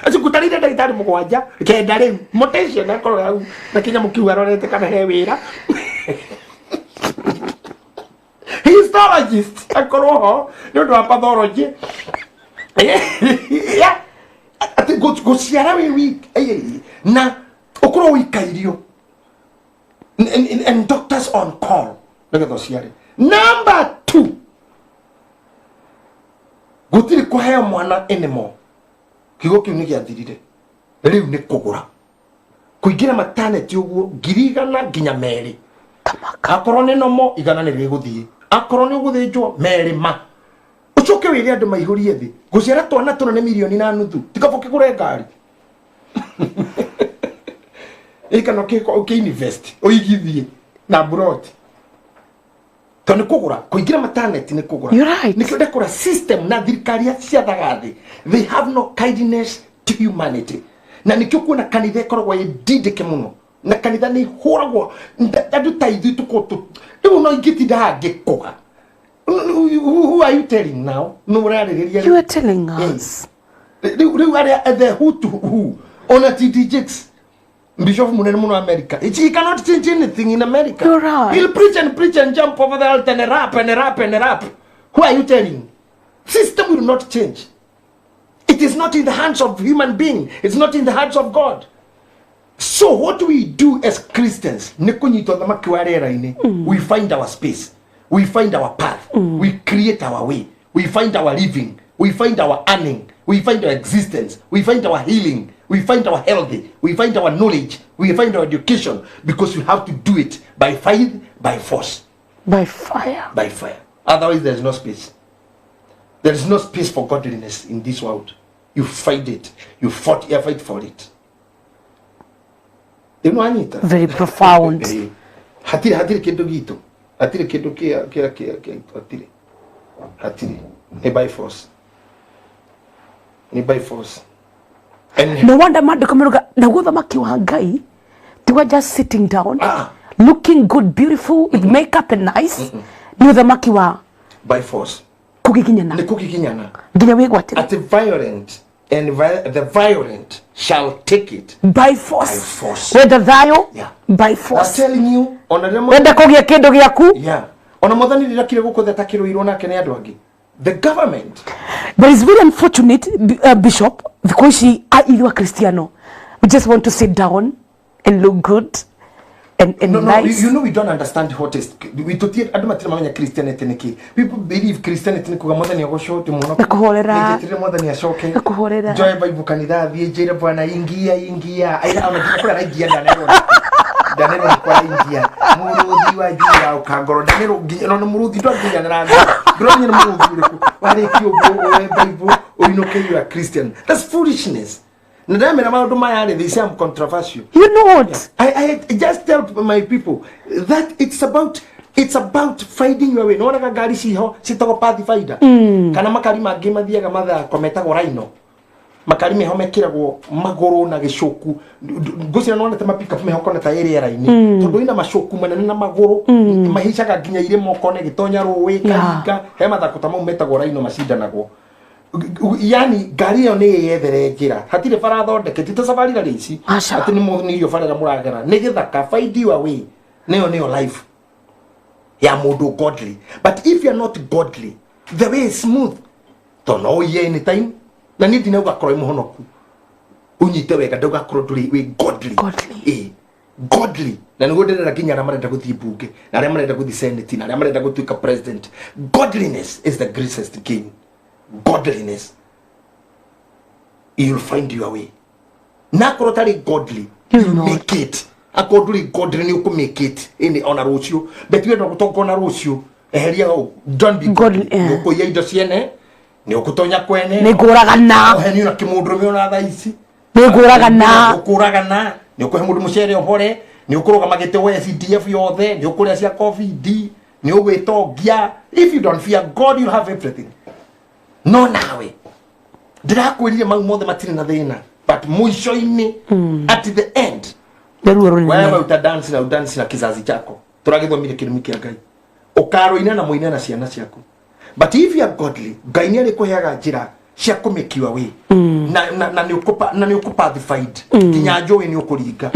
Acio ngũtarĩire ndagĩtarĩ mũgwanja kenda rĩu mortician akorwo hau na kĩnyamũ kĩu arorete kana he wĩra histologist akorwo ho nĩ ũndũ wa pathology. Yeah. Atĩ gũciara wĩ wiki na ũkorwo ũikairio and doctors on call nĩgetha ũciare. Number 2, gũtirĩ kũheo mwana anymore. Kiugo kĩu nĩ gĩathirire. Rĩu nĩ kũgũra kũingĩra maternity ũguo ngiri igana nginya merĩ. Tamaka. Akorwo nĩ nomo igana nĩ rĩgũthiĩ, akorwo nĩ ũgũthĩnjwo merĩ ma ũcoke wĩre andũ maihũrie thĩ. Gũciara twana tũna nĩ mirioni na nuthu tikaba ũkĩgũre ngari ĩ kana ũkĩ-invest ũigithie na mburoti tondũ nĩ kũgũra kũingĩra maternity nĩ kũgũra. You're right. Nĩkĩo ndakora system na thirikari ciathaga thĩ, they have no kindness to humanity, na nĩkĩo kuona kanitha ĩkoragwo ĩ ndindĩke mũno na kanitha nĩ ihũragwo andũ ta ithuĩ tũkorwo rĩu no ingĩtinda haha ngĩkũga. Who are you telling now? Nũ ũrarĩrĩria? You are telling us. Rĩu rĩu arĩa the who to who ona TD Jakes bishop munene muno America, he cannot change anything in America. You're right. He'll preach and preach and jump over the altar and rap and rap and rap. Who are you telling? System will not change. It is not in the hands of human being. It's not in the hands of God. So what we do as Christians, nĩ kũnyita ũthamaki wa rĩera-inĩ. We find our space. We find our path. We create our way. We find our living. We find our earning. We find our existence. We find our healing. We find our healthy. We find our knowledge. We find our education. Because we have to do it by faith, by force. By fire. By fire. Otherwise, there's no space. There is no space for godliness in this world. You fight it. You fought, you fight for it. Rĩu nĩwanyita? Very profound. Ĩĩ. Hatirĩ kĩndũ gitũ, hatirĩ kĩndũ kĩa hatirĩ, hatirĩ, nĩ by force, nĩ by force. And No wonder maandĩko meruga naguo thamaki wa Ngai tiwa just sitting down, Ah. looking good, beautiful with makeup and nice. Nĩ ũthamaki wa by force kũgiginyana. Nĩ kũgiginyana. Nginya wĩgwatĩre. At violent and the violent shall take it by force. By force. Wenda thayũ, Yeah. by I'm force. telling you, ona rĩrĩa Wenda kũgĩa kĩndũ gĩaku. Yeah, ona mwathani rĩrĩa kire gũkũ thĩ atakĩrũirwo nake nĩ andũ angĩ, the government. But it's very unfortunate, Bishop, thikũ ici ithuĩ Akristiano, we just want to sit down and look good and No, nice. you know we don't understand what is, we tutie andũ matirĩ mamenya Christianity nĩ kĩ. People believe Christianity nĩ kuga mwathani agocwo ti mũno Na kũhorera. nĩnjeterere mwathani acoke. Na kũhorera. Njoe Bible kanitha thiĩ njĩre bwana ingia ingia aira ona nginya kũrĩa araingia ndanerwo ndanerwo nĩ kwa ingia mũrũthi wa njira ũkangoro ndanerwo nginya no mũrũthi ndwanginyanĩra ngoro ndũramenya nĩ mũrũthi ũrĩkũ warĩkia ũguo woe Bible ũinũke. You are Christian. That's foolishness. Na ndamera maũndũ maya rĩ, they say I'm controversial. You know what? I just tell my people that it's about finding your way. Nĩwonaga ngari ciho ciĩtagwo Pathfinder, kana makari mangĩ mathiaga mathako metagwo Rhino, makari meho mekĩragwo magũrũ na gĩcoku. Ngũcira nĩwonete mapikabu meho kona ta ĩ rĩera-inĩ, tondũ ina macoku manene na magũrũ mahaicaga nginya irĩma ũkone gĩtonya rũĩ karinga. He mathako ta mau metagwo Rhino macindanagwo. Yani ngari ĩyo nĩ ĩyethere njĩra, hatirĩ bara thondeke, ti ta safari rally ici. Aca. Atĩ nĩ mũnirio bara ĩrĩa mũragera nĩ gĩthaka. Find your way, nĩyo life ya mũndũ godly. But if you are not godly, the way is smooth to no ũiye anytime. Na niĩ ndinauga korwo wĩ mũhonoku ũnyite wega, ndauga korwo ndũrĩ wĩ godly. Godly. Ĩ godly, na nĩguo ndĩrera nginya arĩa marenda gũthiĩ mbunge na arĩa marenda gũthiĩ senate na arĩa marenda gũtuĩka president. Godliness is the greatest gain. Godliness, you'll find your way. Na akorwo ũtarĩ godly, You'll you'll not. make it. Akorwo ndũrĩ godly, nĩ ũkũ it ĩnĩ ona rũciũ, but wenda gũtonga ona rũciũ, eheria don't be godly. Godly, yeah. Nĩ ũkũiya indo ciene, nĩ ũgũtonya kwene, Nĩ ngũragana. ũhenio na kĩmũndũrũme ona thaa ici. Nĩ ngũragana. Ũkũragana, nĩ ũkũhe mũndũ mũcere ũhore, nĩ ũkũrũgama gĩtĩ woe CDF yothe, nĩ ũkũrĩa cia COVID, nĩ ũgwĩtongia. If you don't fear God, you'll have everything. No nawe ndĩrakwĩrire mau mothe matirĩ na thĩna, but mũico-inĩ, at the end, Nĩ ruo rũnene. Wewe utadance na udance na kizazi chako. Tũragĩthomire kĩrumi kĩa Ngai, ũkarũina na mũine na ciana ciaku. But if you are godly, Ngai nĩ arĩkũheaga njĩra cia kũ make your way, na nĩ ũkũpa na nĩ ũkũ pathfind nginya njũĩ nĩ ũkũringa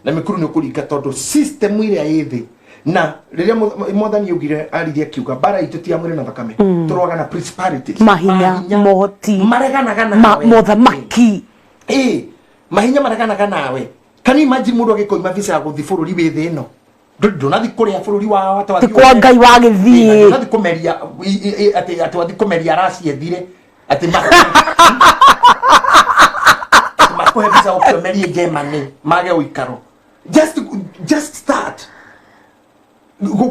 na mĩkuru nĩ ũkũringa, tondũ system ĩrĩa ĩ thĩ na rĩrĩa mwathani augire aririe akiuga mbara itũ ti ya mwĩrĩ na thakame, tũrũaga na principalities. Mahinya, mohoti. Mareganaga nawe. Mothamaki. Ĩ mahinya mareganaga nawe. Can you imagine mũndũ agĩkoima visa ya gũthiĩ bũrũri wĩ thĩ ĩno? Ndũnathiĩ kũrĩa bũrũri wao atĩ Ti wathiĩ kwa Ngai wagĩthiĩ. Ndũnathiĩ kũmeria atĩ wathiĩ kũmeria raci ethire, atĩ makũhe visa ũke ũmerie Germany mage ũikaro. Just start.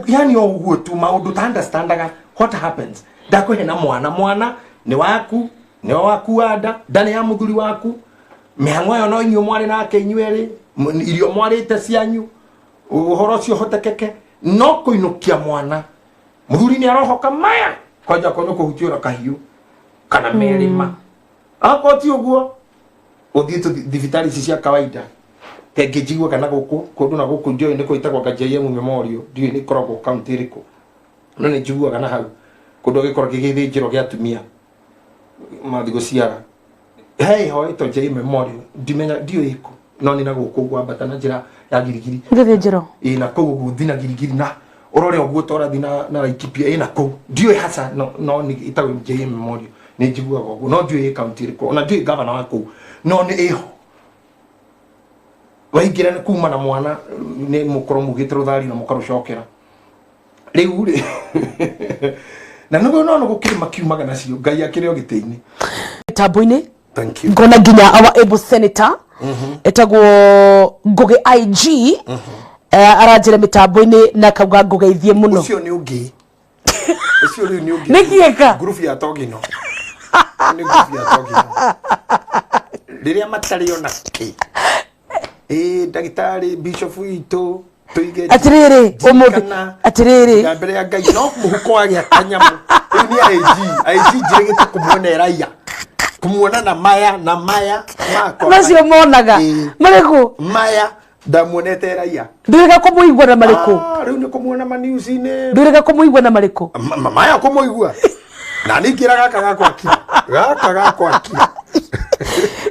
Yani o ũguo tu maũndũ ta understandaga what happens. Ndakũhe na mwana, mwana nĩ waku, nĩ waku wa nda, nda nĩ ya mũthuri waku, mĩhang'o ĩyo no inyuĩ mwarĩ nake inyuĩ erĩ, irio mwarĩte cianyu, ũhoro ũcio ũhotekeke. No kũinũkia mwana, mũthuri nĩ arohoka maya kwanja korwo nĩ kũhutiũra kahiũ kana merĩ ma akorwo ti ũguo ũthiĩ tũ thibitarĩ ici cia kawaida tengĩ njiguaga na gũkũ kũndũ na gũkũ ndiũĩ nĩ kwĩtagwo nga JM Memorial, ndiũĩ nĩ ĩkoragwo kaunti ĩrĩkũ, no nĩ njiguaga na hau kũndũ gĩkorwo gĩgĩthĩnjĩrwo gĩa atumia mathiĩ gũciara he ho ĩtwo JM Memorial, ndimenya ndiũĩ ĩkũ, no nĩ na gũkũ gwambata na njĩra ya Girigiri. Gĩthĩnjĩro. Ĩ na kũu ũguo thi na Girigiri na ũrore ũguo ta ũrathiĩ na Laikipia ĩ na kũu, ndiũĩ haca, no nĩ ĩtagwo JM Memorial, nĩ njiguaga ũguo, no ndiũĩ ĩ kaunti ĩrĩkũ, ona ndiũĩ gavana wa kũu, no nĩ ĩho waingĩra nĩ kuma na mwana nĩ mũkorwo mugĩte rũthari na mũkarũcokera rĩu rĩ na nĩguo no nĩ gũkĩrĩ makiumaga nacio Ngai akĩrĩ o gĩtĩ-inĩ. Mĩtambo-inĩ. Thank you. Ngona nginya our able senator etagwo Ngugi IG aranjĩra mĩtambo-inĩ na akauga ngũgeithie mũno. Ũcio nĩ ũngĩ, ũcio rĩu nĩ ũngĩ. Nĩ kĩeka? Ngurubu ya Togino, nĩ ngurubu ya Togino rĩrĩa matarĩ ona kĩ. Ĩ ndagĩtarĩ bishop witũ tuige Atiriri, umuthi atiriri. Njiga mbere ya Ngai no mũhuko wagĩa kanyamũ. Rĩu nĩ IG, IG njĩrĩgĩte kũmuona ĩraiya. Kũmuona na maya na maya makwa. Macio monaga. Ĩ. Marĩkũ? Maya ndamuonete ĩraiya. Ndũrĩga kũmũigua na marĩkũ? Ah, rĩu nĩ kũmuona maniuci-inĩ. Ndũrĩga kũmũigua na marĩkũ? Maya kũmũigua. Na ningĩra gaka gakwa kira. Gaka gakwa kira.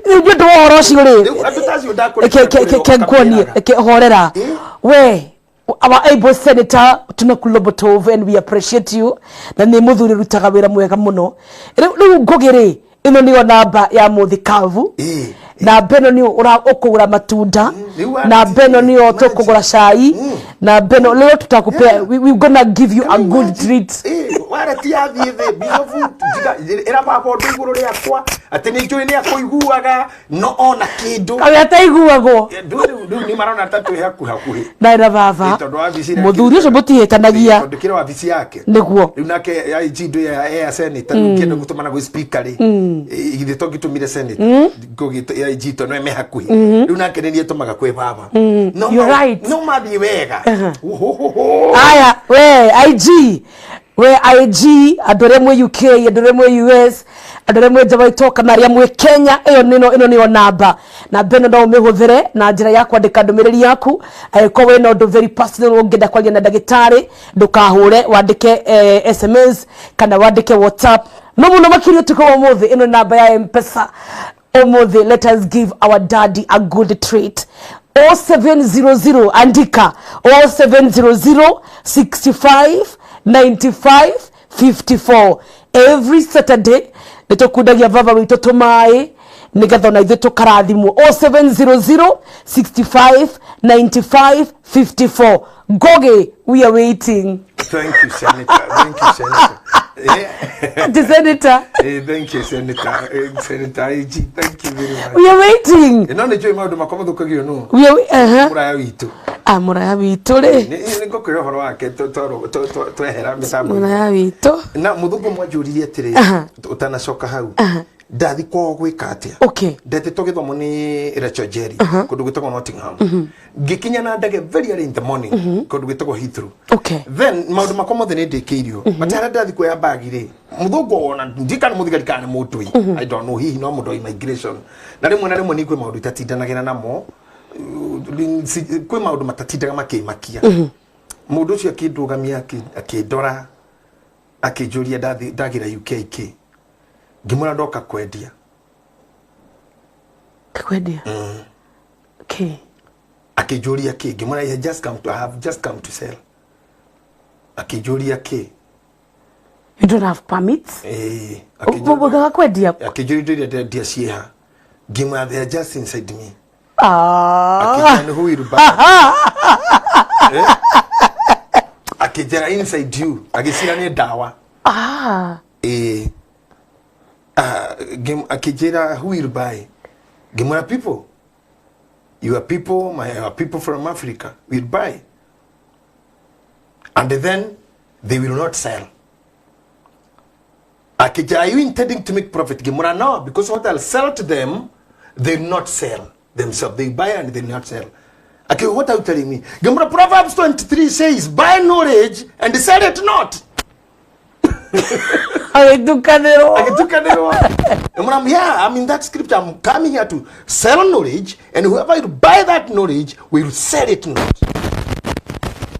Rĩu nĩ ũndũ wa ũhoro ũcio rĩ. Rĩu andũ ta acio Ke ndakũrĩkĩra ke ke ke nkuonie ke horera. Eh? We our able senator tunakulobotov and we appreciate you na nĩ mũthuri rutaga wĩra mwega mũno. Rĩu rĩu Ngũgĩ rĩ ĩno nĩyo namba ya mũthikabu. Eh. Namba ĩno nĩyo ũra ũkũgũra matunda. Rĩu wa- Namba ĩno nĩyo imagine. tũkũgũra cai. Namba ĩno leo tutakupea Yeah. we gonna give you a good treat. Wareti yathiĩ thĩ bishofu ĩra baba ũndũ igũrũ rĩakwa atĩ nĩ njũĩ nĩ akũiguaga no ona kĩndũ. Kawe ataiguagwo. Rĩu nĩ marona ta twĩ hakuhĩ hakuhĩ. Na na baba. Ĩ, tondũ wabici ĩrĩa Mũthuri ũcio mũtihĩtanagia. Tondũ kĩrĩ wabici yake. Nĩguo. Rĩu nake IG ndũ ya senator rĩu kĩndũ gũtũmana gwĩ speaker rĩ. Githĩ to ngĩtũmire senator. Ngũgĩ IG to no me hakuhĩ. Rĩu nake nĩ niĩ tũmaga kwĩ baba. No You're right. No mathiĩ wega. Uhuhuhu. Aya, we IG, we IG, andũ arĩa mwĩ UK, andũ arĩa mwĩ US, andũ arĩa mwĩ nja wa itoka na arĩa mwĩ Kenya, ĩyo nĩno ĩno nĩyo namba. Namba ĩno no ũmĩhũthĩre na njĩra ya kwandĩka ndũmĩrĩri yaku. Angĩkorwo wĩna ũndũ very personal ũngĩenda kwaria na ndagĩtarĩ, ndũkahũre, wandĩke SMS kana wandĩke WhatsApp. No mũno makĩria ũtukũ wa ũmũthĩ, ĩno namba ya M-Pesa. Ũmũthĩ, let us give our daddy a good treat. 0700 andika 0700 65 95 54 every Saturday nĩtũkundagia baba witũ tũmaĩ nĩgetha ona ithuĩ tũkarathimwo. 0700 65 95 54 Ngogi, we are waiting. Thank you, Senator. Thank you, Senator. Yeah. The Senator. Thank you, Senator. Senator IG, thank you very much. We are waiting. No nĩ njũĩ maũndũ makwa mathũkagio nũ. We are, uh-huh. Mũraya witũ. Ah, mũraya witũ rĩ. Nĩ ngũkwĩra ũhoro wake twehera mĩtambo. Mũraya witũ. Na mũthũngũ mwanjũririe atĩrĩ, ũtanacoka hau. Ndathi kwao gwĩka atĩa? Okay. Ndetĩtwo gĩthomo nĩ Rachel Jerry kũndũ gwĩtagwo Nottingham. Ngĩkinya na ndege very early in the morning kũndũ gwĩtagwo Heathrow. Okay. Then maũndũ makwa mothe nĩ ndĩkĩirio. But harĩa ndathi kuoya bagi rĩ, mũthũngũ ona ndikana mũthigari kana nĩ mũtui. I don't know, hihi no mũndũ wa immigration. Na rĩmwe na rĩmwe nĩ kwĩ maũndũ itatindanagĩra namo. Kwĩ maũndũ matatindaga makĩmakia. Mũndũ ũcio akĩndũgamia akĩndora akĩnjũria ndagĩra UK kĩ. Ngĩmwĩra ndoka kwendia. Kwendia. Okay. Akĩnjũria kĩ, ngĩmwĩra I just come to, I have just come to sell. Akĩnjũria kĩ. You don't have permits? Eh, Ũgaga kwendia? Akĩnjũria indo iria ndendia ciĩha. Ngĩmwĩra they are just inside me. Ah. Akĩnjĩra nĩ who will buy. Akĩnjĩra inside you. Agĩcira nĩ ndawa. Ah. Eh. Akĩnjĩra who will buy. Ngĩmwĩra people. Your people, my our people from Africa will buy. And then they will not sell. Akija, are you intending to make profit? Ngĩmwĩra no, because what I'll sell to them, they will not sell themselves. They buy and they will not sell. Okay, what are you telling me? Ngĩmwĩra Proverbs 23 says, buy knowledge and sell it not. Agĩtukanĩrwo. Agĩtukanĩrwo. Ngĩmwĩra, yeah, I'm in that scripture. I'm coming here to sell knowledge, and whoever will buy that knowledge will sell it not.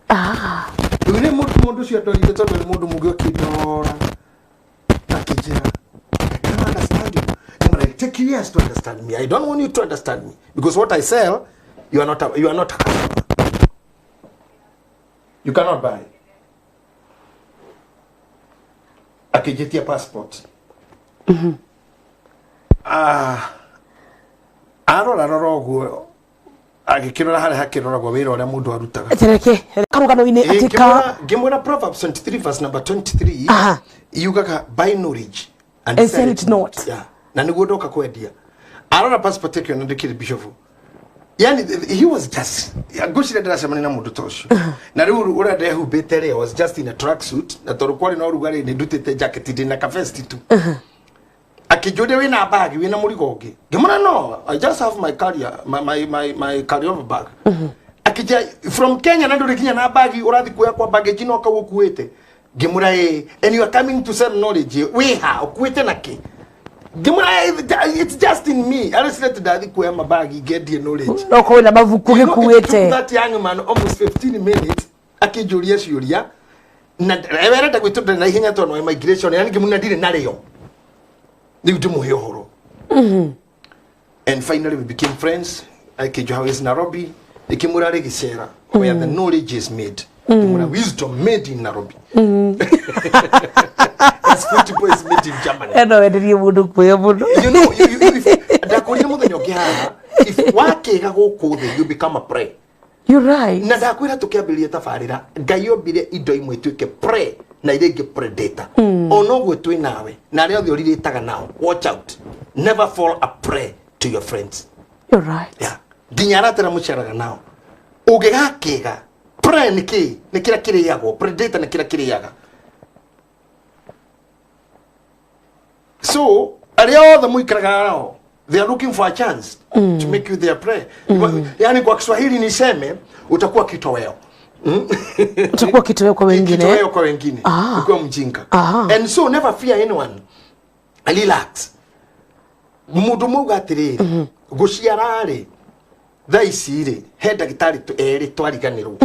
Ah. Rĩu nĩ mũndũ ũcio andorire tondũ nĩ mũndũ mũngĩ ũkĩndora akĩnjĩra, I can't understand you. Ngĩmwĩra, it take you years to understand me. I don't want you to understand me because what I sell, you are not a customer. You cannot buy. Akĩnjĩtia passport. Arora rora ũguo agĩkĩrora harĩa hakĩroragwo wĩra ũrĩa mũndũ arutaga. Tereke karũgano-inĩ atĩ ka Ngĩmwĩra Proverbs 23 verse number 23 Aha. yugaga buy knowledge and And sell it not. Yeah. Na nĩguo ndoka kwendia. Arora passport yake ona ndĩkĩrĩ bishop. Yani he was just ngwĩciria ndĩracemania na mũndũ ta ũcio. Na rĩu ũrĩa ndehumbĩte rĩ, I was just in a track suit na tondũ kwarĩ na ũrugarĩ nĩ ndutĩte jacket ndĩ na ka vest tu. Akĩnjũria wĩna bag, wĩna mũrigo ũngĩ? Ngĩmwĩra no, I just have my carrier, my carry over bag. Akĩnjĩra from Kenya na ndũrĩ nginya na bag, ũrathiĩ kuoya kwa baggage no kau ũkuĩte. Ngĩmwĩra ĩĩ, and you are coming to sell knowledge, wĩha ũkuĩte na kĩ? Ngĩmwĩra it's just in me, arĩcire ndathi kuoya mabagi ngendie knowledge. No korwo na mabuku You know, it took gĩkuĩte. that young man almost 15 minutes akĩnjũria ciũria na werenda gwĩtũndĩra na ihenya tondũ wa immigration, yani ngĩmwĩra ndirĩ narĩo rĩu ndĩmũhe ũhoro. And finally we became friends. Akĩnjũha how is Nairobi, ĩkĩmwĩra rĩ gĩcera where the knowledge is made. Ngĩmwĩra wisdom made in Nairobi as football is made in Germany. Eno wenderie mũndũ kuoya mũno. You know, you, if ndakũria mũthenya ũngĩ haha, if wakĩga gũkũ thĩ, you become a prey. You're right. Na ndakwĩra tũkĩambĩrĩria tabarĩra, Ngai ombire indo imwe ituĩke prey na iria ingĩ predator. O noguo twĩ nawe na arĩa othe ũrirĩtaga nao, watch out, never fall a prey to your friends. You're right. Yeah. Nginya aratera mũcaraga nao ũngĩgakĩga prey nĩ kĩ? Nĩ kĩrĩa kĩrĩagwo. Predator nĩ kĩrĩa kĩrĩaga. So arĩa othe mũikaraga nao, they are looking for a chance to make you their prey. Yani kwa Kiswahili niseme utakuwa kitoweo. Utakuwa kitoweo kwa wengine. Kitoweo kwa wengine. Ah. Ukiwa mjinga. Ah. And so never fear anyone, relax. Mundu mauga atiriri, guciara rĩ, thaa ici rĩ, he ndagĩtarĩ erĩ twariganĩrwo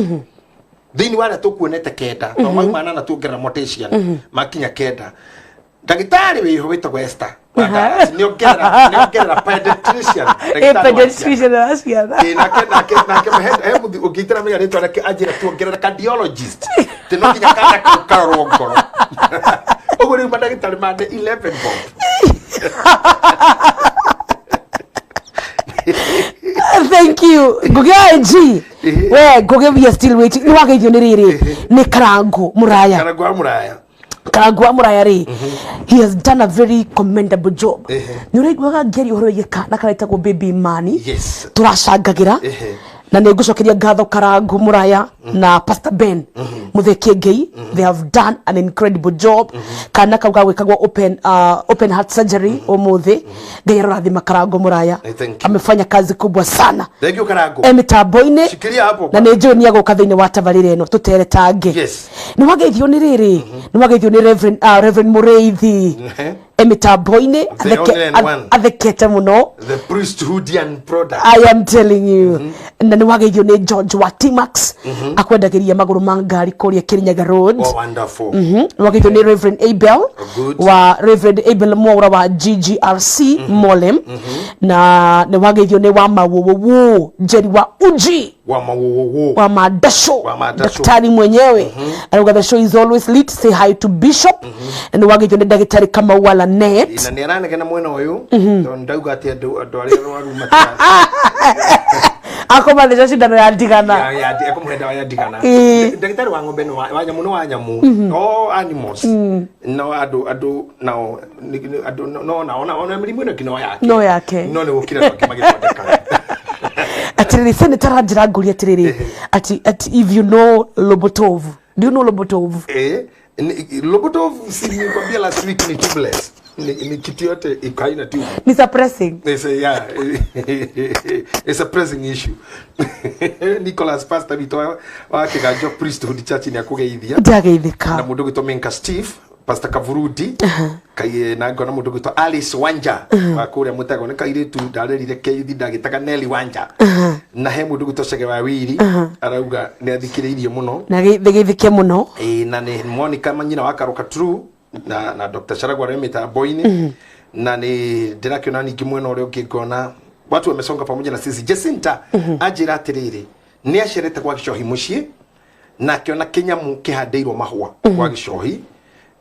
thĩinĩ wa arĩa tũkuonete kenda to mauma na tuongerera mortician makinya kenda. Ndagĩtarĩ wĩho wĩtagwo Esther wa Dallas, nĩongerera pediatrician, Eh, ndagĩtarĩ wa ciana. pediatrician wa ciana. Ĩ, nake he mũthi ũngĩitĩra menya rĩtwa rĩake anjĩra tuongerera cardiologist tĩ no nginya kana kau karorwo ngoro. Ũguo rĩu mandagĩtarĩ mane 11 bob. Thank you, Ngugi IG. We Ngugi, we are still waiting. Nĩ wageithio nĩ rĩrĩ, nĩ Karangu Muraya. Karangũ wa Mũraya. Karangu wa Muraya rĩ, he has done a very commendable job. Nĩ ũraiguaga ngĩaria ũhoro wĩgiĩ kana karetagwo Baby Mani. Yes. Tũracangagĩra. Na nĩ ngũcokeria ngatho Karangu Muraya na Pastor Ben Muthekie Ngei. They have done an incredible job. Kana kau gagwĩkagwo open heart surgery ũmũthĩ. Ngai arorathima Karangu Muraya. Eh, thank you. Amefanya kazi kubwa sana. Thank you, Karangu. E mĩtambo-inĩ. Shikilia hapo. Na nĩ njũĩ nĩ agũka thĩinĩ wa tabarĩra ĩno tũtere tangĩ. Nĩ wageithio nĩ rĩrĩ, nĩ wageithio nĩ Reverend Mũrĩithi. E mĩtambo-inĩ. The only and one. Athekete mũno. The priesthoodian product. I am telling you. Na nĩ wageithio nĩ George wa T-Max, akwendagĩria magũrũ ma ngari kũrĩa Kirinyaga Road. Oh, wonderful. Nĩ wageithio nĩ Reverend Abel. Good. Wa Reverend Abel Mwaura wa GGRC Molem. Na nĩ wageithio nĩ wa Mawowowo Njeri wa Uji Wa mawowowo. Wa Madasho. Wa Madasho. Daktari mwenyewe arauga the show is always lit, say hi to Bishop. Na nĩ wageithio nĩ ndagĩtarĩ Kamau wa Lanet. Na nĩ aranegena mwena ũyũ tondũ ndauga atĩ andũ arĩa arwaru matira Akũmatheca cindano ya ndigana. Ekũmũhe ndawa ya ndigana. Ĩĩ. Ndagĩtarĩ wa ng'ombe nĩ wa nyamũ, nĩ wa nyamũ, all animals. No andũ nao andũ no nao ona mĩrimũ ĩno ĩngĩ no yake. No yake. No nĩ gũkira andũ angĩ magĩthondeka. Atiriri, senator aranjĩra ngũria atiriri ati if you know Lobotov. Do you know Lobotov? Eh, Lobotov, si nilikwambia last week ni tubeless. Ni kitu yote iko haina tube. Ni suppressing. They say, yeah, it's a pressing issue. Nicholas Pastor witũ wa Kĩganjo Priesthood Church nĩ akũgeithia. Na Ndageithĩka. mũndũ ũgwĩtwo Menka Steve, Pastor Kavurudi, kai na ngona mũndũ ũgwĩtwo Alice Wanja wa kũrĩa mũtego, nĩ kairĩtu ndarerire keithi ndagĩtaga Nelly Wanja. Na he mũndũ ũgwĩtwo Chege wa Wiri arauga nĩ athikĩrĩirie mũno. Na geithĩke mũno. Ĩĩ, na nĩ Monica Manyina wa Karoka True na Dr. Charagwa arĩ mĩtambo-inĩ. Na nĩ ndĩrakĩona ningĩ mwena ũrĩa ũngĩ ngona watu wamesonga pamoja na sisi. Jacinta anjĩra atĩrĩrĩ, nĩ acerete gwa Gĩcohi mũciĩ na akĩona kĩnyamũ kĩhandĩirwo mahũa gwa Gĩcohi,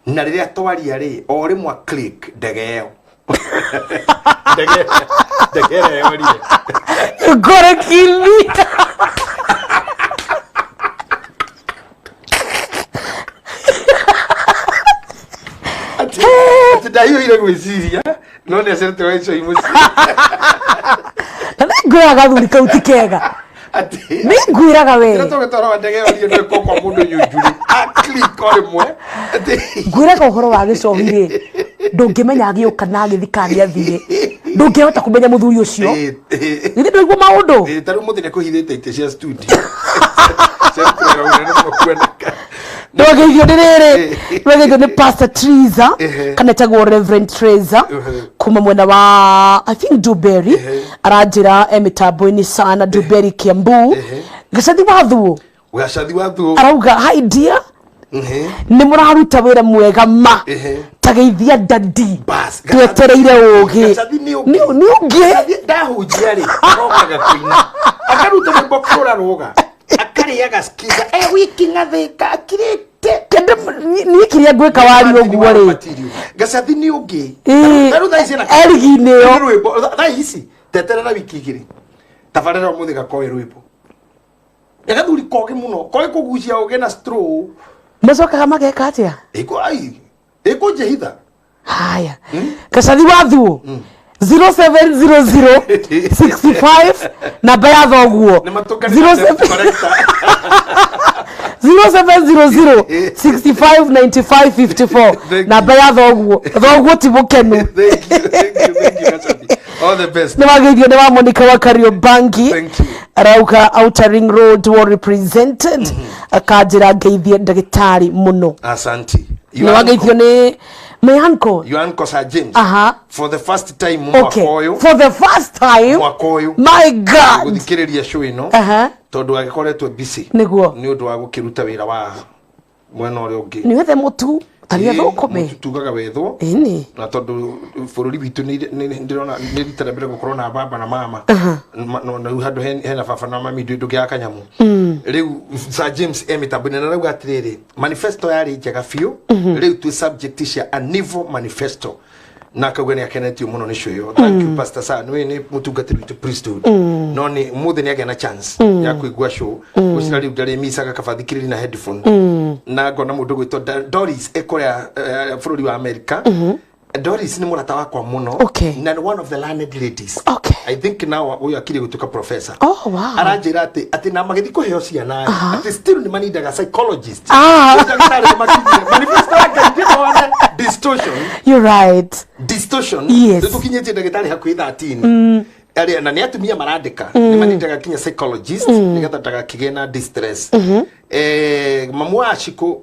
na rĩrĩa twaria rĩ, o rĩmwe click ndege ĩyo, ndege ĩrĩa yorire. You gotta kill me. Atĩ ndahiũhire gwĩciria no nĩ acerete gwa Gĩcohi mũciĩ. Na nĩ ngwĩraga gathuri kau ti kega. Atĩ Nĩ ngwĩraga we. Ĩrĩa tũgĩtwara wa ndege yorie nĩ kwa mũndũ nyunjurĩ a click o rĩmwe atĩ Ngwĩraga ũhoro wa Gĩcohi rĩ, Ndũngĩmenya agĩũka na agĩthiĩ kana nĩ athire. Ndũngĩhota kũmenya mũthuri ũcio. Githĩ ndũigua maũndũ? Ta rĩu mũthĩ nĩkũhithĩte itĩ cia studio. Cia kũrera ũrĩa nĩ kuoneka. Ndwageithio nĩ rĩrĩ, ndwageithio nĩ Pastor Triza kana etagwo Reverend Triza kuma mwena wa I think Duberry, aranjĩra e mĩtambo-inĩ sana Duberry Kiambu. Gacathi wa Thuo. Gacathi wa Thuo. Arauga hi dear, nĩ mũraruta wĩra mwega ma tageithia dadi twetereire ũgĩ. Gacathi nĩ ũngĩ. Nĩ ũngĩ. Gacathi ndahunjia rĩ, arokaga kũina. Akaruta rwĩmbo kũra rũga. Akarĩaga skiza. E wiki ngathĩka akirĩte. Kende niĩ kĩrĩa ngwĩka wari ũguo rĩ. Gacathi nĩ ũngĩ. Tarĩu thaa ici ena Erigi-inĩ ĩyo. Nĩ rwĩmbo. Thaa ici teterera wiki igĩrĩ. Tabarĩra ũmũthĩ gakoe rwĩmbo. Gathuri kogi mũno. Koĩ kũgucia ũgĩ na straw. Macokaga mageka atĩa? Ĩkũ ai. Ĩkũnjĩhitha. Haya. Gacathi wa Thuo 0700 65 namba ya thoguo. Nĩ matũnganĩte collector. 0700 65 95 54 Thank namba ya thoguo. Thoguo ti mũkenu. Thank you, thank you, thank you, Gacathi. All the best. Nĩ wageithio nĩ wa Monica wa Kariobangi. Thank you. Arauga Outer Ring Road well represented. Akanjĩra ngeithie ndagĩtarĩ mũno. Asante. Nĩ wageithio nĩ my uncle. Your uncle Sir James. Aha. For the first time mwaka Okay. ũyũ. For the first time. Mwaka ũyũ. My God. Gũthikĩrĩria show ĩno. Aha. Tondũ agĩkoretwo busy. Nĩguo. Nĩ ũndũ wa gũkĩruta wĩra wa mwena ũrĩa ũngĩ. Nĩ wethe mũtu tarĩa Ĩĩ, thũkũme. mũtu tugaga wethwo. Ĩni. Na tondũ bũrũri witũ ndĩrona nĩ rita rĩa mbere gũkorwo na baba na mama. Na rĩu handũ hena baba na mami ndũngĩaga kanyamũ. Rĩu Sir James e mĩtambo-inĩ na arauga atĩrĩrĩ, manifesto yarĩ njega biũ. Rĩu twĩ subject cia Anivo manifesto. Na akauga nĩ akenetio mũno nĩ show ĩyo. Thank you Pastor Sir. Nĩ nĩ mũtungatĩri witũ priesthood. No nĩ mũthĩ nĩ agĩa na chance ya kũigua show. Gũcira rĩu ndarĩ micaga kaba thikĩrĩri na headphone. Na ngona mũndũ gwĩtwo Doris ekũrĩa bũrũri wa America. Doris nĩ mũrata wakwa mũno. Okay. Na nĩ one of the learned ladies. Okay. I think now ũyũ akiri gũtuĩka professor. Oh wow. Aranjĩra atĩ na magĩthiĩ kũheo ciana atĩ still nĩ manindaga psychologist. Ah. Ndagĩtarĩ nĩ makinyire. Manifesto ya Ngai ndĩrona distortion. You're right. Distortion. Yes. Nĩ tũkinyĩtie ndagĩtarĩ hakuhĩ 13. Arĩa na nĩ atumia marandĩka nĩ manindaga kinya psychologist nĩgetha ndagakĩgĩe na distress. Mamu wa Shiko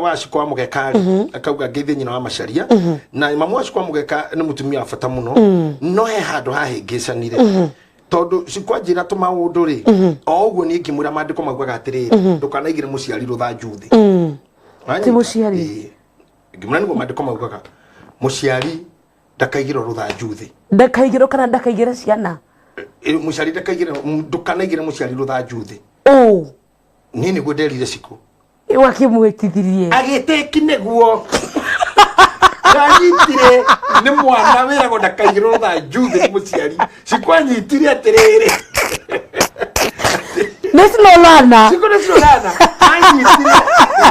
wa Shiko wa Mũgeka rĩ, akauga ngeithie nyina wa Macharia. Na mamu wa Shiko wa Mũgeka nĩ mũtumia wa bata mũno, no he handũ hahĩngĩcanire. Tondũ Shiko anjĩra tũmaũndũ rĩ, o ũguo niĩ ngĩmwĩra maandĩko maugaga atĩrĩrĩ, ndũkanaigĩre mũciari rũthanju thĩ. Ti mũciari. Ĩĩ. Ngĩmwĩra nĩguo maandĩko maugaga, mũciari ndakaigĩrwo rũthanju thĩ. Ndakaigĩrwo kana ndakaigĩre ciana? Mũciari ndakaigĩre, ndũkanaigĩre mũciari rũthanju thĩ. Oh. Niĩ nĩguo nderire Shiko. Wakĩmwĩtithirie. Agĩtĩki nĩguo. Ndanyitire nĩ mwana wĩragwo ndakaigĩrwo rũthanju thĩ nĩ mũciari. Shiko anyitire atĩrĩrĩ. Nĩ Snowlana. Shiko nĩ Snowlana. Anyitire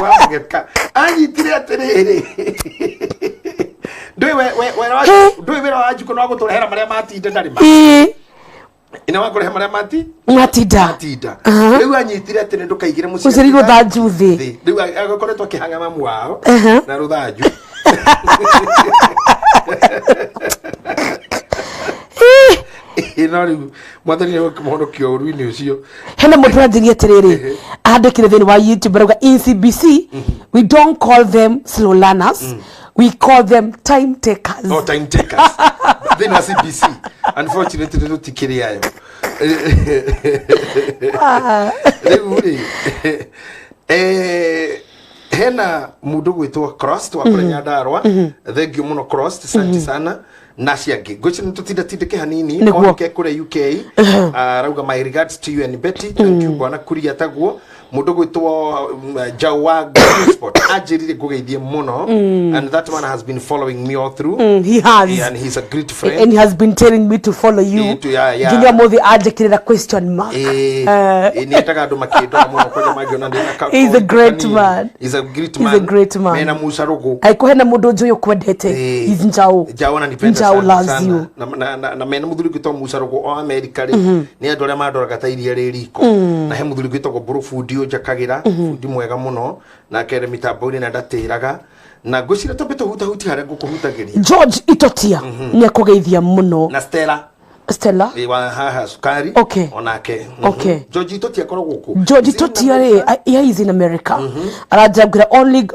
wa Mũgeka. Anyitire atĩrĩrĩ. Ndũĩ ndũĩ wĩra wa Njukũ nĩ wa gũtũrehera marĩa matinda ndarĩ ma. Ĩĩ. Ina wa kũrehe marĩa mati? Matinda. Matinda. Rĩu anyitire atĩ nĩ ndũkaigĩre mũciari rũthanju thĩ. Rĩu akoretwo akĩhang'a mamu wao na rũthanju. No rĩu mwathani nĩ ũkĩmũhonokia ũru-inĩ ũcio. Hena mũndũ ũranjĩria atĩrĩrĩ, andĩkire thĩinĩ wa YouTube arauga in CBC we don't call them slow learners, we call them time takers. No time takers. Thĩinĩ wa CBC unfortunately tũtikĩrĩ ayo. Rĩu rĩ, hena mũndũ gwĩtwo Cross wa kũrĩa Nyandarua. Thank you mũno Cross, asante sana. Na ciangĩ ngwĩciria nĩ tũtindatindĩke hanini. Nĩguo. Onke kũrĩa UK arauga my regards to you and Betty. Thank you bwana Kuria taguo. Mũndũ gwĩtwo Jau wa Sport anjĩrire ngũgeithie mũno, and that man has been following me all through. He has. Yeah, and he's a great friend. And he has been telling me to follow you. Yeah. Nginya mũthĩ anjĩkĩrĩra question mark. Nĩ endaga andũ makĩndoga mũno kwanja mangĩona ndĩ na He's a great kanini. man. He's a great He's man. a great man. Mena Musa Rugu. Angĩkorwo hena mũndũ njũĩ ũkwendete, he's Njau. Njau ananipenda Njau sana, loves sana. you. Na mena mũthuri gwĩtwo Musa Rugu o Amerika rĩ, nĩ andũ arĩa mandoraga ta iria rĩ riko. Na he mũthuri gwĩtagwo Mbũrũ bundi ũnjakagĩra, bundi mwega mũno, nake arĩ mĩtambo-inĩ na ndatĩraga. Na ngwĩciria twambe tũhutahutie harĩa ngũkũhutagĩria. George Itotia nĩ akũgeithia mũno. Na Stella. Stella wa haha cukari. Okay. Onake. Okay. George Itotia akoragwo kũ? George Is he in Itotia America? rĩ, yeah, he's in America. Aranjambwĩra only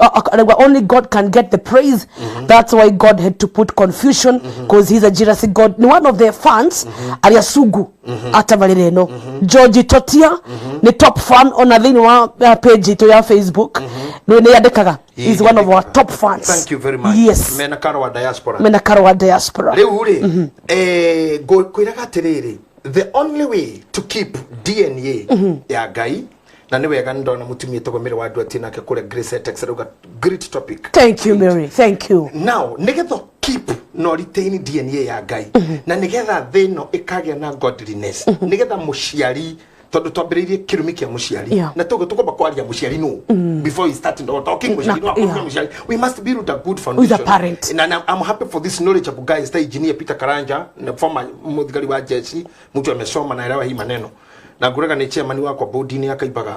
only God can get the praise. That's why God had to put confusion, because he's a jealousy God. Ni one of the fans arĩa sugu atabarĩra ĩno. George Itotia nĩ top fan ona thĩinĩ wa page itũ ya Facebook. Nĩ yandĩkaga. He's one of our top fans. Thank you very much. Yes. Mena Karo wa diaspora. Mena Karo wa diaspora. Rĩu rĩ, ngwĩraga atĩrĩrĩ, the only way to keep DNA ya Ngai, na nĩ wega nĩ ndona mũtumia etagwo Mary wa Nduati nake kũrĩa Grace Etex arauga great topic. Thank you, Mary. Thank you. Now nĩgetha keep no retain DNA ya Ngai, na nĩgetha thĩ ĩno ĩkagĩa na godliness, nĩgetha mũciari, tondũ twambĩrĩirie kĩrumi kĩa mũciari, na tũgũ tũkwamba kwaria mũciari no before we start talking mũciari no akorwo mũciari, we must build a good foundation with a parent. And I'm happy for this knowledgeable guy, the engineer Peter Karanja, na former mũthigari wa jeshi, mtu amesoma na elewa hii maneno, na ngurega nĩ chairman wakwa board-inĩ ya Kaibaga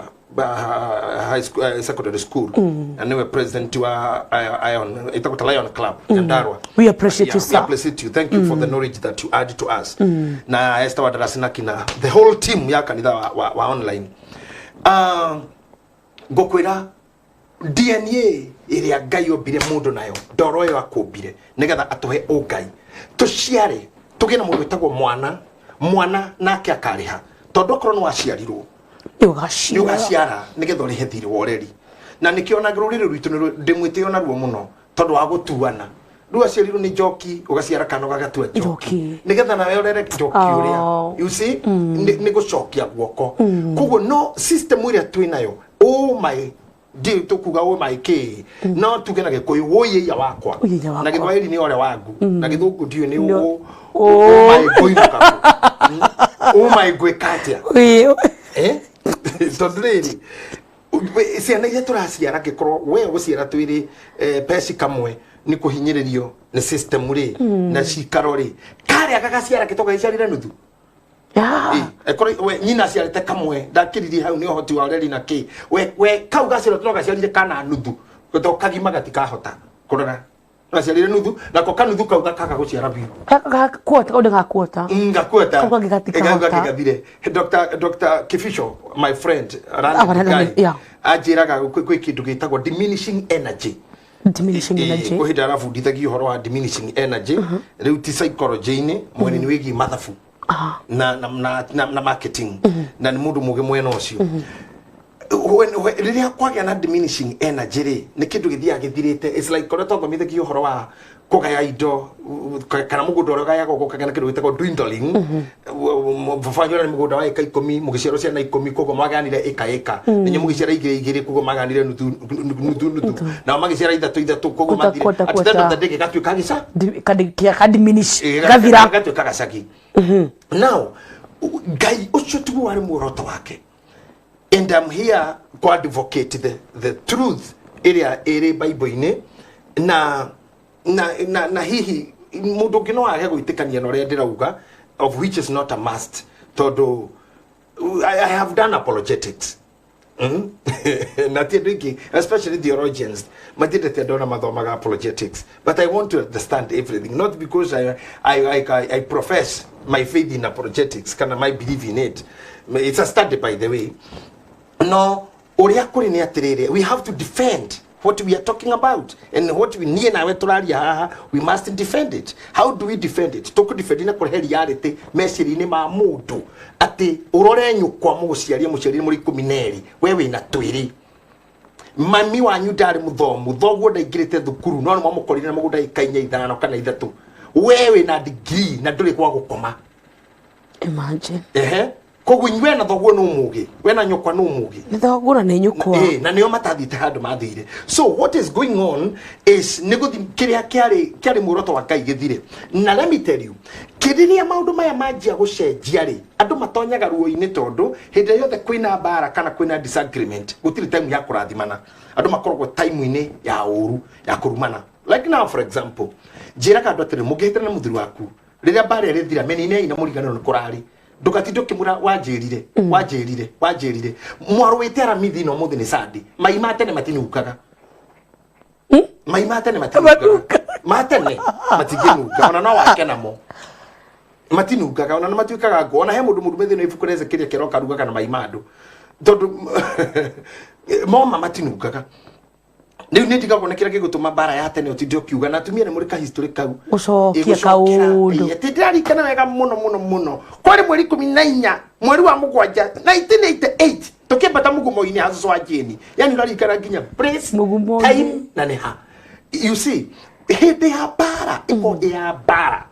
high school, secondary school, na niwe president wa Ion, ĩtagwo Lion Club Nyandarua. We appreciate you, sir. We appreciate you. Thank you for the knowledge that you add to us. Na Esther Wadarasi na kina the whole team ya kanitha wa online. Ngũkwĩra DNA ĩrĩa Ngai ombire mũndũ nayo, ndoro ĩyo akũmbire nĩgetha atũhe ũngai, tũciare tũgĩe na mũndũ wĩtagwo mwana, mwana nake akarĩha, tondũ akorwo nĩ waciarirwo nĩ ũgaciara nĩgetha ũrĩhe thirĩ wa ũreri. Na nĩkĩo ona rũrĩrĩ rwitũ ndĩmwĩtĩo naruo mũno tondũ wa gũtuana. Rĩu aciarirwo nĩ njoki, ũgaciara kana ũgagatua njoki nĩgetha nawe ũrere njoki ũrĩa, you see, nĩ gũcokia guoko. Koguo no system ĩrĩa twĩ nayo, oh my ndiũ tũkuga oh my kĩ, no tuge na Gĩkũyũ wũiĩia wakwa, na Gĩthwaĩri nĩ ole wangu, na Gĩthũngũ ndiũĩ nĩ oh my ngũinũka, oh my ngwĩka atĩa, tondũ rĩrĩ ciana iria tũraciara angĩkorwo we ũgũciara twĩrĩ peci kamwe nĩ kũhinyĩrĩrio nĩ system rĩ na cikaro rĩ, karĩa gagaciara gĩtoga gĩciarire nuthu. Ekorwo we nyina aciarĩte kamwe ndakĩririe hau nĩ ũhoti wa ũreri na kĩ, we kau gaciarwo no gaciarire kana nuthu, tondũ kagima gatikahota kũrora, gaciarire nuthu nako kanuthu kau gakaga gũciara biũ. Gakuota. Gakuota. Kau kangĩ gatikahota. Gathire. Dr. Kifisho, my friend, anjĩraga kwĩ kĩndũ gĩtagwo diminishing energy. Diminishing energy. Kwĩ hĩndĩ arabundithagia ũhoro wa diminishing energy, rĩu ti psychology-inĩ, mwene-inĩ wĩgiĩ mathabu na marketing, na nĩ mũndũ mũgĩ mwena ũcio. Rĩrĩa kwagĩa na diminishing energy rĩ, nĩ kĩndũ gĩthiaga gĩthirĩte. It's like ũrĩa twathomithagio ũhoro wa kũgaya indo, kana mũgũnda ũrĩa ũgayagwo gũkagĩa na kĩndũ gĩtagwo dwindling. Baba nĩ mũgũnda wa ĩka 10, mũgĩciarwo ciana 10, koguo mwagayanire ĩka ĩka, na mũgĩciara 2 2, koguo magayanire nuthu nuthu nuthu, nao magĩciara 3 3, koguo mathire. At the end of the day gĩgatuĩka gĩca gathira, gatuĩka gacagi. Now Ngai ũcio tiguo warĩ muoroto wake. And I'm here to advocate the truth ĩrĩa ĩrĩ Bible-inĩ, na hihi mũndũ ũngĩ no age gwĩtĩkania na ũrĩa ndĩrauga, of which is not a must, tondũ I have done apologetics. Na ti andũ aingĩ, especially theologians, matiendete andũ arĩa mathomaga apologetics, but I want to understand everything, not because I profess my faith in apologetics, kana my belief in it. It's a study, by the way. No, ũrĩa kũrĩ nĩ atĩrĩrĩ, we have to defend what we are talking about, and what we niĩ nawe tũraria haha, we must defend it. How do we defend it? Tũkũ defend na kũrehe reality meciria-inĩ ma mũndũ atĩ ũrore nyũkwa mũgũciaria mũciarire mũrĩ 12, we wĩna 2, mami wanyu ndarĩ mũthomu, thoguo ndaingĩrĩte thukuru, no nĩ mwamũkorire na mũgũnda ĩka 4 5 kana 3, we wĩna degree na ndũrĩ gwa gũkoma. Imagine. Ehe. Koguo inyuĩ na thoguo no mũgĩ, we na nyũkwa no mũgĩ, nĩ thoguo na nĩ nyũkwa, na nĩo matathiĩte handũ mathire. So what is going on is nĩ gũthi kĩrĩa kĩarĩ muoroto wa Ngai gĩthire. Na let me tell you, kĩrĩrĩa maũndũ maya manjia gũcenjia rĩ, andũ matonyaga ruo-inĩ, tondũ hĩndĩ yothe kwĩna mbara kana kwĩna disagreement, gũtirĩ time ya kũrathimana. Andũ makoragwo time-inĩ ya ũru, ya kũrumana. Like now, for example, njĩraga andũ atĩrĩ, mũngĩhĩtana na mũthuri waku, rĩrĩa mbara ĩrĩthira, meninei na mũriganĩrwo nĩ kũrarĩ. Ndũgatinde ũkĩmwĩra wanjĩrire, wanjĩrire, wanjĩrire. Mwarũĩte aramithi no mũthĩ nĩ Sunday. Mai ma tene matinukaga. Mai ma tene matinungaga. Ma tene matingĩnunga, ona no wake namo matinungaga, ona nĩ matuĩkaga ngũ. Ona he mũndũ mũrume thĩinĩ wa ibuku rĩa Ezekiel kĩroka arugaga na mai ma andũ, tondũ moma matinungaga. Rĩu nĩ ndigagwo nĩ kĩrĩa gĩgũtũma mbara ya tene ũtinde ũkiuga na atumia nĩ mũrĩ ka history kau. Gũcokia Ĩ, gũcokera. Kaũndũ. Ĩ, atĩ ndĩrarikana wega mũno mũno mũno, kwarĩ mweri 14 mweri wa mũgwanja 1988, tũkĩambata mũgumo-inĩ ha cũcũ wa Jane. Yani ũrarikana nginya place, Mũgumo-inĩ. time na nĩ ha. You see, hĩndĩ ya mbara ĩko ya mbara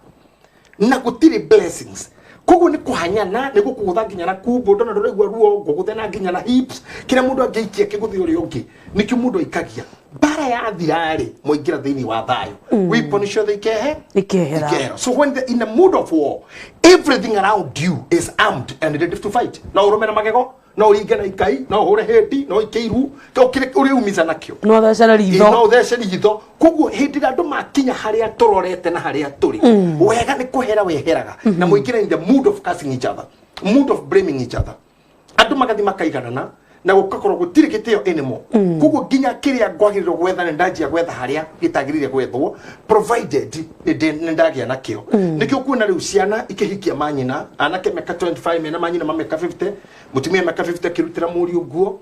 na gũtirĩ blessings, koguo nĩ kũhanyana, nĩ gũkũgũtha nginya na kumbo, ndona ndũraigua ruo, ngũgũthe na nginya na hips, kĩrĩa mũndũ angĩikia kĩgũthe ũrĩa ũngĩ, nĩkĩo mũndũ aikagia. Mbara yathira-rĩ, mwaingĩra thĩinĩ wa thayũ, weapon ciothe ikehe. Ikehera. Ikehera. So when the, in a mood of war, everything around you is armed and ready to fight. No ũrũme na magego, no ũringe na ikai, no ũhũre hĩndi, no ũikie iru, ũrĩa umiza nakĩo. No thecere Ĩ, ritho. No ũthece ritho. Koguo hĩndĩ ĩrĩa andũ makinya harĩa tũrorete na harĩa tũrĩ wega, nĩ kũhera weheraga na mũingĩra in the mood of cursing each other, mood of blaming each other, andũ magathi makaiganana na gũgakorwo gũtirĩ gĩtĩo anymore. Koguo nginya kĩrĩa ngwagĩrĩirwo gwetha nĩ ndanjia gwetha harĩa gĩtagĩrĩire gwethwo, provided nĩ ndagĩa nakĩo. Nĩkĩo kuona rĩu ciana ikĩhikia manyina, anake mĩaka 25 mena manyina ma mĩaka 50, mũtumia mĩaka 50 akĩrutĩra mũriũ nguo,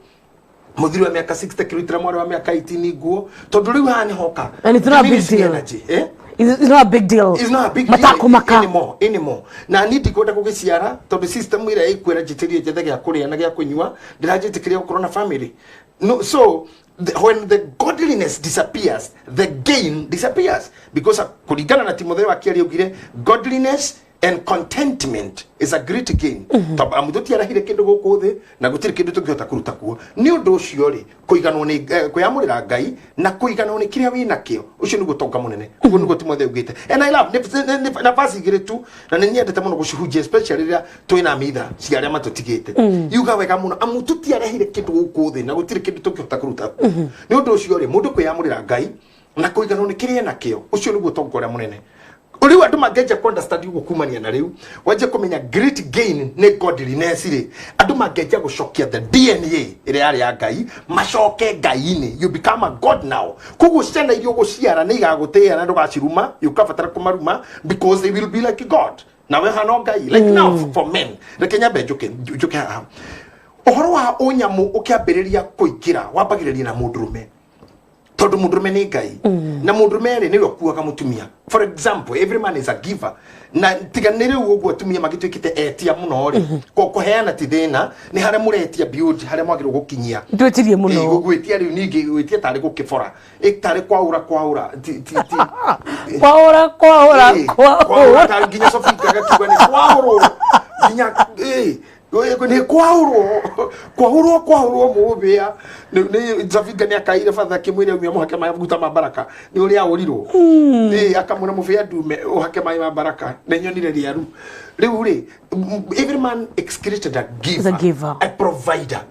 mũthuri wa mĩaka 60 akĩrutĩra mwarĩ wa mĩaka 18 nguo, tondũ rĩu haha nĩ hoka And it's not a big diminishing deal. energy, eh? It's not a big deal. It's not a big deal Matakumaka. anymore. Na niĩ ndikwenda gũgĩciara tondũ system ĩrĩa ĩkwĩra njĩtĩrie njethe gĩa kũrĩa na gĩa kũnyua, ndĩranjĩtĩkĩria gũkorwo na family. No, so when the godliness disappears, the gain disappears, because kũringana na Timotheo akĩaria augire godliness and contentment is a great gain, tondũ amu tũtiarahire kĩndũ gũkũ thĩ na gũtirĩ kĩndũ tũngĩhota kũruta kuo. Nĩ ũndũ ũcio rĩ, kũiganwo nĩ kwĩyamũrĩra Ngai na kũiganwo nĩ kĩrĩa wĩ nakĩo, ũcio nĩguo ũtonga mũnene. Ũguo nĩguo Timotheo augĩte. And I love nĩ nafasi igĩrĩ tu na nĩ nyendete mũno gũcihunjia, especially rĩrĩa twĩna mitha cia arĩa matũtigĩte. Yuga wega mũno, amu tũtiarehire kĩndũ gũkũ thĩ na gũtirĩ kĩndũ tũngĩhota kũruta kuo. Nĩ ũndũ ũcio rĩ, mũndũ kwĩyamũrĩra Ngai na kũiganwo nĩ kĩrĩa enakĩo, ũcio nĩguo ũtonga ũrĩa mũnene. Rĩu andũ mangĩanjia ku understand ũguo, kumania na rĩu wanjia kũmenya great gain nĩ godliness rĩ, andũ mangĩanjia gũcokia the DNA ĩrĩa yarĩ ya Ngai, macoke Ngai-inĩ, you become a god now. Koguo ciana iria ũgũciara nĩ igagũtĩĩa na ndũgaciruma, ũkabatara kũmaruma because they will be like God nawe hana Ngai. Like now, for men, reke nyambe njũke njũke haha. Ũhoro wa ũnyamũ ũkĩambĩrĩria kũingĩra, wambagĩrĩria na mũndũrũme, tondũ mũndũrũme nĩ Ngai na mũndũrũme rĩ, nĩwe ũkuaga mũtumia. For example, every man is a giver, na tiga nĩ rĩu ũguo atumia magĩtuĩkĩte etia mũno rĩ, kũheana ti thĩna, nĩ harĩa mũretia beyond harĩa mwagĩrĩirwo gũkinyia. Twĩtirie mũno. Ĩ, gwĩtia rĩu ningĩ gwĩtia tarĩ gũkĩbora. Ĩ, tarĩ kwaũra kwaũra ti ti ti. Kwaũra kwaũra. Ĩ, kwaũra. Kwaũra. Tarĩ nginya Sofia agakiuga nĩ kwaũrwo nginya ĩ, nĩ kwaũrwo kwaũrwo kwaũrwo mũbĩa nĩ Sofia nĩ akaire batha akĩmwĩra umia mũhake maguta ma baraka nĩ ũrĩa aũrirwo. Ĩ, akamwĩra mũbĩa ndume ũhake maĩ ma baraka nĩ nyonire rĩaru rĩu rĩ. Every man is created a giver, Is a giver. a provider,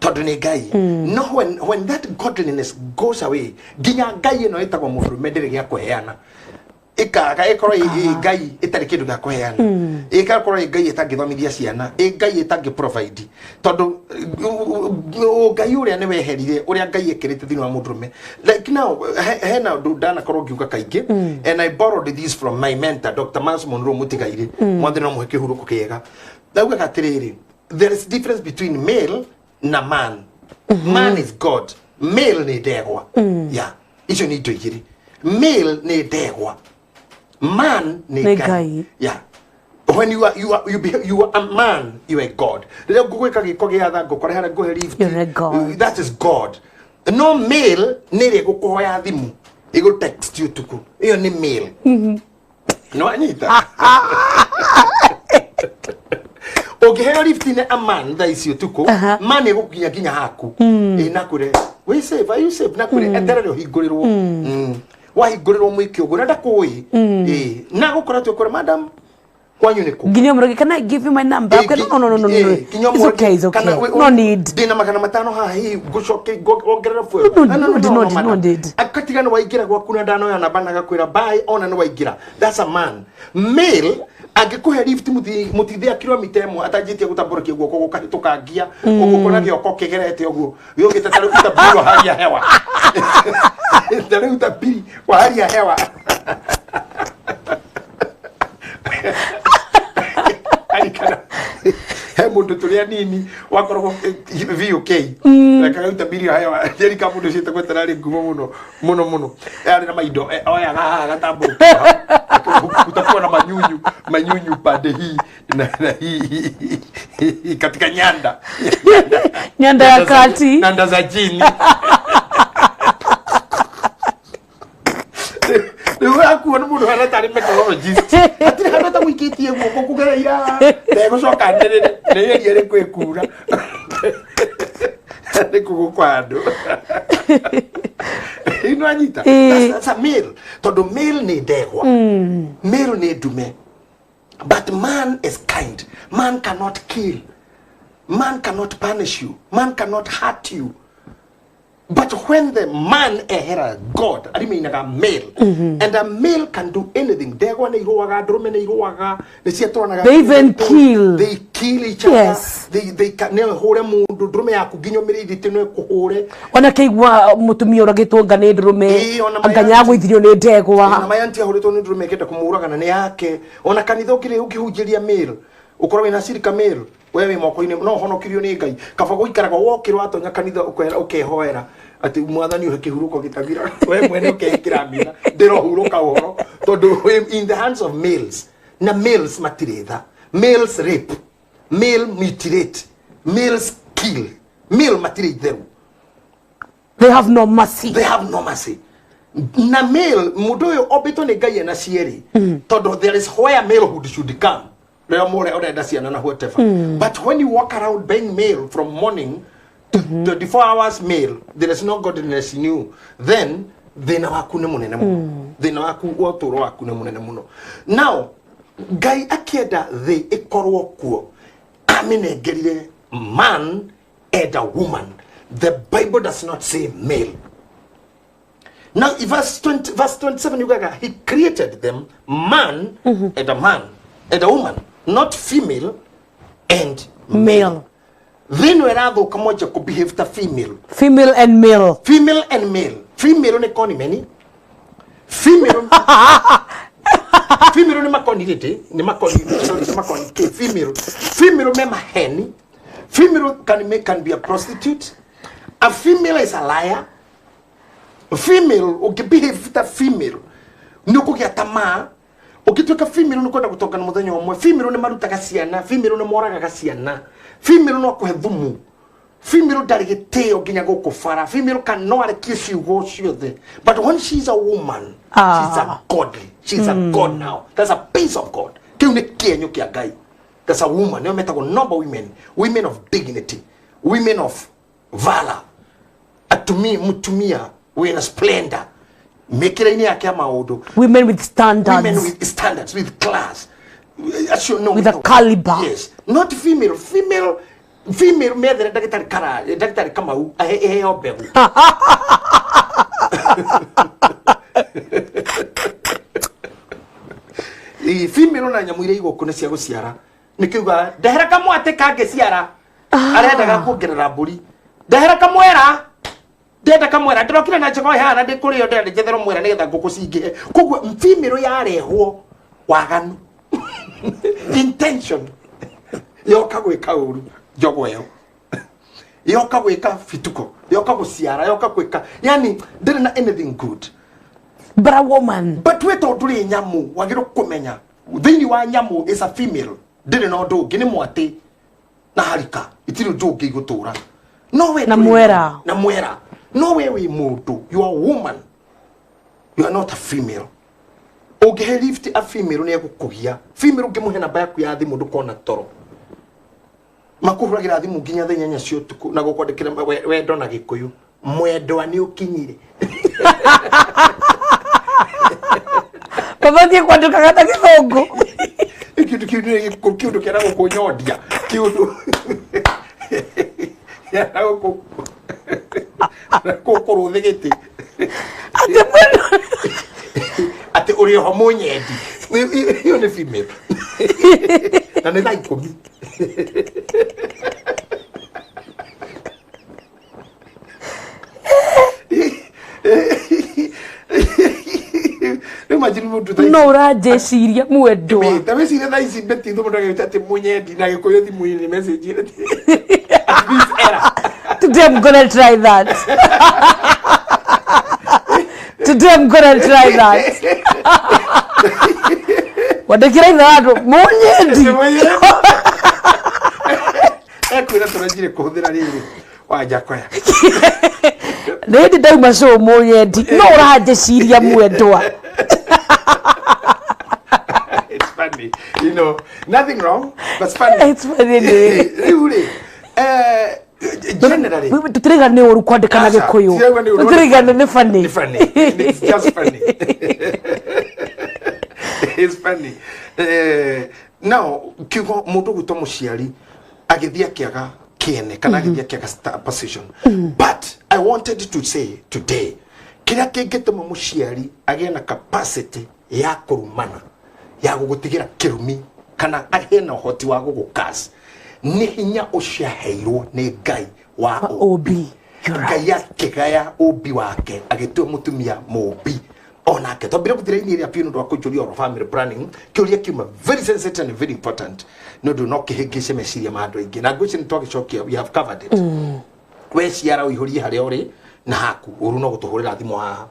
tondũ nĩ Ngai. No when that godliness goes away, nginya Ngai ĩno ĩtagwo mũndũrũme ndĩrĩ gĩa kũheana, ĩkaga ĩkorwo ĩ Ngai ĩtarĩ kĩndũ gĩa kũheana, ĩgakorwo ĩ Ngai ĩtangĩthomithia ciana, ĩ Ngai ĩtangĩ provide, tondũ Ngai ũrĩa nĩ weherire ũrĩa Ngai ekĩrĩte thĩinĩ wa mũndũrũme. Like now, hena ũndũ ndanakorwo ngiuga kaingĩ, and I borrowed this from my mentor, Dr. Miles Monroe Mũtigairĩ mwathĩ, no mũhe kĩhurũko kĩega. Ndaugaga atĩrĩrĩ, there is difference between male na man. Man is God, male nĩ ndegwa. Yeah, icio nĩ indo igĩrĩ. Male nĩ ndegwa, man nĩ Nĩ Ngai. Ngai. Yeah, when you are a man, you are a god. Rĩrĩa ngũgwĩka gĩko gĩa tha, ngũkore harĩa ngũhe lift, You're a god. That is God. No male nĩ ĩrĩa ĩgũkũhoya thimũ, ĩgũ text ũtukũ, ĩyo nĩ male. No anyita ũngĩheo lift nĩ a man thaa ici ũtukũ, man ĩgũkinya nginya haku, ĩ nakwĩre, "We safe? Are you safe?" Nakwĩre eterere ũhingũrĩrwo. Wahingũrĩrwo mwĩke ũguo na ndakũĩ, ĩ na gũkora twĩkwĩra, "Madam, kwanyu nĩ kũ?" Nginya mũrũgi, "Can I give you my number?" Okay, no, no, no, no, no, no. It's okay, it's okay, no need. Ndĩna 500 haha, hihi ngũcoke wongerera fuel? No, no, no, no, no, no need. Akatiga nĩ waingĩra gwaku na ndanoya namba na agakwĩra bye, ona nĩ waingĩra. That's a man. Male angĩkũhe lift mũtithia kilomita 1 atanjĩtie gũtambũrũkia guoko gũkahĩtũkangia ũguo, kũna gĩoko kĩgerete ũguo gĩũkĩte ta rĩu ta mbiro hali ya hewa. Ta rĩu utabiri wa hali ya hewa arikana he mũndũ tũrĩ anini wakoragwo VOK rekaga utabiri wa hewa jerika mũndũ ũcio etagwo tararĩ ngumo mũno mũno mũno, arĩ na maindo oyaga haha agatambũrũkia kutakuwa na manyunyu manyunyu pande hii na hii katika nyanda. Nyanda ya kati. Nyanda za chini. Rĩu akuo nĩ mũndũ hana tarĩ meteorologist, hatirĩ handũ atagũikĩtie guoko kũgereira ndegũcoka nĩrĩre nĩ area ĩrĩkũ ĩkura nĩ kũgũkwa andũ ino anyita. That's a male, tondũ male nĩ ndegwa, male nĩ ndume. But man is kind. Man cannot kill, man cannot punish you, man cannot hurt you. But when the man ehera, God arimeinaga male. And a male can do anything. Ndegwa nĩ irũaga, ndũrũme nĩ irũaga, nĩ ciatwaranaga. They even kill. They kill each other. They can nĩ hũre mũndũ, ndũrũme yaku nginya ũmĩrĩithĩtie no ĩkũhũre. Ona kĩigua mũtumia ũragĩtwo nga nĩ ndũrũme, Ĩĩ, ona anga mayanti. Nyagũithirio nĩ Ona ndegwa. mayanti ahũrĩtwo nĩ ndũrũme ĩkĩenda kũmũraga na nĩ yake. Ona kanitha ũkĩrĩ ũkĩhunjĩria male, ũkorwo wĩna cirika male, we wĩ moko-inĩ no ũhonokirio nĩ Ngai. Kaba gũikaraga wokĩra watonya kanitha ũkehoera atĩ Mwathani ũhe kĩhurũko gĩtathira, we mwene ũkeĩkĩra mina ndĩrohurũka ũhoro, tondũ wĩ in the hands of males, na males matirĩ tha. Males rape, male mutilate, males kill, male matirĩ itheru. They have no mercy. They have no mercy. Na male, mũndũ ũyũ ombĩtwo nĩ Ngai ena cierĩ, tondũ there is where malehood should come, rĩrĩa mũre ũrenda ciana na whatever. But when you walk around being male from morning to 24 hours male, there is no godliness in you, then thĩna waku nĩ mũnene mũno, thĩna waku wa ũtũũro waku nĩ mũnene mũno. Now Ngai akĩenda thĩ ĩkorwo kuo, amĩnengerire man and a woman. The Bible does not say male. Now, in verse 20, verse 27, you got he created them, man and a man and a woman, not female and male. Then werathũka moja kũ behave ta female. Female and male. Female and male. Female nĩ koni many. Female nĩ makoni rĩndĩ, nĩ makoni, sorry, nĩ makoni K, female. Female me maheni. Female can be a prostitute. A female is a liar. Female ũngĩbehave ta female nĩ ũkũgĩa tamaa. Ũngĩtuĩka female nĩ kwenda gũtonga na mũthenya ũmwe. Female nĩ marutaga ciana, female nĩ moragaga ciana, female no akũhe thumu, female ndarĩ gĩtĩo nginya gũkũ bara, female can no arekie ciugo ciothe. But when she's a woman, she's a godly, she's a god. Now that's a piece of God. Kĩu nĩ kĩenyũ kĩa Ngai. That's a woman. Nĩo metagwo noble women, women of dignity, women of valor, atumia, mutumia wĩna splendor mĩkĩra-inĩ yake ya maũndũ. Women with standards. Women with standards, with class. Acio no With a caliber. Yes, not female. Female methere ndagĩtarĩ kara ndagĩtarĩ Kamau ahe iheo mbegũ. Ĩ, female na nyamũ iria igũkũ nĩ cia gũciara, nĩkĩuga ndehera kamwatĩ kangĩciara, arendaga kuongerera mbũri, ndehera kamwera, ndenda kamwera, ndĩrokire na njogoo ĩhana ndĩkũrĩo, ndĩrenda njetherwo mwera nĩgetha ngũkũ cingĩhe. Koguo female yarehwo waganu, intention yoka gwĩka ũru, njogo ĩyo yoka gwĩka bituko, yoka gũciara, yoka gwĩka, yani ndĩrĩ na anything good. But a woman. But we tondũ ndũrĩ nyamũ, wagĩrĩirwo kũmenya thĩinĩ wa nyamũ is a female ndĩrĩ na ũndũ ũngĩ, nĩ mwatĩ na harika, itirĩ ũndũ ũngĩ igũtũra no we Na mwera. Na mwera. No we wĩ mũndũ, you are a woman, you are not a female. Ũngĩhe lift a female nĩ egũkũgia. Female ũngĩmũhe namba yaku ya thimũ ndũkona toro, makũhũragĩra thimũ nginya thaa 8 cia ũtukũ na gũkwandĩkĩra wendo na Gĩkũyũ, mwendwa nĩ ũkinyire. Babatiĩ kwandĩkaga ta Gĩthũngũ. Kĩndũ kĩu nĩ kĩũndũ kĩana gũkũnyondia, kĩũndũ kĩana gũkũrũthĩ gĩtĩ. Atĩ mwendwa. Atĩ ũrĩ oho mũnyendi. Ĩyo nĩ female na nĩ thaa 10. Imagine mũndũ thaa ici. No ũranjĩciria mwendwa. Ĩ, ta wĩcirie thaa ici Betty thũ mũndũ agĩte atĩ mũnyendi na gĩkũyũ thimũ-inĩ message ĩrĩ at this era. Today I'm gonna try that. Today I'm gonna try that. Wandĩkĩra ithe wa andũ mũnyendi. Atĩ mũnyendi. Ekwĩra tũranjire kũhũthĩra rĩrĩ Wanjakoya. Nĩ hĩndĩ ndauma show mũnyendi no ũranjĩciria mwendwa. It's funny. You know, nothing wrong, but it's funny. It's funny anyway. Rĩu rĩ, generally Tũtiraiga nĩ ũru kwandĩka na Aca, gĩkũyũ. tirauga nĩ ũru. Tũtiraiga nĩ funny. Nĩ funny. It's just funny. It's funny. Now, kiugo mũndũ gwĩtwo mũciari agĩthiĩ akĩaga kĩene kana agĩthiĩ akĩaga position. But I wanted to say today, kĩrĩa kĩngĩtũma mũciari agĩe na capacity ya kũrumana, ya gũgũtigĩra kĩrumi kana agĩe na ũhoti wa gũgũkas nĩ hinya ũcio aheirwo nĩ Ngai wa ũmbi. You're right. Ngai akĩgaya ũmbi wake agĩtua mũtumia mũmbi onake twambire gũthira-inĩ ĩrĩa biũ nĩ ũndũ wa kũnjũria ũhoro family planning kĩũria kiuma very sensitive and very important nĩ ũndũ no kĩhĩngĩce meciria ma andũ aingĩ na ngwĩciria nĩ twagĩcokia, we have covered it. We ciara ũihũrie harĩa ũrĩ na haku ũru no gũtũhũrĩra thimũ haha.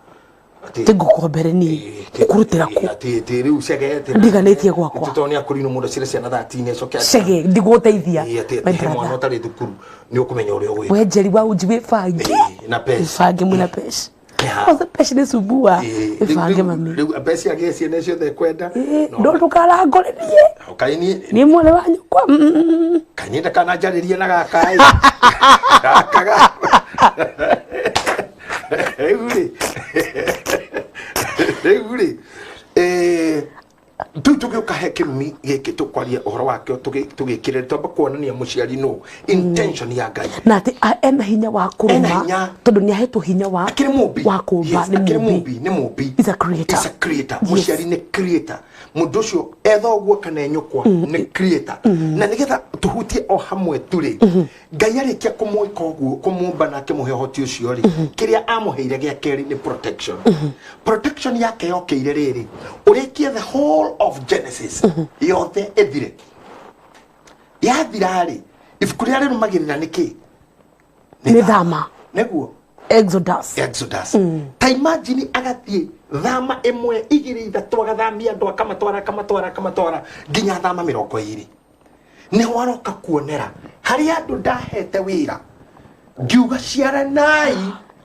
Tingũkwo mbere niĩ kũrutĩra kũ Atĩ rĩu cege atĩ Ndiganĩtie gwakwa. Tondũ nĩ akũrinwo mũndũ acire ciana 13 acoke cege ndigũteithia. Ĩ, atĩ My atĩ he mwana brother. ũtarĩ thukuru nĩ ũkũmenya ũrĩa ũgwĩka. We njeri wa uji wĩbange. Ĩ, na peci. Wĩbange mwĩna peci. Yeah. Kwanza peci nĩ sumbua. Ĩ, Wĩbange mami. Rĩu mbeca agĩe ciana ciothe ekwenda. Ndo ndũkarangũrĩrie. Kaini Niĩ mwarĩ wa nyũkwa. Kaini ndakananjarĩrie na gaka ĩ. Gaka gaka. Rĩu rĩ. Rĩu rĩ. Rĩu tũgĩũka he kĩrumi gĩkĩ tũkwaria ũhoro wakĩo tũgĩkĩrĩra twamba kuonania mũciari nũ intention ya Ngai. Na atĩ ena hinya wa Ena kũrũma hinya. tondũ nĩ ahetwo hinya wa Akĩrĩ mũmbi. wa kũmba. Yes, nĩ akĩrĩ mũmbi. mũmbi, nĩ mũmbi. He's a creator. He's a creator. Yes. Mũciari nĩ creator. Mũndũ ũcio ethoguo kana enyũkwa nĩ creator. Na nĩgetha tũhutie o hamwe tu rĩ, Ngai arĩkia kũmwĩka ũguo, kũmũmba na akĩmũhe ũhoti ũcio rĩ, kĩrĩa amũheire gĩa kerĩ nĩ protection. Protection yake yokĩire rĩrĩ, ũrĩkie the whole of Genesis yothe ĩthire. Yathira rĩ, ibuku rĩrĩa rĩrũmagĩrĩra nĩ kĩ? Nĩ thama. Nĩguo. Exodus. Exodus. Ta imagine agathiĩ thama ĩmwe igĩrĩ ithatũ agathamia andũ akamatwara akamatwara akamatwara nginya thama 20 nĩho aroka kuonera harĩa andũ ndahete wĩra ngiuga ciaranai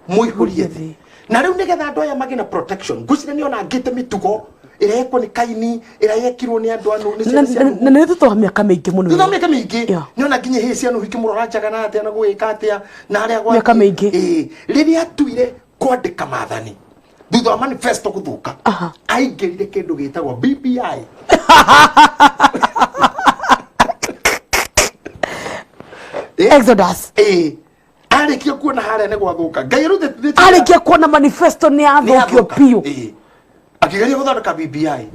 mũihũrie thĩ na rĩu nĩgetha andũ aya magĩe na protection ngwĩciria nĩ ona ngĩte mĩtugo ĩrĩa yekwo nĩ Kaini ĩrĩa yekirwo nĩ andũ anu nĩ ciana cia Nuhu. Na nĩ thutha wa mĩaka mĩingĩ mũno. Thutha wa mĩaka mĩingĩ nĩona nginya hĩ ciana ũhiki mũrora na atĩa na gwĩka atĩa na harĩa gwathiĩ. Mĩaka mĩingĩ. Ĩĩ, rĩrĩa atuire kwandĩka maathani thutha wa manifesto gũthũka aingĩrire kĩndũ gĩtagwo BBI. Exodus. Ĩĩ, arĩkia kuona harĩa nĩ gwathũka Ngai arutĩte Arĩkia kuona manifesto nĩ yathũkio biũ. Ĩĩ, akĩgeria gũthondeka BBI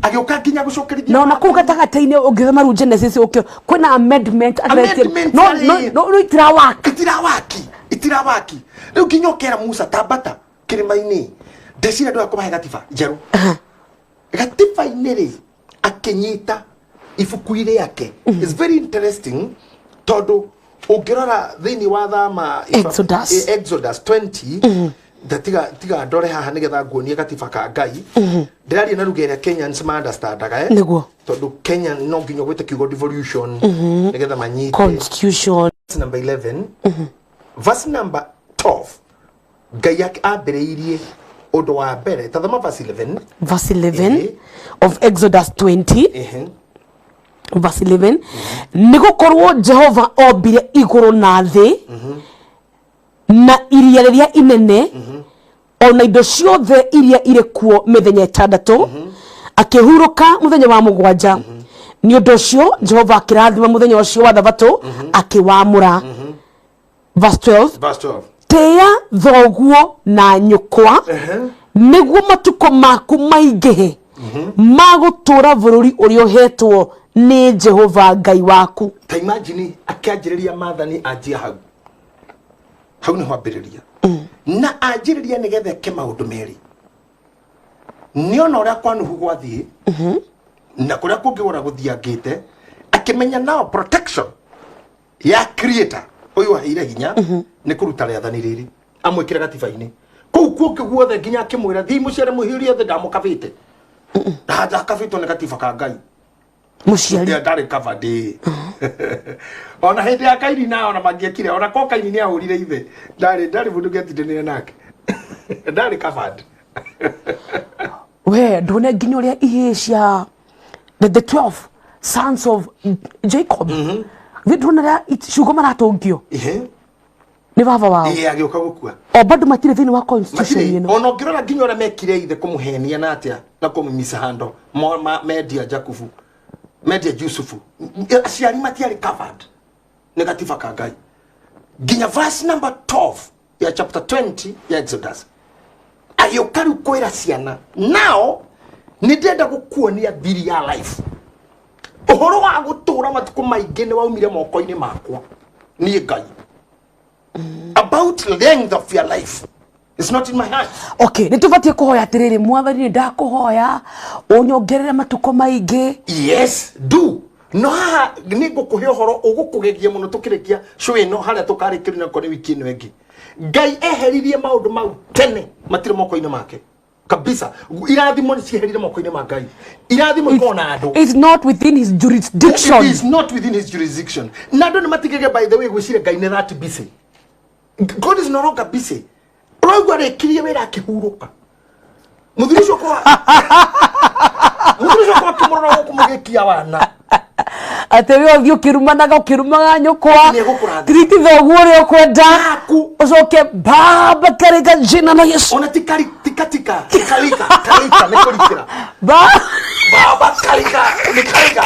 agĩũka nginya gũcokerithia Na ona kũu gatagatĩ-inĩ ũngĩthoma rĩu Genesis ũkĩ kwĩna amendment ageretie- Amendment no arĩ- no no itirawaka. Itirawaki itirawaki rĩu nginya ũkera Musa tambata kĩrĩma-inĩ ndeciria ndũya kũmahe gatiba njerũ gatiba-inĩ rĩ akĩnyita ibuku rĩake. It's very interesting tondũ ũngĩrora thĩinĩ wa thama Exodus. Exodus 20 nda tiga ndore haha nĩgetha nguonie gatiba ka Ngai ndĩraria na lugha ĩrĩa Kenyans ma understandaga eh? Nĩguo. Tondũ Kenya no nginya ũgwĩte kiugo devolution nĩgetha manyite. Constitution. Verse number 11, verse number 12 Ngai ambĩrĩirie ũndũ wa mbere tathoma verse 11. Verse 11 of Exodus 20. Verse 11, nĩ gũkorwo Jehova ombire igũrũ na thĩ na iria rĩrĩa inene ona indo ciothe iria irĩ kuo mĩthenya 6 akĩhurũka mũthenya wa 7. Nĩ ũndũ ũcio Jehova akĩrathima mũthenya ũcio wa thabatũ akĩwamũra. Verse 12. Verse 12. Tĩĩa thoguo na nyũkwa nĩguo matukũ maku maingĩhe ma gũtũũra bũrũri ũrĩa ũhetwo nĩ Jehova Ngai waku. Ta imagine akĩanjĩrĩria maathani anjia hau hau nĩho ambĩrĩria na anjĩrĩria nĩgetha eke maũndũ merĩ. Nĩona ũrĩa kwa Nuhu gwathiĩ na kũrĩa kũngĩ wona gũthiangĩte, akĩmenya nao protection ya creator ũyũ aheire hinya nĩ kũruta rĩathani rĩrĩ amwĩkĩre gatiba-inĩ kũu kuongĩ guothe, nginya akĩmwĩra thiĩ mũciare mũhiũrie othe, ndamũkabĩte, ndakabĩtwo nĩ gatiba ka Ngai. Mũciari. Yeah, ndarĩ covered ĩ. Ona hĩndĩ ya Kaini na ona mangĩekire ona ko Kaini nĩ ahũrire ithe, ndarĩ mũndũ ũngĩatindĩnire nake, ndarĩ covered. We ndone nginya ũrĩa ihĩĩ cia the 12 sons of Jacob thĩ, ndona ũrĩa ciugo maratũngio nĩ baba wao. Ĩĩ, agĩũka gũkua. O bado matirĩ thĩinĩ wa constitution Matirĩ. ĩno. Ona ũngĩrora nginya ũrĩa mekire ithe kũmũhenia na atĩa na kũmũmisahando mendia Jakubu, mendia Jusufu, aciari matiarĩ covered nĩ gatiba ka Ngai. Nginya verse number 12 ya chapter 20 ya Exodus, agĩũka rĩu kwĩra ciana nao, nĩ ndĩrenda gũkuonia thiri ya life, ũhoro wa gũtũũra matukũ maingĩ nĩ waumire moko-inĩ makwa niĩ Ngai. About length of your life is not in my hands. Okay, nĩ tũbatiĩ kũhoya atĩrĩrĩ, Mwathani, nĩ ndakũhoya ũnyongerere matukũ maingĩ? Yes, do. No haha nĩ ngũkũhe ũhoro ũgũkũgegia mũno tũkĩrĩkia show ĩno, harĩa tũkarĩkĩria nako nĩ wiki ĩno ĩngĩ. Ngai eheririe maũndũ mau tene, matirĩ moko-inĩ make kabisa. Irathimo nĩ cieherire moko-inĩ ma Ngai, irathimo ikorwo na andũ. It's not within his jurisdiction. It is not within his jurisdiction. Na andũ nĩ matigage, by the way, gwĩciria Ngai nĩ that busy. God is no longer busy. Ũraigua arĩkirie wĩra akĩhurũka. Mũthuri ũcio kwa mũthuri ũcio kwa kĩmũrora gũkũ mũgĩkia wana. Atĩ we ũthiĩ ũkĩrumanaga, ũkĩrumaga nyũkwa. Nĩegũkũrathima. Tiriti thoguo ũrĩa ũkwenda. Aku. Ũcoke, Baba, katika jina la Yesu. Ona tikari tikatika tikalika kalika nĩ kũrikĩra. Ba Baba, kalika nĩ kalika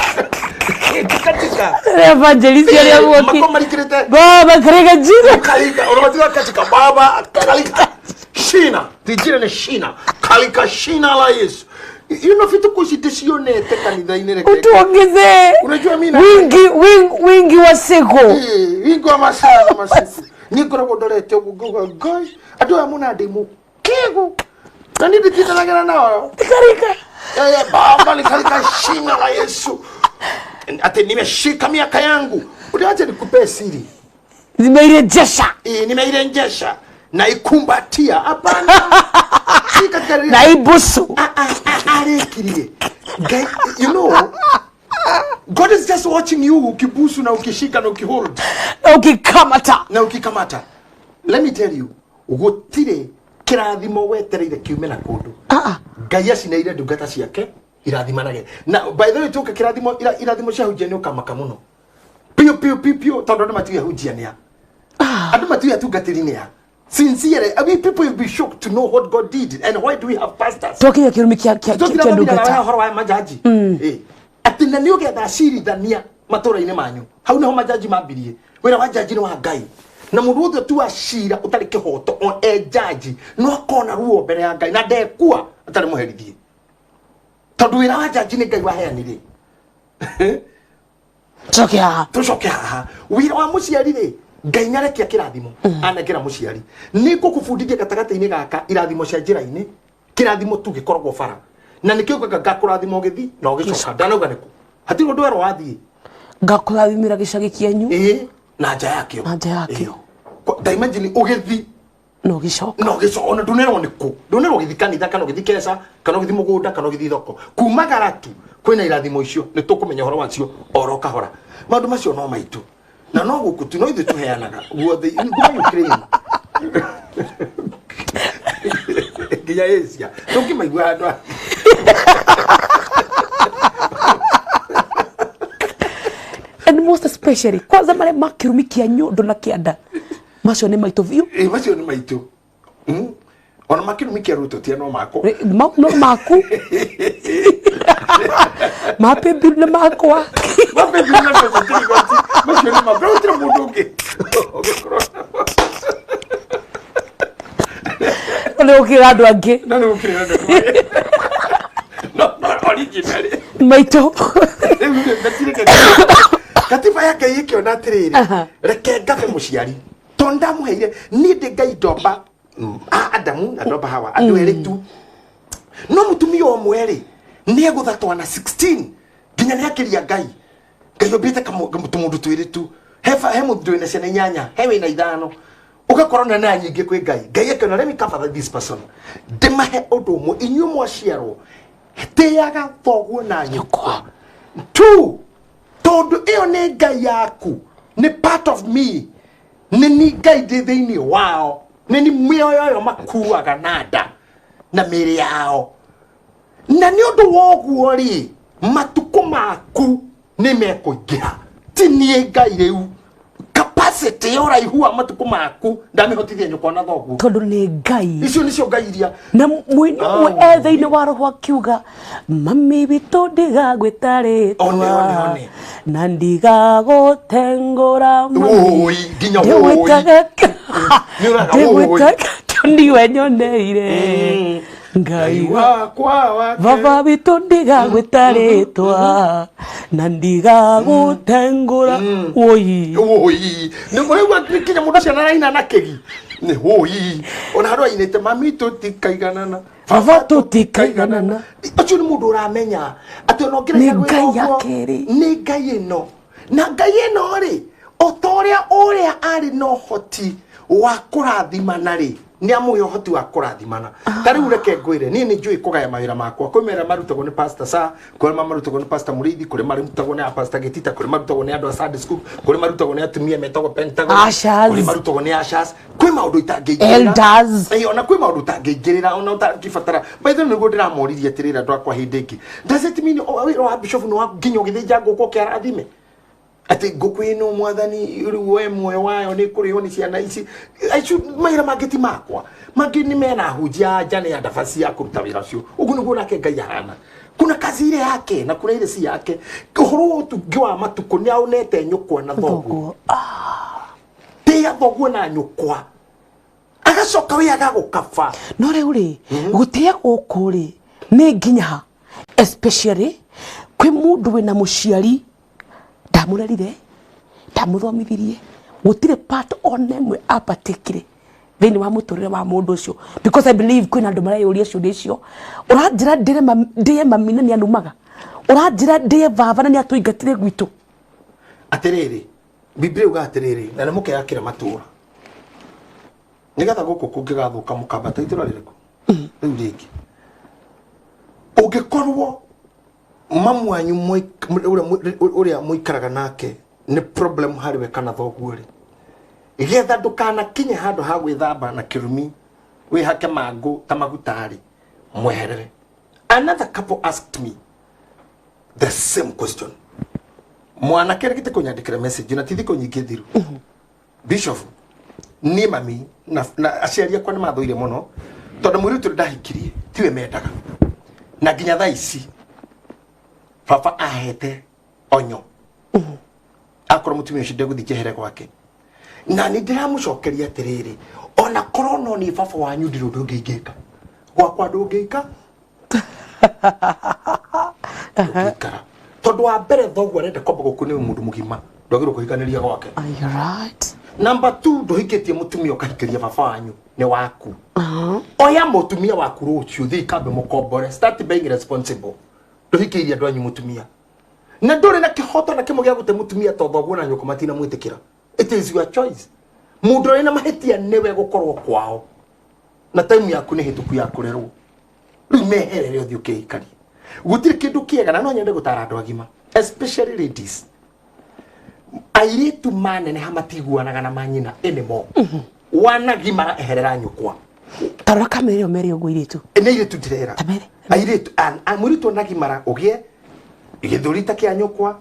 tikatika. Evangelist arĩa guoki. Mako marikĩrĩte. Baba, katika jina. Kalika unamatiga katika baba kalika shina tijira nĩ shina kalika shina la Yesu. You know, vitu kucitecionete kanitha-inĩ, reke. Utuongezee Unajua mimi na- wingi wa siku. Eh, wingi wa masaa na masiku. Niĩ ngoragwo ndorete ũguo ngauga, Ngai, andũ aya mũna ndĩ mũkĩgu na niĩ nditindanagĩra nao. Tikarika. Eh, baba ni katika shina la Yesu ati nimeshika miaka yangu. Uliacha nikupe siri. Zimeirejesha. Eh, nimeirejesha na ikumbatia, hapana, si katika Na ibusu. Arĩkirie Ngai. You know, God is just watching you ukibusu na ukishika na ukihold. Na ukikamata. Na ukikamata. Let me tell you, gũtirĩ kĩrathimo wetereire kiume na kũndũ. Ah, ah. Ngai acineire ndungata ciake irathimanage. Na by the way, tuka kĩrathimo irathimo cia hunjia nĩ ũkamaka mũno piũ piũ piũ piũ, tondũ andũ matiũĩ hunjia nĩa, andũ matiũĩ atungatĩri nĩa. Sincerely, I mean, people will be shocked to know what God did and why do we have pastors. Twakinya kĩrumi kĩa Tũthirathomire nawe ndungata. ũhoro wa majaji. Eh. Atĩ na nĩ ũgetha acirithania matũra-inĩ manyu, hau nĩho majaji mambirie. Wĩra wa jaji nĩ wa Ngai, na mũndũ wothe ũtua cira ũtarĩ kĩhoto o e jaji no akona ruo mbere ya Ngai na ndekua atarĩ mũherithie, tondũ wĩra wa jaji nĩ Ngai waheanire. Coke haha. Tucoke haha. Wĩra wa mũciari rĩ, Ngai nĩarekia kĩrathimo anengera mũciari. Nĩ ngũkũbundithia gatagatĩ-inĩ gaka irathimo cia njĩra-inĩ. Kĩrathimo tu gĩkoragwo bara na nĩkĩo ugaga ngakũrathima ũgĩthi na ũgĩcoka. Ndanauga nĩkũ hatirĩ ũndũ werwo wathiĩ. Ngakũrathimĩra gĩcagi kĩanyu. Ĩĩ, na nja yakĩo. Na nja yakĩo. Ĩĩ. Ta imagine ũgĩthi na ũgĩcoka. Na ũgĩcoka, ona ndũnerwo nĩkũ, ndũnerwo ũgĩthi kanitha kana ũgĩthi keca kana ũgĩthi mũgũnda kana ũgĩthi thoko kumagara tu kwĩna irathimo icio. Nĩ tũkũmenya ũhoro wacio oro kahora. Maũndũ macio no maitũ na no gũkũ tu, no ithuĩ tũheanaga guothe kuma Ukraine nginya Asia, tũngĩmaigua handũ And most especially kwanza marĩa ma kĩrumi kĩa nyondo na kĩanda, macio nĩ maitũ biũ. Ĩ, macio nĩ maitũ. Ona makĩrumi kĩa Ruto tia no mako. No maku mapembiru na makwa. Mapepi na mbeca ti igoti, macio nĩ mako, gũtirĩ mũndũ ũngĩ ũngĩkorwo namo. Nĩ gũkĩra andũ angĩ. No nĩ gũkĩrĩ andũ no no originally maitũ. Rĩu rĩ, matirĩ katiba. Katiba ya Ngai ĩkĩona atĩrĩrĩ, reke ngabe mũciari tondũ ndamũheire niĩ ndĩ Ngai ndomba a Adamu na ndomba Hawa, andũ erĩ tu. No mũtumia ũmwe rĩ, nĩ egũtha twana 16 nginya nĩ akĩria Ngai. Ngai ũmbĩte tũmũndũ twĩrĩ tu. He he mũndũ wĩna ciana inyanya, he wĩna ithano. Ũgakorwo na na nyingĩ kwĩ Ngai. Ngai akĩona, let me cover this person. Ndĩmahe ũndũ ũmwe, inyuĩ mwaciarwo, tĩaga thoguo na nyũkwa. Two, tondũ ĩyo nĩ Ngai yaku, nĩ part of me, nĩ ni Ngai ndĩ thĩinĩ wao, nĩ ni mĩoyo ĩyo makuaga na nda na mĩĩrĩ yao. Na nĩ ũndũ wa ũguo rĩ, matukũ maku nĩ mekũingĩha. Ti niĩ Ngai rĩu, capacity ya ũraihu wa matukũ maku ndamĩhotithia nyũkwa na thoguo. Tondũ nĩ Ngai. Icio nĩcio Ngai iria. Na mũini ũmwe e thĩinĩ wa roho akiuga, mami witũ ndigagwĩta rĩtwa One, one, one. na ndigagũtengũra mami. Ũi, nginya ũi. Nĩ ũraga Ndĩgwĩtage kĩo niwe nyoneire Ngai wakwa wake. Baba witũ ndigagwĩta rĩtwa na ndigagũtengũra ũi. Ũi, nĩ ũraigua nginya mũndũ ũcio araina na kĩgi nĩ ũi, ona handũ ainĩte mami tũtikaiganana. Baba tũtikaiganana. Ũcio nĩ mũndũ ũramenya atĩ ona ũngĩrega Nĩ gwĩka Ngai ya ũguo, kerĩ. Nĩ Ngai ĩno, na Ngai ĩno rĩ, o ta ũrĩa ũrĩa arĩ na ũhoti wa kũrathimana rĩ, nĩ amũhe ũhoti wa kũrathimana. Ta rĩu reke ngwĩre, niĩ nĩ njũĩ kũgaya mawĩra makwa. Kwĩ mawĩra marutagwo nĩ pastor sa, kũrĩ marutagwo nĩ pastor Mũrĩithi, kũrĩ marutagwo nĩ pastor Gĩtita, kũrĩ marutagwo nĩ andũ a Sunday school, kũrĩ marutagwo nĩ atumia metagwo Pentagon, Ushers. kũrĩ marutagwo nĩ ushers. Kwĩ maũndũ itangĩingĩrĩra. Elders. Ĩĩ, ona kwĩ maũndũ ũtangĩingĩrĩra, ona ũtangĩbatara. By the way, nĩguo ndĩramoririe atĩrĩrĩ andũ akwa hĩndĩ ĩngĩ, does it mean wĩra wa bishop nĩ wa nginya ũgĩthĩnja ngũkũ ũkĩarathime atĩ ngũkũ ĩno mwathani rĩu we muoyo wayo nĩ kũrĩo nĩ ciana ici? Mawĩra mangĩ ti makwa, mangĩ nĩ mena hunjia nja, nĩ andabaci ya kũruta wĩra ũcio. Ũguo nĩguo nake Ngai ahana, kuna kazi ile yake na kuna ile si yake. Ũhoro wa ũtungi wa matukũ nĩ aũnete nyũkwa na thoguo. Thoguo. Tĩa thoguo na nyũkwa, agacoka wĩ agagũkaba. No rĩu rĩ, gũtĩa gũkũ rĩ nĩ nginya ha? Especially kwĩ mũndũ wĩna mũciari ndamũrerire, ndamũthomithirie, gũtirĩ part ona ĩmwe abatikire thĩinĩ wa mũtũrĩre wa mũndũ ũcio, because I believe kwĩna andũ mareyũria ciũria icio. Ũranjĩra ndĩre ndĩe mami na nĩ anumaga? Ũranjĩra ndĩe baba na nĩ atũingatire gwitũ? Atĩrĩrĩ, Biblia yuga atĩrĩrĩ, na nĩ mũkeyakĩra matũũra nĩgetha gũkũ kũngĩgathũka mũkambata itũra rĩrĩkũ rĩu rĩngĩ. Ũngĩkorwo mamu wanyu ũrĩa mũikaraga nake nĩ problem harĩ we kana thoguo rĩ, getha ndũkanakinye handũ ha gwĩthamba na kĩrumi wĩhake mangũ ta maguta rĩ, mweherere. Another couple asked me the same question. Mwanake rĩgĩte kũnyandĩkĩra message na ti thikũ nyingĩ thiru, bishop, niĩ mami na aciari akwa nĩ mathũire mũno tondũ mũirĩtu ũrĩa ndahikirie tiwe mendaga, na nginya thaa ici baba ahete onyo akorwo mũtumia ũcio ndegũthiĩ njehere gwake. Na nĩ ndĩramũcokeria atĩrĩrĩ, ona korwo no niĩ baba wanyu, ndirĩ ũndũ ũngĩ ingĩka gwakwa, ndũngĩika ndũngĩikara, tondũ wa mbere thoguo arenda kwamba gũkũ nĩ mũndũ mũgima, ndwagĩrĩirwo kũhikanĩria gwake. Are you right? Number two, ndũhikĩtie mũtumia ũkahikĩria baba wanyu nĩ waku. Oya mũtumia waku rũciũ, thiĩ ikambe mũkombore, start being responsible. Ndũhikĩirie andũ anyu mũtumia na ndũrĩ na kĩhoto na kĩmwe gĩa gũte mũtumia tondũ thoguo na nyũkwa matina mwĩtĩkĩra. It is your choice. Mũndũ ũrĩa na mahĩtia nĩwe gũkorwo kwao na time yaku nĩ hĩtũku ya kũrerwo. Rĩu meherere, ũthiĩ ũkĩikarie. Gũtirĩ kĩndũ kĩega, na no nyende gũtara andũ agima, especially ladies. Airĩtu maneneha matiguanaga na manyina anymore. Wanagimara, eherera nyũkwa. Tarora kamere ĩyo, mere ũguo irĩtu. Nĩ airĩtu ndĩrera. Tamere. Airĩtu mũirĩtu anagimara, ũgĩe gĩthũri ta kĩa nyũkwa,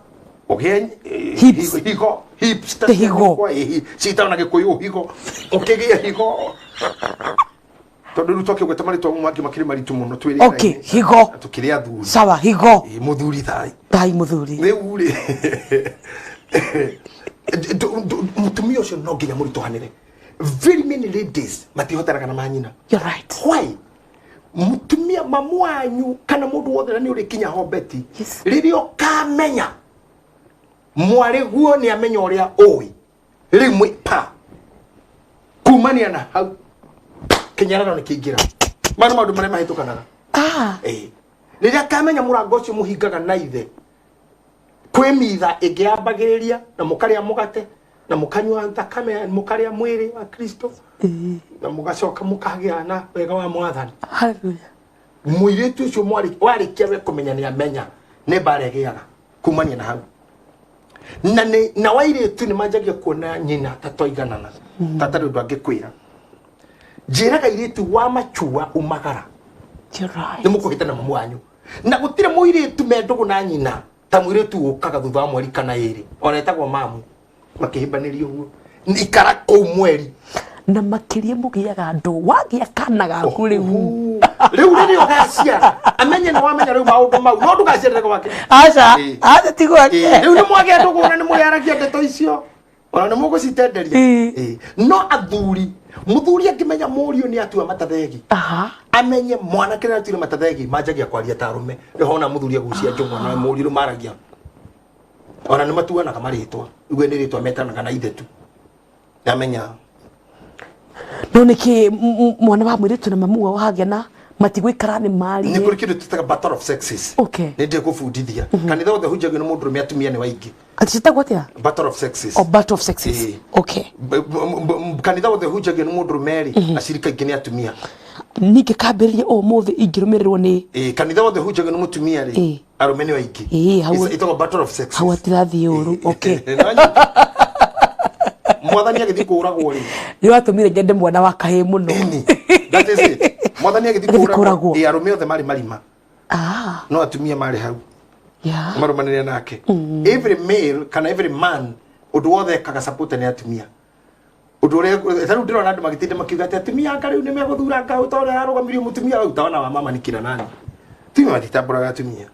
ũgĩe Hips. Higo, hips ta Te cia higo. nyũkwa, citagwo na Gĩkũyũ higo. Ũkĩgĩa higo, tondũ rĩu twakĩgweta marĩtwa mangĩ makĩrĩ maritũ mũno twĩ Okay, higo. Tukĩrĩ athuri. Sawa, higo. Ĩ, mũthuri thai. Thai mũthuri. Rĩu rĩ, mũtumia ũcio no nginya mũritũhanĩre. Very many ladies matihotanaga na manyina. You're right. Why? Mũtumia mamu wanyu kana mũndũ wothe na nĩ ũrĩkinya ho beti, rĩrĩa ũkamenya mwarĩ guo nĩ amenya ũrĩa ũĩ rĩu mwĩ pa kumania na hau kĩnyararo nĩ kĩingĩra. Maya nĩ maũndũ marĩa mahĩtũkanaga. Ah. Rĩrĩa akamenya mũrango ũcio mũhingaga na ithe, kwĩ mitha ĩngĩ yambagĩrĩria na mũkarĩa mũgate na mũkanyua thakame, mũkarĩa mwĩrĩ wa Kristo na mũgacoka mũkagĩa na wega wa Mwathani. Hallelujah. Mũirĩtu ũcio warĩkia we kũmenya nĩ amenya, nĩ mbara ĩgĩaga kumania na hau. Na nĩ na wairĩtu nĩ manjagia kuona nyina ta twaiganana, ta tarĩ ũndũ angĩkwĩra. Njĩraga airĩtu wa machua umagara. You're right. Nĩ mũkũhĩtana mamu wanyu. Na gũtirĩ mũirĩtu me ndũgũ na nyina ta mũirĩtu ũkaga thutha wa mweri kana ĩrĩ, ona etagwo mamu, makĩhĩmbanĩria ũguo. Ikara kũu mweri. Na makĩria mũgĩaga andũ wagĩa kana gaku rĩu. Rĩu rĩrĩa ũgaciara amenye nĩ wamenya rĩu maũndũ mau, no ndũgaciarĩre gwake. Aca, aca ti gwake. Rĩu nĩ mwagĩa ndũgũ na nĩ mũrĩaragia ndeto icio, ona nĩ mũgũcitenderia. No athuri, mũthuri angĩmenya mũriũ nĩ atua matathegi, amenye mwanake nĩ atuire matathegi, manjagia kwaria ta arũme. Rĩu hona mũthuri agucia njũng'wa na mũriũ rĩu maragia, ona nĩ matuanaga marĩtwa, igue nĩ rĩtwa metanaga na ithe tu. Namenya. No nĩkĩ mwana wa mũirĩtu na mamu wao hagĩa na matigũikara nĩ marie? Nĩ kũrĩ kĩndũ twĩtaga battle of sexes. Nĩ ndĩ gũbundithia. Kanitha wothe hunjagio nĩ mũndũrũme, atumia nĩ waingĩ. Atĩ ciĩtagwo atĩa? Battle of sexes. Oh, battle of sexes. Kanitha wothe hunjagio nĩ mũndũrũme rĩ, acirika aingĩ nĩ atumia. Ningĩ kambĩrĩria ũmũthĩ ingĩrũmĩrĩrwo nĩ Kanitha wothe hunjagio nĩ mũtumia rĩ, arũme nĩ waingĩ. Ĩtagwo battle of sexes. Hau atirathiĩ ũru. Mwathani agĩthiĩ kũũragwo rĩ. Nĩ watũmire nyende mwana wa kahĩĩ mũno. That is it. Mwathani agĩthiĩ Agĩthiĩ kũũragwo. kũũragwo. Arũme othe marĩ marima. No atumia marĩ hau. Marũmanĩrĩra nake. Every male kana every man ũndũ wothe ekaga support nĩ atumia. Ũndũ ũrĩa ta rĩu ndĩrona andũ magĩtinda makiuga atĩ atumia anga rĩu nĩ megũthura anga ũta ũrĩa ararũgamirie mũtumia ũyũ, taona wa mama nĩ kira nani. Atumia matitambũraga atumia.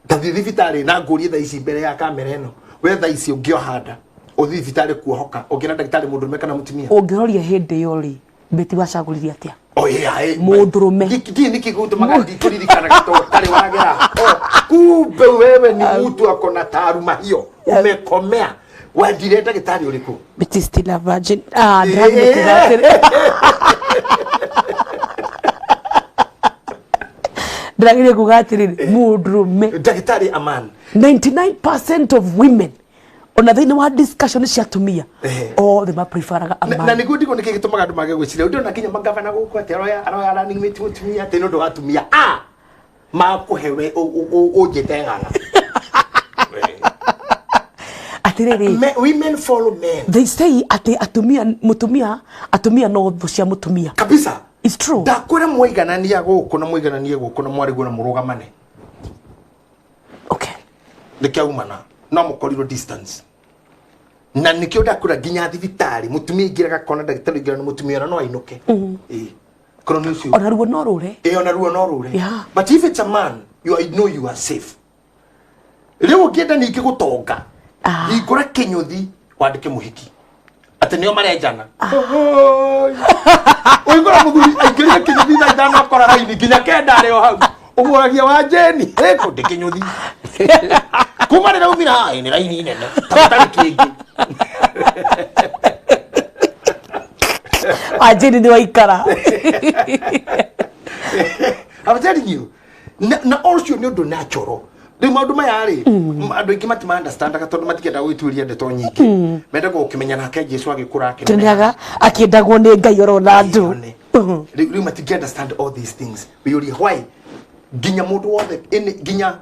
Ta thiĩ thibitarĩ na ngũrie thaa ici mbere ya kamera ĩno. We thaa ici ũngĩoha nda, ũthiĩ thibitarĩ kuohoka, ũngĩona ndagĩtarĩ mũndũrũme kana mũtumia? Ũngĩroria hĩndĩ ĩyo rĩ, Betty wacagũrire atĩa? Oh, yeah, Mũndũrũme. Ndiĩ nĩkĩ gũtũmaga ndikũririkanaga tondũ ũtarĩ wagera. Oh, kumbe wewe ni mtu ako na taaruma hiyo. Umekomea. Wendire ndagĩtarĩ ũrĩkũ? Betty still a virgin. Ndĩrathiĩ kuga atĩrĩ. Ndĩrageria kuga atĩrĩrĩ, mũndũrũme. Ndagĩtarĩ a man. 99% of women ona thĩinĩ wa discussion cia atumia, othe mapreferaga a Na man. nĩguo ndigwo nĩkĩ gĩtũmaga andũ mage gwĩciria. Ndĩrona nginya magavana gũkũ atĩ aroya running mate mũtumia atĩ nĩ ũndũ wa atumia. Makũhe we ũnjĩte ng'ang'a. Atĩrĩrĩ. Women follow men. They say atĩ atumia, mũtumia, atumia no thũ cia mũtumia. Kabisa. It's true. Ndakwĩra mwaiganania gũkũ na mwaigananie gũkũ na mwarĩguo na mũrũgamane. Nĩkĩaumana. No mũkorirwo distance. Na nĩkĩo ndakwĩra nginya thibitarĩ mũtumia aingĩraga kona ndagĩtarĩ aingĩra na mũtumia ona no ainũke. Korwo nĩ ũcio. Ona ruo no rũre. Ona ruo no rũre. But if it's a man, you know you are safe. Rĩu ũngĩenda ningĩ gũtonga, hingũra kĩnyũthi wandĩke mũhiki. Atĩ nĩo marenjana. Ũhingũra mũthuri aingĩrire kĩnyũthi thaa ithano akora raini nginya kenda arĩ o hau. Ũgũragia wa Jeni, ĩkũ ndĩ kĩnyũthi. Kuma rĩrĩa umire haha, nĩ raini nene. Ta gũtarĩ kĩngĩ. Wa Jeni nĩ waikara. I'm telling you. Na ũcio nĩ ũndũ natural. Rĩu maũndũ maya rĩ, andũ aingĩ matima understandaga tondũ matikenda gwĩtuĩria ndeto nyingĩ. Mendaga gũkĩmenya nake Jesũ agĩkũra akĩneneha. Tũneaga akĩendagwo nĩ Ngai oro na andũ. Rĩu matingĩ understand all these things. Wĩyũrie why nginya mũndũ wothe, nginya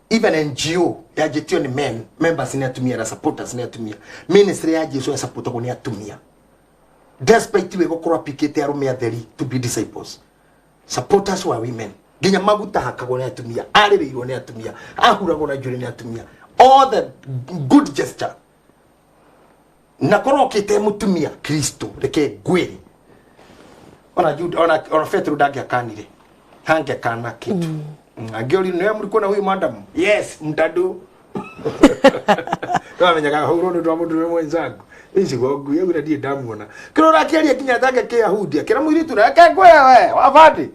even NGO yanjĩtio nĩ men, members nĩ atumia na supporters nĩ atumia. Ministry ya Jesũ yasupportagwo nĩ atumia. Despite we gũkorwo apikĩte arũme atheri to be disciples. Supporters were women. Nginya maguta hakagwo nĩ atumia, arĩrĩirwo nĩ atumia, ahuragwo na njuĩrĩ nĩ atumia. All the good gesture. Na korwo okĩte mũtumia Kristo, reke ngwĩre. Ona Jude, ona Petero ndangĩakanire. Hangĩakana kĩndũ. Angĩoririo, nĩwe mũrikuona huyu madam? Yes, mtadu. Twamenyaga hũrwo nĩ ũndũ wa mũndũ mwenzangu. Ici go ngui augire ndirĩ ndamuona. Kĩrĩa ũrakĩaria nginya take Kĩyahudi, akĩra mũirĩtu reke ngwĩre we, wabandi.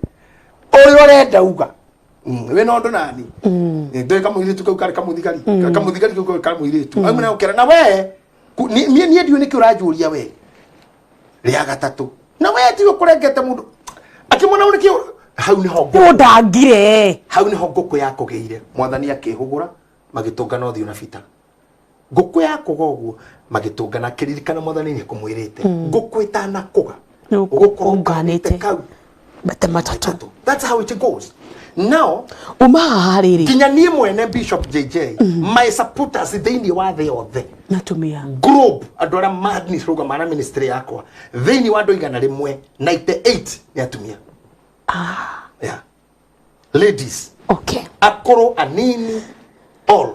Ũyũ ũrenda uga. Wĩna ũndũ nani? Ndũĩ kamũirĩtu kau karĩ kamũthigari. Kamũthigari kau karĩ kamũirĩtu. Aumĩra gũkĩra na we, niĩ ndiũĩ nĩkĩ ũranjũria we. Rĩa gatatũ. Na we tiwe kũrengete mũndũ. Akĩmuona nĩkĩ Hau nĩho ngũkũ Ũndangire. Hau nĩho ngũkũ yakũgĩire. Mwathani akĩhũgũra, magĩtũngana ũthiũ na bita. Ngũkũ yakũga ũguo, magĩtũngana, akĩririkana mwathani nĩ ekũmwĩrĩte ngũkũ ĩtanakũga Nĩ ũgũkorwo ũnganĩte. ũnganĩte kau Mate matatũ. matatũ. That's how it goes now. Uma haha rĩrĩ. Nginya niĩ mwene, Bishop JJ, my supporters thĩinĩ wa thĩ yothe, Natumia. Globe, andũ arĩa madnirũgamaga na ministry yakwa, thĩinĩ wa andũ 100, 98 nĩ atumia. Yeah. Ladies, akũrũ, anini, all.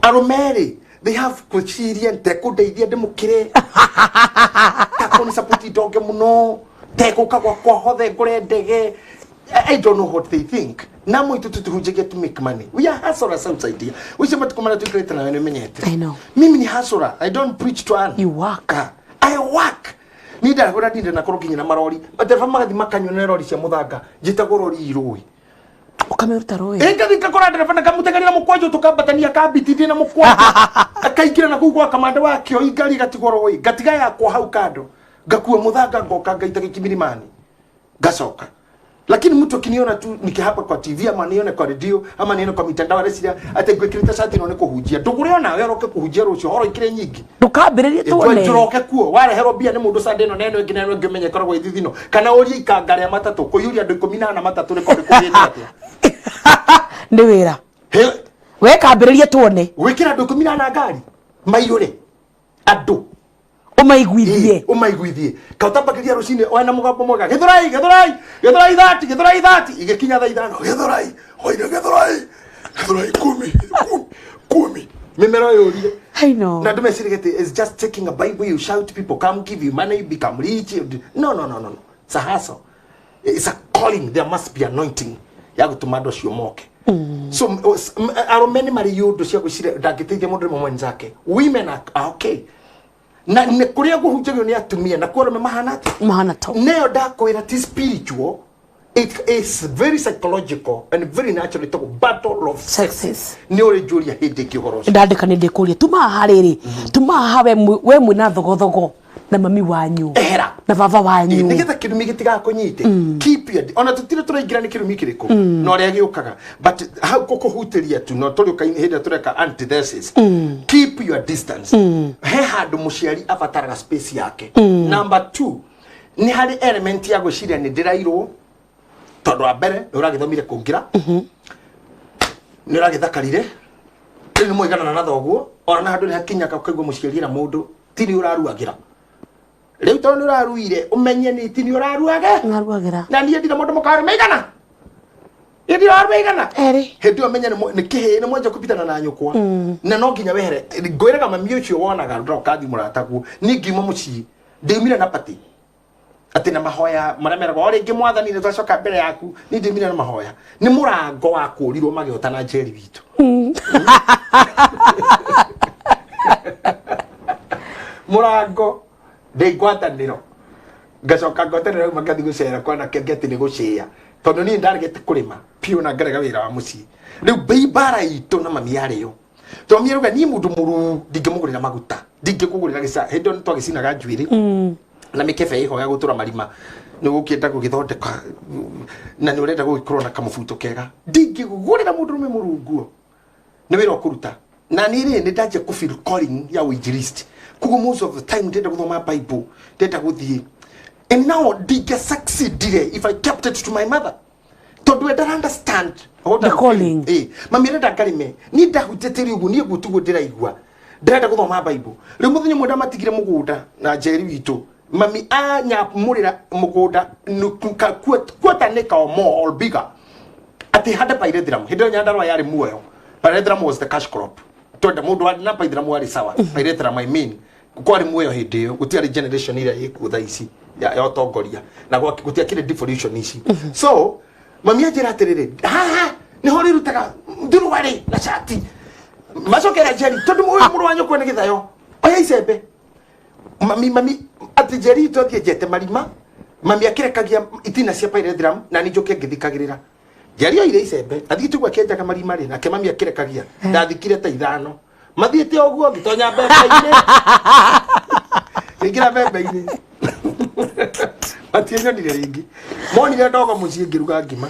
Arũme rĩ, they have gwĩciria ntekũndeithia ndĩmũkĩre, takũni support ndonge mũno, tegũka gwakwa hothe ngũre ndege. I don't know what they think. Na mwitu tutihunjagia to make money. We are hustlers outside here. Ucio matukũ marĩa tuikarĩte nawe nĩũmenyete. I know. Mimi ni hustler. I don't preach to earn. You work. Ah, I work. Ni ndahũra ndinde na korwo nginya na marori. Matereba magathi makanyua na rori cia mũthanga. Njĩtagwo rori irũĩ. Ũkamĩruta rũĩ. Ĩngathi ngakora ndereba na ngamũteng'eria na mũkwanjũ, tũkambatania kambiti ndĩ na mũkwanjũ. Akaingĩra na kũu gwa kamanda wa kĩoi, ngari ĩgatigwo rũĩ. Ngatiga yakwa hau kando. Ngakua mũthanga, ngoka ngaita gĩkimirimani. Ngacoka. Lakini mtu akiniona tu nikihapa kwa TV, ama nione kwa radio, ama nione kwa mitandao, areciria atĩ ngwĩkĩrĩte cati ĩno nĩ kũhunjia. Ndũgũre onawe ũroke kũhunjia rũciũ horo ikĩrĩ nyingĩ. Ndũkambĩrĩrie tuone. Njoroke kuo wareherwo mbia nĩ mũndũ Sunday ĩno na ĩno ĩngĩ na ĩno ĩngĩ, ũmenye ĩkoragwo ĩthithino, kana ũrie ikanga rĩa matatũ kũiyũria andũ 14 matatũ rĩkorwo rĩkũgĩte atĩa. Nĩ wĩra. We kambĩrĩrie tuone. Gwĩkĩra andũ 14 ngari maiyũre andũ. Ũmaiguithie. Ũmaiguithie kautambagĩria rũcinĩ wena mũgambo mwega, Gĩthũrai, Gĩthũrai, Gĩthũrai 30, Gĩthũrai 30, igĩkinya thaa 5, Gĩthũrai oire, Gĩthũrai, Gĩthũrai 10, 10, 10, mĩmero yũrire. I know. Na andũ meciragia atĩ it's just taking a Bible, you shout, people come give you money, you become rich. No, no, no, no, no, it's a hustle, it's a calling. There must be anointing ya gũtũma andũ acio moke. So arũme nĩ marĩ iũndũ cia gwĩciria ndangĩteithia mũndũ rĩmwe mwenzake. Women are okay, na nĩ kũrĩa kũhunjagio nĩ atumia na kuo arũme mahana atĩa? Mahana to. Neyo ndakwĩra ti spiritual, it is very psychological and very natural. Ĩtagwo battle of sexes. Nĩ ũrĩ njũria hĩndĩ ĩngĩ ũhoro ũcio. Ndandĩka nĩ ndĩkũria. Tuma haha rĩrĩ, tuma haha, we mwĩna thogothogo na mami wanyu Ehera. na baba wanyu. Nĩgetha kĩrumi gĩtigakũnyite, keep your, ona tũtirĩ tũraingĩra nĩ kĩrumi kĩrĩkũ na ũrĩa gĩũkaga, but hau gũkũhutĩria tu no tũrĩũka hĩndĩ ĩrĩa tũreka antithesis. Keep your distance. He handũ mũciari abataraga space yake. Number two, nĩ harĩ element ya gwĩciria nĩ ndĩrairwo, tondũ wa mbere nĩ ũragĩthomire kũngĩra, nĩ ũragĩthakarire, rĩu nĩ mwiganana na thoguo, ona na handũ nĩ hakinyaga ũkaigua mũciari era mũndũ ti nĩ ũraruagĩra rĩu, tondũ nĩ ũraruire, ũmenye nĩ ti nĩ ũraruage. Ngaruagĩra. Na niĩ ndira mũndũ mũkarũme igana, niĩ ndira arũme igana. Erĩ. Hĩndĩ ĩyo menye nĩ kĩhĩ nĩ mwanja kũbitana na nyũkwa, na no nginya wehere. Ngwĩraga mami ũcio wonaga ndũroka mũrataguo, niĩ ngiuma mũciĩ ndiumire na pati atĩ na mahoya marĩa meragwo o rĩngĩ, mwathani nĩ twacoka mbere yaku. Niĩ ndiumire na mahoya, nĩ mũrango wakũrirwo magĩota na njeri witũ. Mũrango ndĩ ngwatanĩro, ngacoka ngwatanĩro uma ngathi gũcera kwanake ngeti nĩ gũcĩa, tondũ niĩ ndaregete kũrĩma piũ na ngarega wĩra wa mũciĩ. Rĩu mbei mbara itũ na mami yarĩ yo, tondũ mami arauga niĩ mũndũ mũruu ndingĩmũgũrĩra maguta, ndingĩkũgũrĩra gĩca. Hĩndĩ ĩyo nĩtwagĩcinaga njuĩrĩ na mĩkebe ĩho ya gũtũra marima, nĩ ũgũkĩenda gũgĩthondeka na nĩ ũrenda gũgĩkorwo na kamũbuto kega. Ndingĩgũrĩra mũndũrũme mũruu nguo, nĩ wĩra ũkũruta. Na niĩ rĩ, nĩ ndanjia kũ feel calling ya ũinjilisti, koguo most of the time ndĩrenda gũthoma Bible, ndĩrenda gũthiĩ, and now ndingĩa succeedire if I kept it to my mother, tondũ we ndara understand what The I'm calling. feeling. Eh, mami arenda ngarĩme, niĩ ndahutĩte rĩu ũguo, niĩ guo tiguo ndĩraigua, ndĩrenda gũthoma Bible. Rĩu mũthenya ũmwe ndamatigire mũgũnda na njeri witũ, mami anyamũrĩra mũgũnda quarter acre or more or bigger, atĩ hande pyrethrum. Hĩndĩ ĩyo Nyandarũa yarĩ muoyo. Pyrethrum was the cash crop. Twenda mũndũ warĩ na pyrethrum warĩ sawa. Pyrethrum, I mean, kwarĩ muoyo hĩndĩ ĩyo, gũtiarĩ generation ĩrĩa ĩkuo thaa ici ya ũtongoria, na gũtiakĩrĩ devolution ici. So mami anjĩra atĩrĩrĩ, haha nĩho rĩrutaga thuruarĩ na cati, macokera njeri, tondũ ũyũ mũrũ wa nyũkwa nĩ gĩthayo, oya icembe. Mami atĩ njeri twathiĩ njete marima, mami akĩrekagia itina cia pyrethrum na niĩ njũke ngĩthikagĩrĩra. Njeri oire icembe athiĩte ũguo akĩenjaga marima rĩ, nake mami akĩrekagia. Ndathikire ta 5 mathiĩte ũguo, ngĩtonya mbembe-inĩ, ngĩingĩra mbembe-inĩ, matianyonire rĩngĩ. Monire ndogo mũciĩ ngĩruga ngima.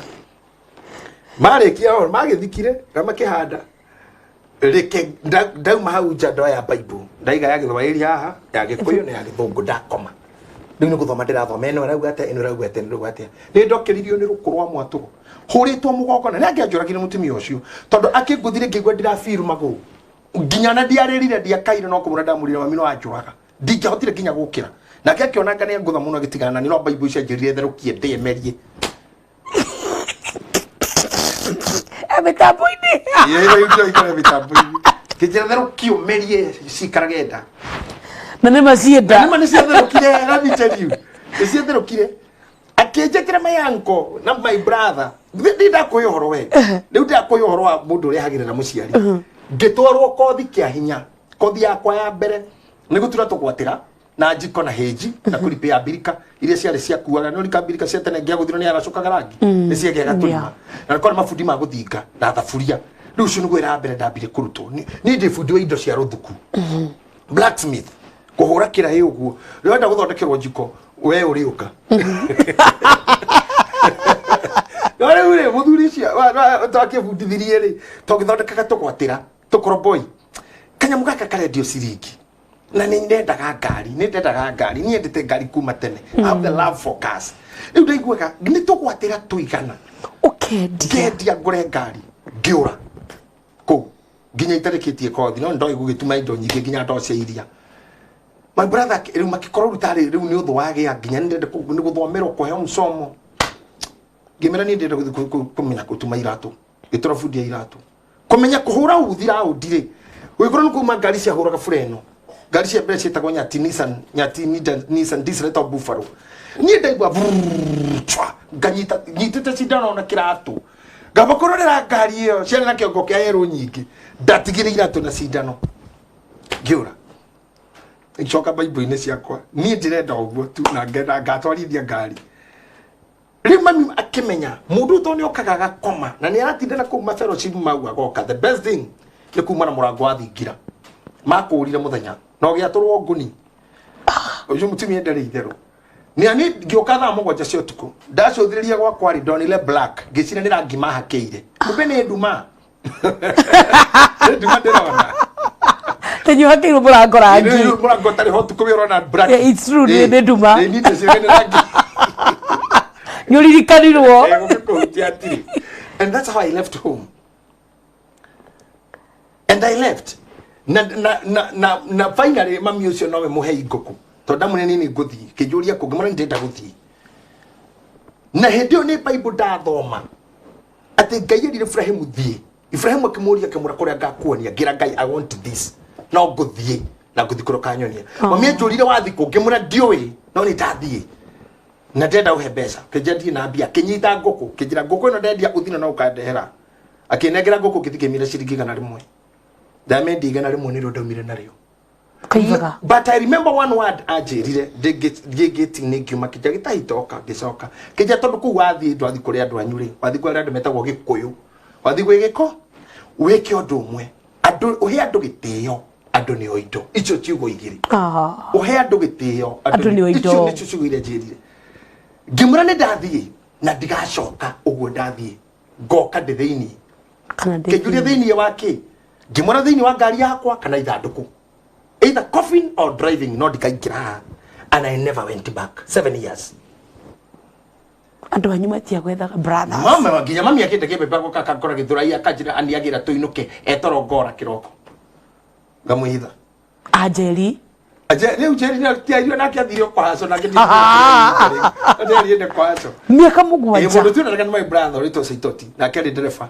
Marĩkia o magĩthikire na makĩhanda. Reke ndauma hau nja ndoya Bible. Ndaiga ya Gĩthwaĩri haha, ya Gĩkũyũ na ya Gĩthũngũ ndakoma. Rĩu nĩ gũthoma ndĩrathoma, ĩno ĩrauga atĩa, ĩno ĩrauga atĩa, ĩno ĩrauga atĩa. Nĩ ndokĩririo nĩ rũkũ rwa mwatũro. Hũrĩtwo mũgongo na nĩ angĩanjũragire mũtumia ũcio. Tondũ akĩngũthire ngĩigua ndĩrabiru magũrũ. Nginya na ndiarĩrire ndiakaire no kũmũra ndamũrire mami no anjũraga. Ndingĩahotire nginya gũkĩra. Nake akĩona anga nĩ angũtha mũno agĩtigana na niĩ, no Bible icio anjĩrire therũkie ndĩmerie. Mĩtambo-inĩ. Ĩĩ, rĩu ikare mĩtambo-inĩ. Kĩnjĩra therũkie ũmerie cikarage nda. Na nĩ macienda. Nĩma nĩ ciatherũkire, let me tell you. Nĩ ciatherũkire. Akĩnjĩtĩra my uncle na my brother. Ndĩ ndakũhe ũhoro we. Rĩu ndakũhe ũhoro wa mũndũ ũrĩa hagĩrĩra mũciari. Ngĩtwarwo kothi kĩa hinya. Kothi yakwa ya mbere nĩ gũtura tũgwatĩra na njiko na hĩnji na kũripĩa mbirika iria ciarĩ ciakuaga nĩ ũrika mbirika cia tene ngĩagũthirwo nĩ aracokaga rangi nĩ ciagĩaga tũrima na kwarĩ mabundi ma gũthinga na thaburia. Rĩu ũcio nĩguo wĩra wa mbere ndambire kũrutwo. Niĩ ndĩ bundi wa indo cia rũthuku, blacksmith, kũhũra kĩraĩ ũguo. Rĩu wenda gũthondekerwo njiko we ũrĩũka. No rĩu rĩ, mũthuri ũcio twakĩbundithirie rĩ, twagĩthondekaga tũgwatĩra tũkoroboi, kanyamũ gaka karendio ciringi. Na nĩ ndendaga ngari, nĩ ndendaga ngari, niĩ endete ngari kuma tene. I have the love for cars. Rĩu ndaiguaga nĩ tũgwatĩra tũigana ũkendia. Ngendia ngũre ngari. Ngĩũra kũu nginya itarĩkĩtie kothi, no ndoĩ gũgĩtuma indo nyingĩ nginya ndoo cia iria. My brother rĩu makĩkorwo rĩu tarĩ rĩu nĩ ũthũ wagĩa nginya nĩ ndenda nĩ gũthomerwo kũheo msomo. Ngĩmera niĩ ndĩrenda gũthiĩ kũmenya gũtuma iratũ. Ngĩtũra bundi ya iratũ, kũmenya kũhũra uthi raundi rĩ, gũgĩkorwo nĩ kuma ngari ciahũraga bureno. Ngari cia mbere ciĩtagwo Nyati, Nissan Nyati, Nissan Diesel ĩtagwo Buffalo. Niĩ ndaigua brrrr, chwa, nganyita nyitĩte cindano na kĩratũ, ngamba kũrorera ngari ĩyo ciarĩ na kĩongo kĩa yerũ nyingĩ. Ndatigire iratũ na cindano, ngĩũra, ngĩcoka Bible-inĩ ciakwa. Niĩ ndĩrenda ũguo tu na ngenda ngatwarithia ngari. Rĩu mami akĩmenya mũndũ ũyũ tondũ nĩ okaga agakoma na nĩ aratinda na kũu mafellowship mau agoka, the best thing nĩ kuma na mũrango wa thingira. Makũrire mũthenya na ũgĩatũrwo ngũni ũcio mũtumia ndarĩ itherũ. Nĩ ani ngĩũka thaa 7 cia ũtukũ, ndacũthĩrĩria gwakwa rĩ, ndonire black, ngĩciria nĩ rangi mahakĩire, kumbe nĩ nduma, nĩ nduma ndĩrona. Tenyu hakĩirwo mũrango rangi. Rĩu mũrango ũtarĩ ho ũtukũ wĩ ũrona black. Yeah, it's true, nĩ nduma. Ĩ, niĩ ndĩciria nĩ rangi. Nĩ ũririkanirwo. Eh, gũgĩkũhutia hatirĩ. And that's how I left home. And I left. Na finally mami ũcio nowe mũhei ngũkũ. Tondũ ndamwĩra niĩ nĩ ngũthiĩ. Kĩnjũria kũ, ngĩmwĩra nĩ ndĩrenda gũthiĩ. Na hĩndĩ ĩyo nĩ Bible ndathoma. Atĩ Ngai erire Ibrahimu thiĩ. Ibrahimu akĩmũria akĩmwĩra kũrĩa ngakuonia. Ngĩra Ngai I want this. No ngũthiĩ na ngũthiĩ kũrĩa ũkanyonia. Mami anjũrire wathiĩ kũ, ngĩmwĩra ndiũĩ no nĩ ndathiĩ. Na ndĩrenda ũhe mbeca. Kĩnjĩra ndirĩ na mbia. Kĩnyita ngũkũ. Kĩnjĩra ngũkũ ĩno ndendia ũthiĩ na no ũkandehera. Akĩnengera ngũkũ ngĩthiĩ ngĩmĩra ciringi 100. Ndamendia 100 nĩrĩo ndaumire narĩo. Kaigaga. But I remember one word anjĩrire ndĩ gate-inĩ ngiuma, kĩnja gĩtahitoka ngĩcoka. Kĩnja tondũ kũu wathiĩ ndwathiĩ kũrĩ andũ anyu rĩ, wathiĩ kũrĩ andũ metagwo Gĩkũyũ. Wathiĩ gwĩ gĩko wĩke ũndũ ũmwe. Andũ ũhe andũ gĩtĩo, andũ nĩo indo. Icio ciugo igĩrĩ. Ũhe andũ gĩtĩo, Andũ nĩo indo. Icio nĩcio ciugo iria njĩrire. Ngĩmwĩra nĩ ndathiĩ na ndigacoka ũguo ndathiĩ. Ngoka ndĩ thĩinĩ. Kana ndĩ Kĩnjũria thĩinĩ. thĩinĩ wa kĩ? Ngĩmwĩra thĩinĩ wa ngari yakwa kana ithandũkũ. Either coffin or driving, no ndikaingĩra haha. And I never went back. 7 years. Andũ anyu matiagwethaga brothers. Mama nginya mami akĩte kĩmbembe agoka akangora gĩthũrai akanjĩra aniagĩra tũinũke etoro ngora kĩroko. Ngamwĩhitha. Anjeri. Aje rĩu Njeri nĩ nake athire kwaco nake ndiende kwaco. Mĩaka Ĩ 7. mũndũ tuonanaga nĩ my brother ũrĩtwo Saitoti, nake arĩ ndereba,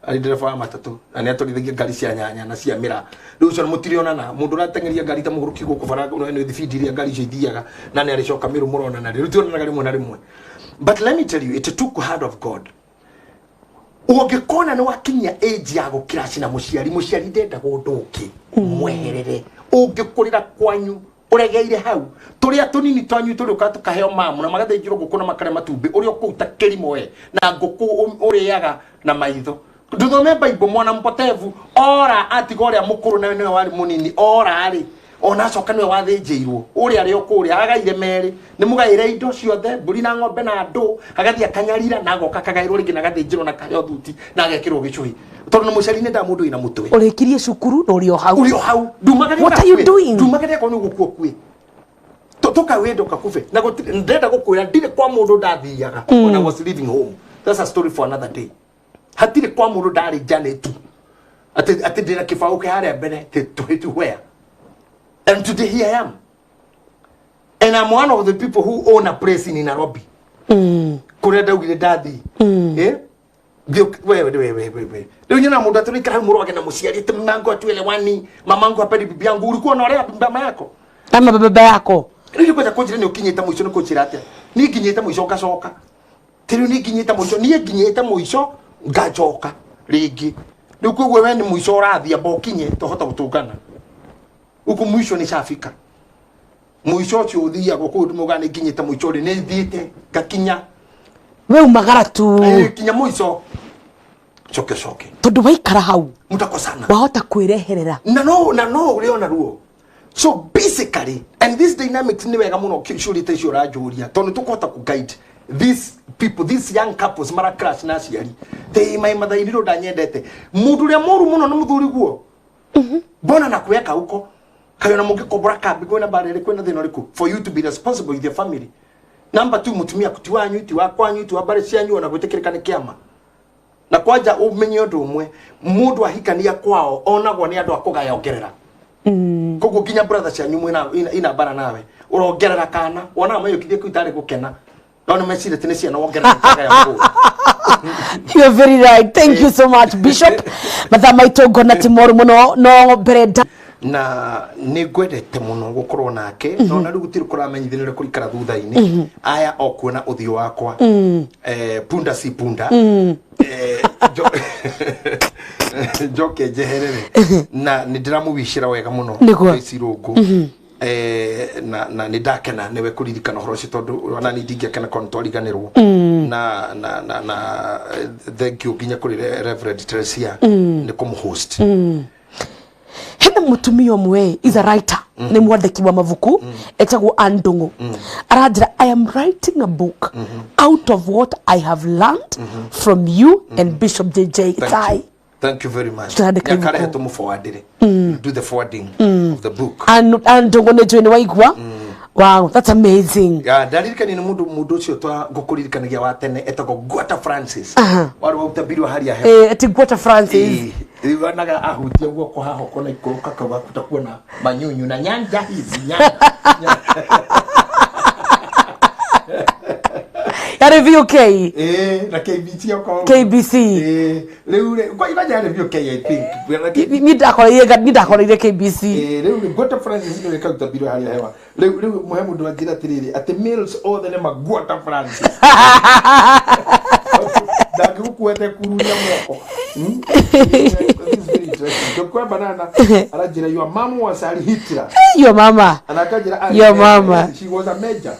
arĩ ndereba wa matatũ na nĩ atwarithagia ngari cia nyanya na cia mĩraa. Rĩu ũcio mũtirionana, mũndũ ũrateng'eria ngari ta mũgũrũki gũkũ bara nĩ thibindi iria ngari icio ithiaga na nĩ arĩcoka mĩrũ mũronana rĩ, rĩu tionanaga rĩmwe na rĩmwe. But let me tell you, it took hand of God. Ũngĩkona nĩ wakinyia age ya gũkiraci na mũciari, mũciari ndendaga ũndũ ũngĩ, mweherere. Ũngĩkũrĩra kwanyu ũregeire hau, tũrĩa tũnini twanyu tũrĩũkaga tũkaheo mamu na magathĩnjĩrwo ngũkũ na makarĩa matumbĩ, ũrĩa ũkũu ta kĩrimũ we na ngũkũ ũrĩaga na maitho. Ndũthome Bible, mwana mpotevu ora atiga ũrĩa mũkũrũ nawe nĩwe warĩ mũnini ora rĩ, Ona acoka niwe wathĩnjĩirwo ũrĩa arĩ o kũrĩa agaire merĩ nĩ mũgaĩre indo ciothe mbũri na ng'ombe na andũ agathiĩ akanyarira na agoka akagaĩrwo rĩngĩ na agathĩnjĩrwo na akaheo thuti na agekĩrwo gĩcũhĩ tondũ nĩ mũciari nĩ nda mũndũ wĩna mũtwe. Ũrĩkirie cukuru na ũrĩ o hau. Ũrĩ o hau. Ndumagaria. What are you doing? Ndumagaria korwo nĩ ũgũkua ũkue. Tukawenda ukakufe na ndenda gukwira ndire kwa mundu ndathiaga. When I was leaving home, that's a story for another day. Hatire kwa mundu ndari Janet ati ndira kibao ke haria mbere to where, and today here I am, and I'm one of the people who own a place in Nairobi. Kuria ndaugire ndathi wewe rĩu nyona mundu aturikara hau mũrwage na mũciari ati mamangu atuelewani, mamangu hapendi bibi yangu. Ulikuwa unaolewa mama yako ama baba yako? Rĩu kwenda kũnjĩra nĩ ũkinyĩte mũico nĩ kũnjĩra atĩa? Niĩ nginyĩte mũico ngacoka. Ti rĩu niĩ nginyĩte mũico, niĩ nginyĩte mũico ngacoka rĩngĩ. Rĩu koguo we nĩ mũico ũrathiĩ amba ũkinye tũhote gũtũngana. Huku mũico nĩ cafika. Mũico ũcio ũthiagwo kũu ndĩmaugaga nĩ nginyĩte mũico rĩ, nĩ thiĩte ngakinya. We umagara tu. Kinya mũico. Coke coke. Tondũ waikara hau. Mũtakosana. Wahota kwĩreherera. Na no ũrĩ ona ruo. So basically, and this dynamics ni wega muno ciũria icio ũranjũria tondũ tũkũhota ku guide these people, these young couples mara crash na aciari. Te mai mathairiro ndanyendete. Mũndũ ũrĩa mũru mũno nĩ mũthuri guo. Mbona na kuweka huko? Kayona mũngĩkombora kambi kwĩna mbara ĩrĩkũ kwĩna thĩna ũrĩkũ for you to be responsible with your family. Number 2, mũtumia ti wanyu, ti wa kwanyu, ti wa mbarĩ cianyu ona gwĩtĩkĩrĩka nĩ kĩama. Na kwanja ũmenye ũndũ ũmwe, mũndũ ahikania kwao onagwo nĩ andũ a kũgaya ongerera. Koguo nginya brother cianyu mwina ina bara nawe urongerera kana wona mayukithie kuu itari gukena no nĩ mecirĩtie nĩ ciana wongerera kagaya kuu. You're very right. Thank you so much, Bishop. Mathaa maitũ ngona ti moru mũno no mbere na nĩ ngwendete mũno gũkorwo nake no na rĩu gũtirĩ kũramenyithania ũrĩa kũrikara thutha-inĩ aya o kuona ũthiũ wakwa punda si punda njoke njeherere na nĩ ndĩramũwicĩra wega mũno Joyce Irũngũ na nĩ ndakena nĩwe kũririkana ũhoro ũcio tondũ ona niĩ ndingĩakena korwo nĩtwariganĩrwo na thank you nginya kũrĩ Reverend Teresia nĩ kũmũhost. Hena mũtumia ũmwe is a writer, nĩ mwandĩki wa mabuku etagwo Ann Ndung'u. Aranjĩra, I am writing a book out of what I have learned from you and Bishop JJ Gitahi. Thank you very much. Nyakarehe tũmũforwardĩre. Do the forwarding of the book. Ann Ndung'u nĩ njũĩ nĩ waigua. Wow, that's amazing. Yeah, ndaririkania nĩ mũndũ ũcio twa ngũkũririkanagia wa tene etagwo Gwata Francis. Warĩ wa ũtabiri wa hali ya hewa. Ati Gwata Francis. Wanaga ahutia guoko haha kona ikũrũka kauga kutakuwa na manyunyu na nyanja hizi nyanja. Yarĩ VOK. Na KBC okorwo. KBC. Rĩu rĩ, kwa ibaja yarĩ VOK I think. Ni ndakoreire KBC. Rĩu Gwata Francis nĩwe kautabiri wa hali ya hewa. Rĩu muhe mũndũ anjĩra atĩrĩrĩ atĩ males othe nĩ ma Gwata Francis. Ndangĩgũkuete kururia moko. This is very interesting. Chukua banana aranjĩra your mom was a Hitler. Your mama. Anakajira your mama. She was a major.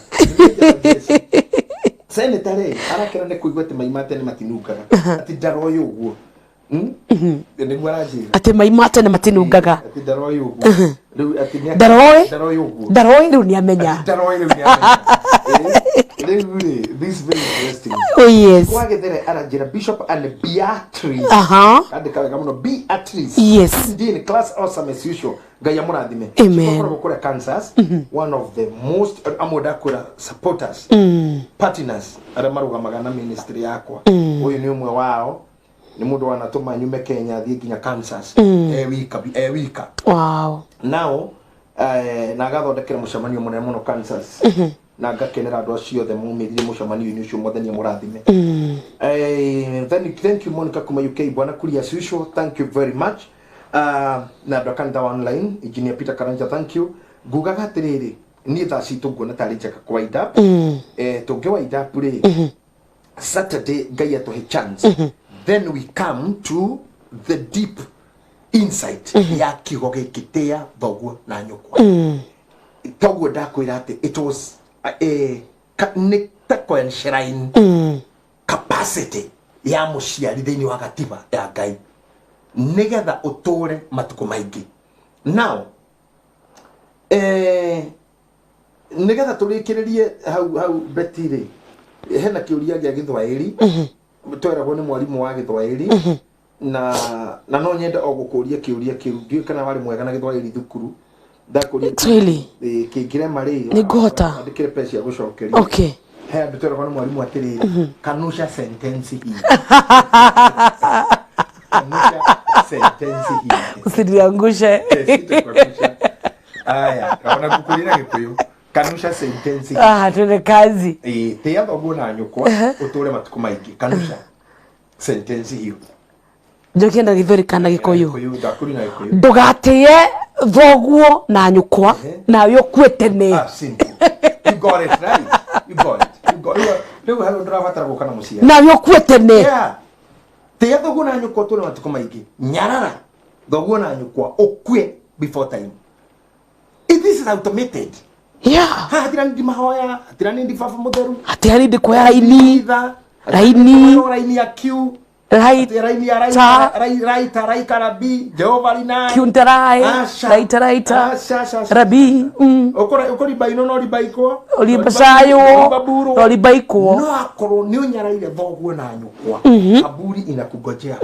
Senator rĩ arakena nĩ kũigua atĩ mai ma tene matinungaga. Atĩ ndaroĩ ũguo. Nĩguo aranjĩra. Atĩ mai ma tene matinungaga. Atĩ ndaroĩ ũguo. Rĩu atĩ nĩ ndaroĩ. Ndaroĩ ũguo. Ndaroĩ rĩu nĩamenya. Ndaroĩ rĩu nĩamenya. Rĩu rĩ, this is very interesting. Oh yes. Kwa githere aranjĩra Bishop and Beatrice. Andĩka wega mũno Beatrice. Yes. Indeed, class awesome as usual. Ngai amũrathime. Amen. Tũkoragwo kũrĩa Kansas, one of the most amwe ndakwĩra supporters, partners arĩa marũgamaga na ministry yakwa. Ũyũ nĩ ũmwe wao. Nĩ mũndũ wanatũma nyume Kenya thiĩ nginya Kansas. Wika. Wow. Now, na agathondekera mũcemanio mũnene mũno Kansas. Na ngakenera andũ acio othe mumĩrire mũcemanio-inĩ ũcio mwathani amũrathime. Thank you Monica kuma UK bwana Kuria as usual, thank you very much. Na andũ a kanitha wa online Engineer Peter Karanja, thank you. Ngugaga atĩrĩrĩ niĩ thaa citũ nguona tarĩ njega kũ wind up. Tũngĩ wind up rĩ Saturday Ngai atũhe chance, then we come to the deep insight ya kiugo gĩkĩ tĩa thoguo na nyũkwa. Toguo ndakwĩra atĩ it was nĩ ta shrine capacity ya mũciari thĩinĩ wa gatiba ya Ngai nĩgetha ũtũre matukũ maingĩ. Now Nigetha tũrĩkĩrĩrie hau hau Betty rĩ, hena kĩũria gĩa Gĩthwaĩri tweragwo nĩ mwarimũ wa Gĩthwaĩri, na no nyende o gũkũria kĩũria kĩu. Ndiũĩ kana warĩ mwega na Gĩthwaĩri thukuru. Ndakũria Kiswahili. Kĩngĩrema rĩ, Nĩngũhota. andĩkĩre pea cia gũcokeria. Okay. He andũ tweragwo nĩ mwarimũ atĩrĩrĩ, "Kanusha sentensi hii, kanusha sentensi hii." Usiniangushe. Sitakuangusha. Aya, ona ngũkũria na Gĩkũyũ, kanusha sentensi hii. Ah, twende kazi. Ĩĩ, tĩĩa thoguo na nyũkwa ũtũre matukũ maingĩ. Kanusha sentensi hiyo. Njokie na Gĩthweri kana Gĩkũyũ? Gĩkũyũ, ndakũria na Gĩkũyũ. Ndũgatĩe thoguo na nyũkwa, nawe ũkue tene. Ah, simple. You got it right. You got it. You got it. Rĩu hau ndũrabatara gũka na mũciari. Nawe ũkue tene. Yeah. Tĩĩa thoguo na nyũkwa ũtũre matukũ maingĩ. Nyarara thoguo na nyũkwa ũkue before time. If this is automated. Yeah. Haha hatirani mahoya, hatirani baba mũtheru. Hatirani ndikuoya raini. Itha. Raini. Raini ya Q. Right. Raini ya Ta. raita, raita, raika rabi, Jehova rina. Kiuntarai. Asha. Raita raita. Asha, asha, asha. Rabi. Ukora ino no ribaikwo. Ũribacaywo. Ribaburwo. No ribaikwo. No akorwo nĩ ũnyaraire thoguo na nyũkwa, kaburi inakungojea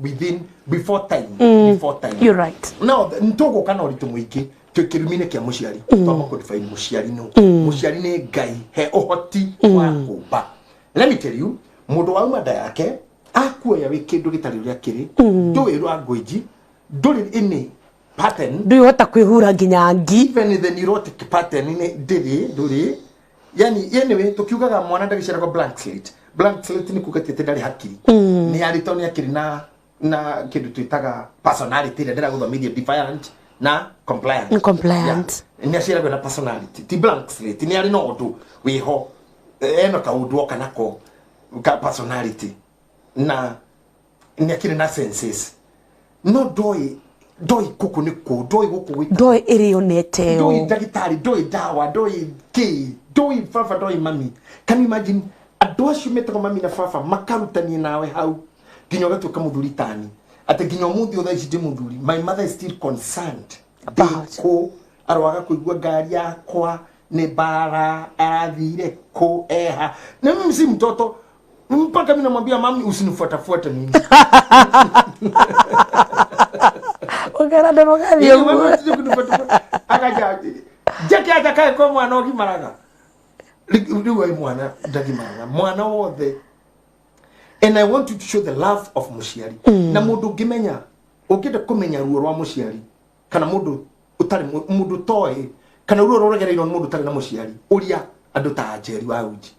within before time, before time. You're right. No nĩtũgũka na ũritũ mũingĩ twĩ kĩrumi-inĩ kĩa mũciari. Twamba kũ define mũciari nũ. Mũciari nĩ Ngai he ũhoti wa kũmba. Let me tell you, mũndũ wauma nda yake akuoya wĩ kĩndũ gĩtarĩ ũrĩa kĩrĩ, ndũĩ language, ndũrĩ any pattern. Ndũhota kwĩhura nginya ngi. Even the neurotic pattern nĩ ndĩrĩ, ndũrĩ, yani anyway tukiugaga mwana ndagĩciaragwo blank slate. Blank slate nĩ kuga ti atĩ ndarĩ hakiri, nĩ arĩ, tondũ nĩ akĩrĩ na kĩndũ twĩtaga personality ĩrĩa ndĩragũthomithia, defiant na compliant. Compliant. Yeah. Nĩ aciaragwo na personality, ti blank slate. Nĩ arĩ na ũndũ wĩho, ena kaũndũ oka nako ka personality, na nĩ akĩrĩ na senses, no ndoĩ kũkũ nĩ kũ, ndoĩ gũkũ gwĩtagwo Ndoĩ ĩrĩonete. Ndoi ũ ndagĩtarĩ, ndoi ndawa, ndoi kĩ, ndoi baba, ndoi mami. Can you imagine andũ acio metagwo mami na baba makarutania nawe hau nginya ũgatuĩka mũthuri tani, atĩ nginya ũmũthĩ thaa ici ndĩ mũthuri, my mother is still concerned About. ndĩ kũ, arwaga kũigua ngari yakwa nĩ mbara, arathire kũ, eha na mimi si mtoto, mpaka mimi namwambia, "Mami, usinifuatafuate mimi." Ũkera ndũgathiĩ Ĩĩ, ũguo. mami, ũtige kunifuatafuata. Akaja jake atakae kwa mwana ũgimaraga rĩu ai mwana ndagimaraga mwana wothe. And I want you to show the love of mũciari. Na mũndũ ũngĩmenya, ũngĩenda kũmenya ruo rwa mũciari, kana mũndũ ũtarĩ mũndũ toĩ kana ruo rũregereirwo nĩ mũndũ ũtarĩ na mũciari, ũria andũ ta Njeri wa Uji,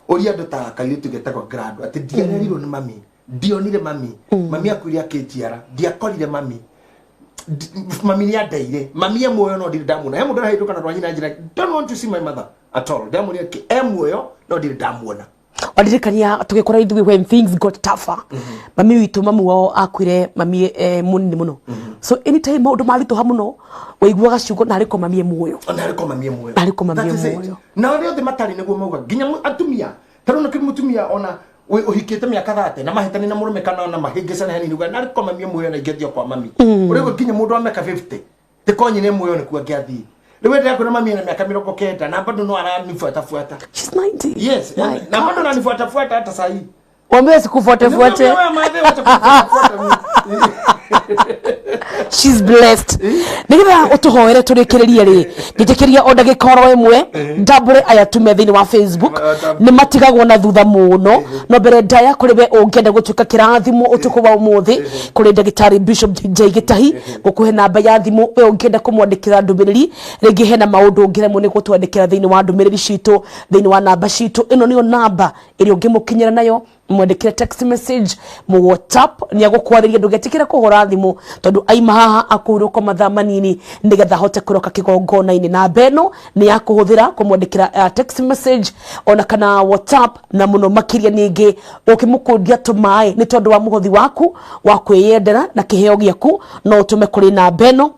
ũria andũ ta kairĩtu getagwo Grado, atĩ ndiarerirwo nĩ mami, ndionire mami, mami akuire akĩnjiara, ndiakorire mami. Mami nĩ andeire, mami e muoyo no ndirĩ ndamuona. He mũndũ arahĩtũka na rwa nyina njĩra, "Don't want to see my mother at all." Ndamũria e muoyo no ndirĩ ndamuona. Waririkania tũgĩkũra ithuĩ, when things got tougher, mami witũ, mamu wao akuire mami mũnini mũno, so anytime maũndũ maritũha mũno, waiguaga ciugo, "Narĩ ko mami e muoyo." Narĩ ko mami e muoyo. Narĩ ko mami e That is it. muoyo. Na arĩa othe matarĩ nĩguo mauga, nginya atumia ta rĩu nĩkĩrĩ mũtumia ona ũhikĩte mĩaka 30 na mahĩtani na mũrũme kana ona mahĩngĩcane hanini, uga, "Narĩ ko mami e muoyo na ingĩathiĩ kwa mami." Ũrĩguo nginya mũndũ wa mĩaka 50 tĩko nyina e muoyo nĩkuo angĩathiĩ. Rĩu endelea kuona mami ena mĩaka 90 na bado no aranifuatafuata. She's 90? Yes. My Na bado God. ananifuatafuata hata sahii. Wambie sikufuatefuate. Wewe madhe, wacha kunifuatafuata mimi. She's blessed. Nigetha utuhoere turikirerie ri, njitikiria o ndagika oro ĩmwe ndambũre aya tume thĩinĩ wa Facebook, nĩ matigagwo na thutha mũno. No mbere ndaya kũrĩ we ũngĩenda gũtuĩka kĩrathimo ũtukũ wa ũmũthĩ kũrĩ ndagĩtarĩ Bishop JJ Gĩtahi, ngũkũhe namba ya thimũ we ũngĩenda kũmwandĩkĩra ndũmĩrĩri. Rĩngĩ hena maũndũ ũngĩremwo nĩ gũtwandĩkĩra thĩinĩ wa ndũmĩrĩri citũ thĩinĩ wa namba citũ, ĩno nĩyo namba ĩrĩa ũngĩmũkinyĩra nayo. Mwandĩkĩre text message, mu WhatsApp, nĩ agũkwarĩria. Ndũgetĩkĩre kũhũra thimũ tondũ aima haha akũhurũka mathaa manini nĩgetha ahote kũroka kĩgongona-inĩ. Namba ĩno nĩ ya kũhũthĩra kũmwandĩkĩra text message ona kana WhatsApp, na mũno makĩria ningĩ ũkĩmũkũndia tũmaĩ nĩ tondũ wa mũhothi waku wa kwĩyendera na kĩheo gĩaku, no ũtũme kũrĩ namba ĩno.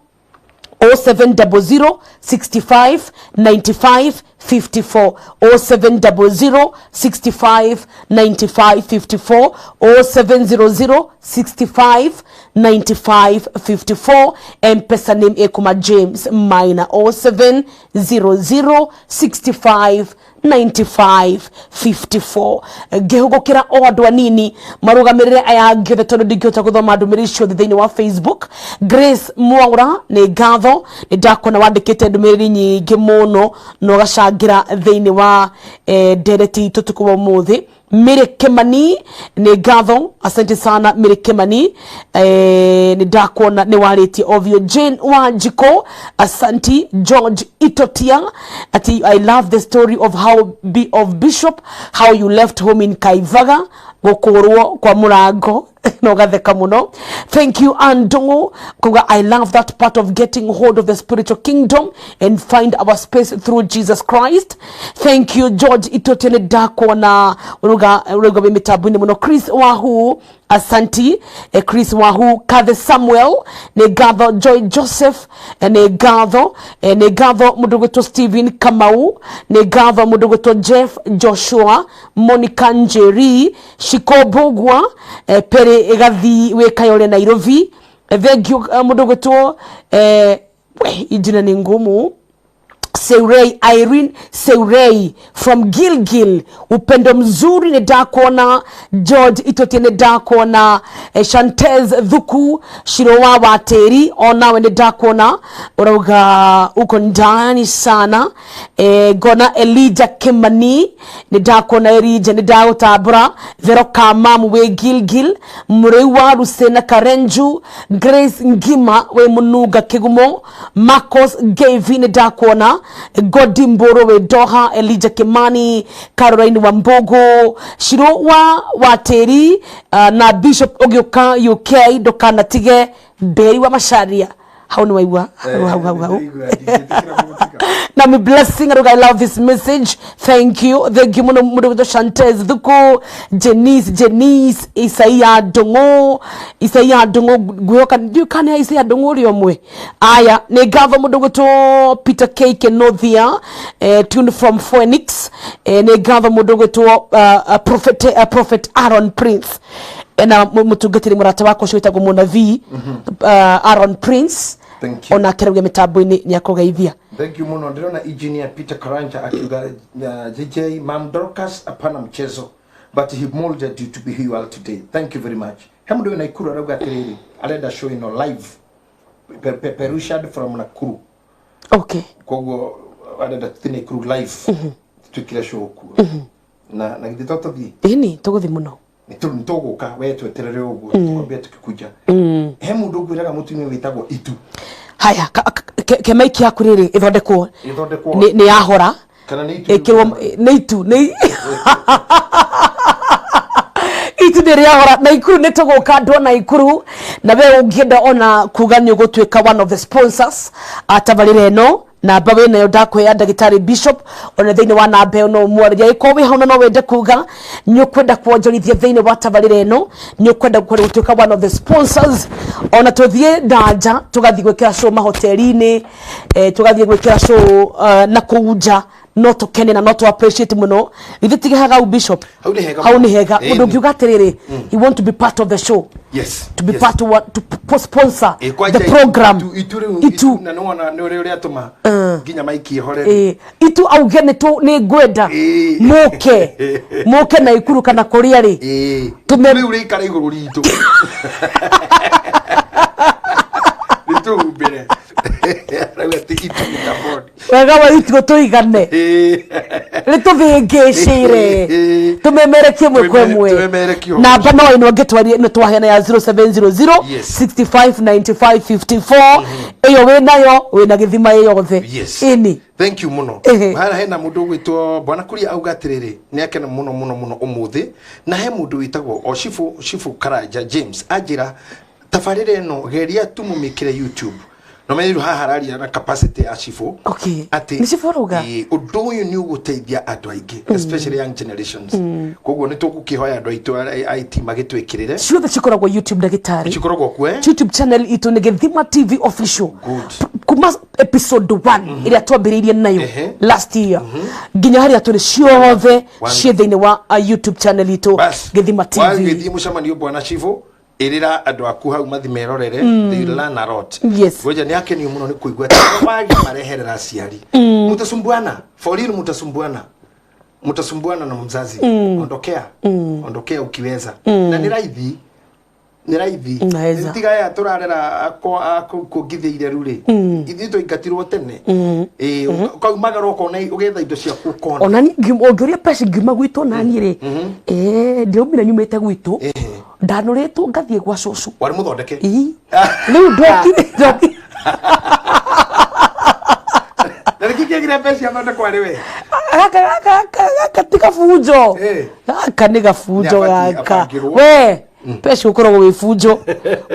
0700 65 95 54, 0700 65 95 54, 0700 65 95 54. Mpesa name ekuma James Maina, 0700 65 95 54. Ngĩhũgũkĩra o andũ anini marũgamĩrĩre aya angĩ othe tondũ ndingĩhota gũthoma ndũmĩrĩri ciothe thĩinĩ wa Facebook. Grace Mwaura, nĩ ngatho, nĩ ndakuona wandĩkĩte ndũmĩrĩri nyingĩ mũno na ũgacangĩra thĩinĩ wa ndereti itũ tukũ wa ũmũthĩ. Mary Kimani, nĩ ngatho, asante sana Mary Kimani, nĩ ndakuona nĩ warĩtie ovio. Jane Wanjiko, asanti. George Itotia ati I love the story of how of Bishop, how you left home in Kaivaga gukurwo kwa murango no gatheka muno. Thank you Andongo kuga I love that part of getting hold of the spiritual kingdom and find our space through Jesus Christ. Thank you George Itotia, nĩ ndakuona uruga uruga wĩ mĩtambo-inĩ mũno. Chris Wahu, asanti, Chris Wahu. Kathe Samuel, nĩ ngatho. Joy Joseph, nĩ ngatho, nĩ ngatho mũndũ gwĩtwo Stephen Kamau, nĩ ngatho mũndũ gwĩtwo Jeff Joshua, Monica Njeri, Shiko Mbugua, Perry Gathi wĩ Kayole Nairobi. Thank you mũndũ gwĩtwo we ijina ni ngumu, Seurei, Irene Seurei from Gilgil, upendo mzuri nĩ ndakuona. George Itotie, nĩ ndakuona. Shantez Thuku Shirowa wa Teri, onawe nĩ ndakuona urauga uko ndani sana. Ngona Elijah Kimani, nĩ ndakuona Elijah, nĩ ndagũtambũra. Vero Kamamu wĩ Gilgil, Mũrĩu wa Rusena Karenju, Grace Ngima wĩ Mũnunga Kĩgumo, Marcos Gevi, nĩ ndakuona. Godi Mboro wĩ Doha, Elijah Kimani, Caroline Wambogo, Shiro wa Wateri, na Bishop ũgĩũka UK ndũkanatige Mberi wa Macharia. Hau nĩ waigua hau hau hau hau na mi blessing aruga I love this message, thank you, thank you muno muno gwitwo Shantez Thuku, Jenice, Jenice Isaia Ndung'u, Isaia Ndung'u, ngwihoka ndiũ kana Isaia Ndung'u ũrĩa ũmwe. Aya, nĩ ngatho mũndũ gwĩtwo Peter K Kenothia, tuned from Phoenix, nĩ ngatho mũndũ gwĩtwo Prophet Aaron Prince, na mũtungatĩri mũrata wakwa ũcio wĩtagwo mũnabii Aaron Prince. Thank you. Onake rauga mĩtambo-inĩ nĩ akũgeithia. Thank you muno. Ndĩrona engineer Peter Karanja akiuga, JJ, Mam Dorcas hapana mchezo, but he molded you to be who you are today. Thank you very much. He mũndũ wĩ Nakuru arauga atĩrĩrĩ, arenda show ĩno live peperushad from Nakuru. Koguo arenda tũthiĩ Nakuru live twĩkire show kuo na githĩ to tũthiĩ? Ĩni, tũgũthiĩ mũno. Nĩ tũgũka, we tweterere ũguo, twambia tũkĩkunja. He mũndũ ngwĩraga mũtumia wĩtagwo Itu. Haya, kemaiki yaku rĩrĩ ĩthondekwo. Ĩthondekwo. Nĩ yahora. Kana nĩ Itu? Ĩkĩrwo nĩ Itu, nĩ Itu nĩ rĩahora. Naikuru nĩ tũgũka andũ a Naikuru, na we ũngĩenda ona kuga nĩ ũgũtuĩka one of the sponsors a tabarĩra ĩno, namba wĩ nayo ndakũhea ndagĩtarĩ Bishop, ona thĩinĩ wa namba ĩyo no ũmwarĩrie. Angĩkorwo wĩ hau na no wende kuga nĩ ũkwenda kuonjorithia thĩinĩ wa tabarĩra ĩno, nĩ ũkwenda gũtuĩka one of the sponsors, ona tũthiĩ ndanja tũgathiĩ gwĩkĩra show mahoteli-inĩ, tũgathiĩ gwĩkĩra show na kũu nja, no tũkene na no tũ appreciate mũno. Githĩ tige hau, Bishop? Hau nĩ hega Hau nĩ mũno. hega. Ĩni. Mũndũ ũngiuga atĩrĩrĩ, he want to be part of the show, to be part of what, to sponsor Kwanja the program. Itu rĩu. Itu. Na nĩwona nĩ ũrĩa ũrĩatũma nginya maiki ĩhore. Itu auge nĩ tu nĩ ngwenda mũke mũke Naikuru kana kũrĩa rĩ. Rĩu rĩikara igũrũ ritũ rĩtũhumbĩre, rĩu atĩ Itu nĩ board. Wega wa Itu tũigane, rĩtũthĩngĩcĩre, tũmemerekie ĩmwe kwa ĩmwe. Tũmemerekie ũhoro. Namba no ĩno ĩngĩtwaria nĩ twaheana ya 0700 65 95 54, ĩyo wĩ nayo, wĩna gĩthima ĩ yothe. Ĩni. Thank you muno. Hara hena mũndũ ũgwĩtwo Bwana Kuria auga atĩrĩrĩ, nĩ akena mũno mũno mũno ũmũthĩ. Na he mũndũ wĩtagwo o Shifu, Shifu Karanja James anjĩra tabarĩra ĩno geria tu mũmĩkĩre YouTube. No menye rĩu haha hararia na capacity ya cibũ. Okay. Atĩ Nĩ cibũ arauga? Ĩĩ, ũndũ ũyũ nĩ ũgũteithia andũ aingĩ, especially young generations. Koguo nĩ tũgũkĩhoya andũ aitũ a IT magĩtwĩkĩrĩre. Ciothe cikoragwo YouTube, ndagĩtarĩ. Cikoragwo kuo, eh? YouTube channel itũ nĩ Gĩthima TV Official. Good. Kuma episode 1 ĩrĩa twambĩrĩirie nayo last year nginya harĩa tũrĩ, ciothe ciĩ thĩinĩ wa YouTube channel itũ, Bas, Gĩthima TV. Wagĩthiĩ mũcemanio, bwana cibũ, ĩrĩra andũ aku hau mathi merorere. They will learn a lot. Ngoja nĩ akenio mũno nĩ kũigua atĩ wagi mareherera aciari. Mutasumbuana for real, mutasumbuana, mutasumbuana na mzazi. Ondokea, ondokea ukiweza, na nĩ raithi, nĩ raithi. Naweza. Tiga aya tũrarera akũngithĩire ru rĩ, ithuĩ twaingatirwo tene. Ĩĩ, ũkaumagara ũkona ũgetha indo ciaku ũkona. Ona niĩ ũngĩũria peci ngiuma gwitũ naniĩ rĩ, ndĩraumire nyumĩte gwitũ, ndanũrĩtwo ngathiĩ gwa cũcũ. Warĩ mũthondeke. Ii. Rĩu ndokire. Na nĩkĩ kĩagire mbeca athondekwo arĩ we? Gaka ti gabunjo. Gaka nĩ gabunjo. Nĩ abatiĩ Gaka abangĩrwo. we peci ũkoragwo wĩ bunjo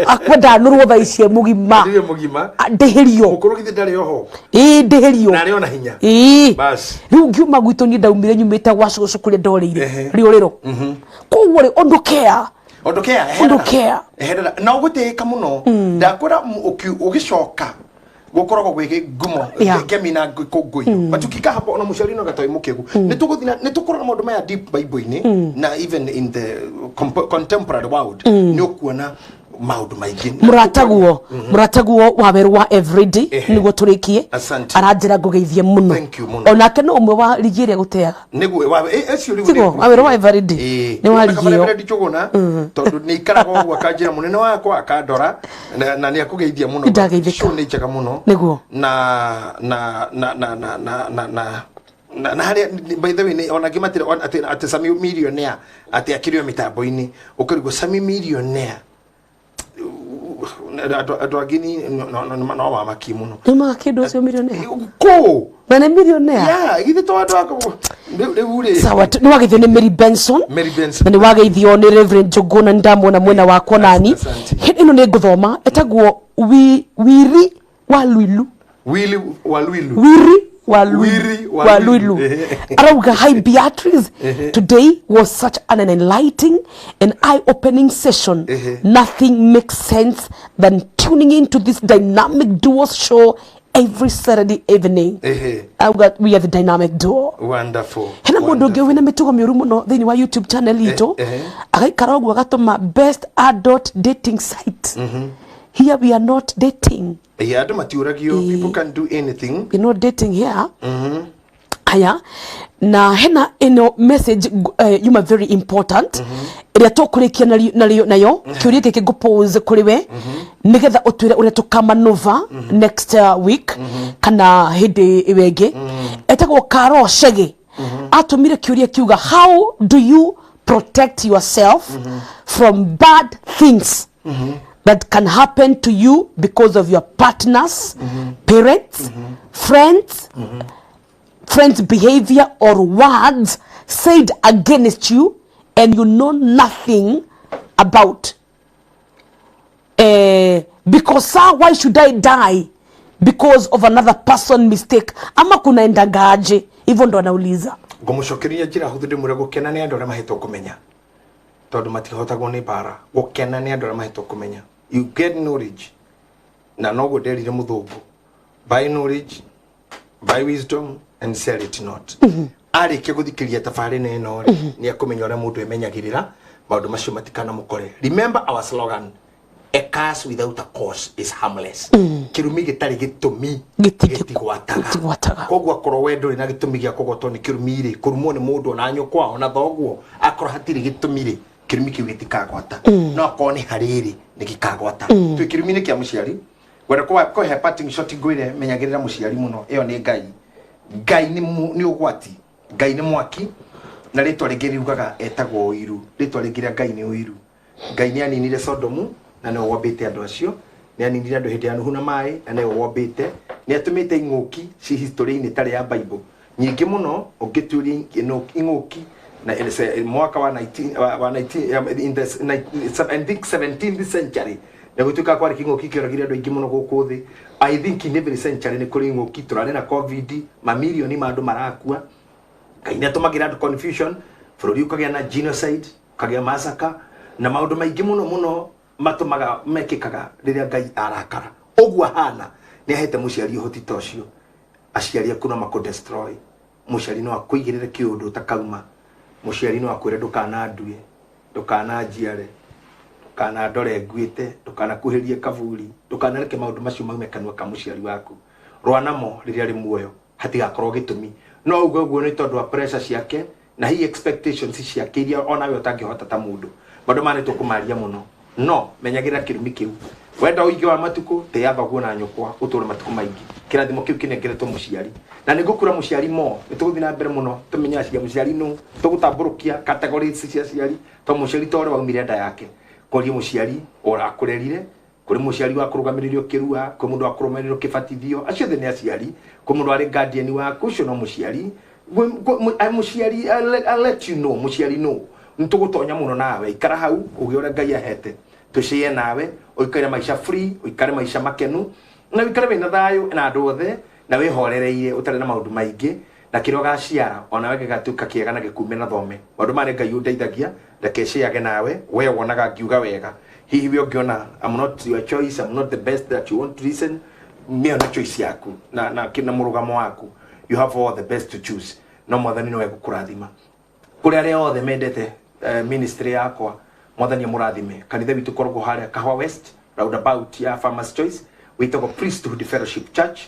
akwe ndanũrwo thaa ici e mũgima. Ndirĩ mũgima. Ndĩhĩrio. Mũkũrũ githĩ ndarĩ oho? Ĩĩ, ndĩhĩrio. Na arĩ ona hinya. Ĩĩ. Bas. Rĩu ngiuma gwitũ niĩ ndaumire nyumĩte gwa cũcũ kũrĩa ndorĩire rĩũrĩro. Koguo rĩ, ondũkea. Ondokea. Ondokea. Eherera na ũgũtĩĩka mũno, ndakwĩra. Ũgĩcoka gũkoragwo gwĩ ngumo ngemi na kũngũiyo, but ukika hapo ona mũciari no gatoi mũkĩgu. Nĩ tũgũthiĩ nĩ tũkũrora maũndũ maya deep Bible-inĩ na even in the contemporary world nĩ ũkuona maũndũ maingĩ. Mũrataguo wa werũ wa everyday, nĩguo tũrĩkie. Asante. Aranjĩra ngũgeithie mũno. Thank you mũno. Onake no ũmwe wa rigi ĩrĩa gũteaga. Nĩguo acio rĩu. Tiguo, wa werũ wa everyday. Nĩ wa rigi ĩyo. Reverend Njũgũna, tondũ nĩ ikaraga ũguo akanjĩra mũnene wakwa akandora na nĩ akũgeithia mũno. Nĩndageithĩka. Show nĩ njega mũno. Nĩguo. Na na na na na na na na na na harĩa, by the way, nĩ ona ngĩmatĩra atĩ Sami Millionaire atĩ akĩrĩ o mĩtambo-inĩ, ũkĩrigwo Sami Millionaire, andũ angĩ no mamakie mũno. Nĩumaga kĩndũ ũcio millionaire. Kũ? Na nĩ millionaire. Yeah, githĩ to andũ akũ rĩu rĩ. Sawa, nĩ wageithio nĩ Mary Benson. Mary Benson. Na nĩ wageithio nĩ Reverend Njũgũna, nĩ ndamuona mwena wakwa nani. Asante. Hĩndĩ ĩno nĩ ngũthoma ĩtagwo Wiri wa Luilu. Willy wa Luilu. Wiri wa Luilu. Wiri wa wa Luilu. Luilu arauga, "Hi Beatrice, today was such an enlightening and eye-opening session. Nothing makes sense than tuning into this dynamic duo show every Saturday evening." Auga we are the dynamic duo. Wonderful. Hena mũndũ ũngĩ wĩna mĩtugo mĩũru mũno thĩinĩ wa YouTube channel itũ, agaikara ũguo agatũma, "Best adult dating site. Here we are not dating." Yeah, andũ matiũragio, people can do anything. We're not dating here. Haya, na hena ĩno message yuma very important ĩrĩa tũkũrĩkia nayo kĩũria gĩkĩ ngũpose kũrĩ we nĩgetha ũtwĩre ũrĩa tũkamanũva next week kana hĩndĩ ĩyo ĩngĩ. Etagwo Karo Chege, atũmire kĩũria kiuga, "How do you protect yourself from bad things that can happen to you because of your partners, parents, friends' behavior or words said against you and you know nothing about? Because sir, why should I die because of another person mistake? Ama kunaendagaje?" Hivyo ndo anauliza. Ngũmũcokeria njĩra hũthũ, ndĩmwĩre gũkena nĩ andũ arĩa mahetwo kũmenya, tondũ matihotagwo nĩ mbara. Gũkena nĩ andũ arĩa mahetwo kũmenya. You get knowledge, na noguo nderire mũthũngũ, buy knowledge, buy wisdom and sell it not. Arĩkia gũthikĩria tabarĩra ĩno rĩ, nĩ akũmenya ũrĩa mũndũ emenyagĩrĩra maũndũ macio matikanamũkore. Remember our slogan, "A curse without a cause is harmless." Kĩrumi gĩtarĩ gĩtũmi gĩtigwataga. Gĩtigwataga. Koguo akorwo we ndũrĩ na gĩtũmi gĩa kũgwatwo nĩ kĩrumi rĩ, kũrumwo nĩ mũndũ ona nyũkwa ona thoguo, akorwo hatirĩ gĩtũmi rĩ, kĩrumi kĩu gĩtikagwata. No akorwo nĩ harĩ rĩ, nĩ gĩkagwata. Twĩ kĩrumi-inĩ kĩa mũciari, ngwenda kũhe parting shot, ngwĩre menyagĩrĩra mũciari mũno. Ĩyo nĩ Ngai. Ngai nĩ ũgwati, Ngai nĩ mwaki, na rĩtwa rĩngĩ riugaga etagwo ũiru. Rĩtwa rĩngĩ rĩa Ngai nĩ ũiru. Ngai nĩ aninire Sodomu na nĩwe wombĩte andũ acio, nĩ aninire andũ hĩndĩ ya Nuhu na maĩ na nĩwe wombĩte, nĩ atũmĩte ing'ũki ci history-inĩ ĩtarĩ ya Bible nyingĩ mũno. Ũngĩtuĩria ing'ũki na mwaka wa 19 wa 19 in the I think 17th century, Na gutuika kwari king'ũki kĩoragire andũ aingĩ mũno gũkũ thĩ. I think in every century nĩ kũrĩ ing'ũki, tũrarĩ na COVID, mamirioni ma andũ marakua. Ngai nĩ atũmagĩra andũ confusion, bũrũri ũkagĩa na genocide, ũkagĩa massacre, na maũndũ maingĩ mũno mũno matũmaga mekĩkaga rĩrĩa Ngai arakara. Ũguo ahana nĩ ahete mũciari ũhoti ta ũcio. Aciari aku no makũ destroy. Mũciari no akũigĩrĩre kĩũndũ ũtakauma. Mũciari no akwĩre ndũkanandue, ndũkananjiare, ndũkanandore nguĩte, ndũkanakuhĩrie kaburi, ndũkanareke maũndũ macio maume kanua ka mũciari waku. Rũa namo rĩrĩa rĩ muoyo, hatigakorwo gĩtũmi. No uge ũguo nĩ tondũ wa pressure ciake na hi expectations ciake iria onawe ũtangĩhota ta mũndũ. Maũndũ maya nĩ tũkũmaria mũno, no menyagĩrĩra kĩrumi kĩu. Wenda ũingĩ wa matukũ, tĩĩa thoguo na nyũkwa, ũtũũre matukũ maingĩ. Kĩrathimo kĩu kĩnengeretwo mũciari. Na nĩ ngũkũra mũciari mo, nĩ tũgũthiĩ na mbere mũno, tũmenye aciari mũciari nũ, tũgũtambũrũkia categories cia aciari, to mũciari to ũrĩa waumire nda yake. Kũrĩ mũciari ũrakũrerire, kũrĩ mũciari wa kũrũgamĩrĩrio kĩrua, kwĩ mũndũ wa kũrũgamĩrĩrio kĩbatithio, acio othe nĩ aciari. Kwĩ mũndũ warĩ guardian waku, ũcio no mũciari. Mũciari, I'll let you know, mũciari no. Nĩ tũgũtonya mũno nawe, ikara hau, ũgĩe ũrĩa Ngai ahete. Tũcĩe nawe, ũikare maica free, ũikare maica makenu, na ũikare wĩna thayũ na andũ othe, na wĩhorereire, ũtarĩ na maũndũ maingĩ, na kĩrĩa ũgaciara, onawe gĩgatuĩka kĩega na gĩkume na thome. Maũndũ maya nĩ Ngai ũndeithagia, reke ciage nawe, we wonaga ngiuga wega. Hihi we ũngĩona, I'm not your choice, I'm not the best that you want to listen, mĩo nĩ choice yaku, na mũrũgamo waku. You have all the best to choose. No Mwathani nĩwe gũkũrathima. Kũrĩ arĩa othe mendete ministry yakwa, Mwathani amũrathime. Kanitha witũ ũkoragwo harĩa Kahwa West, roundabout ya Farmers Choice, wĩtagwo Priesthood Fellowship Church.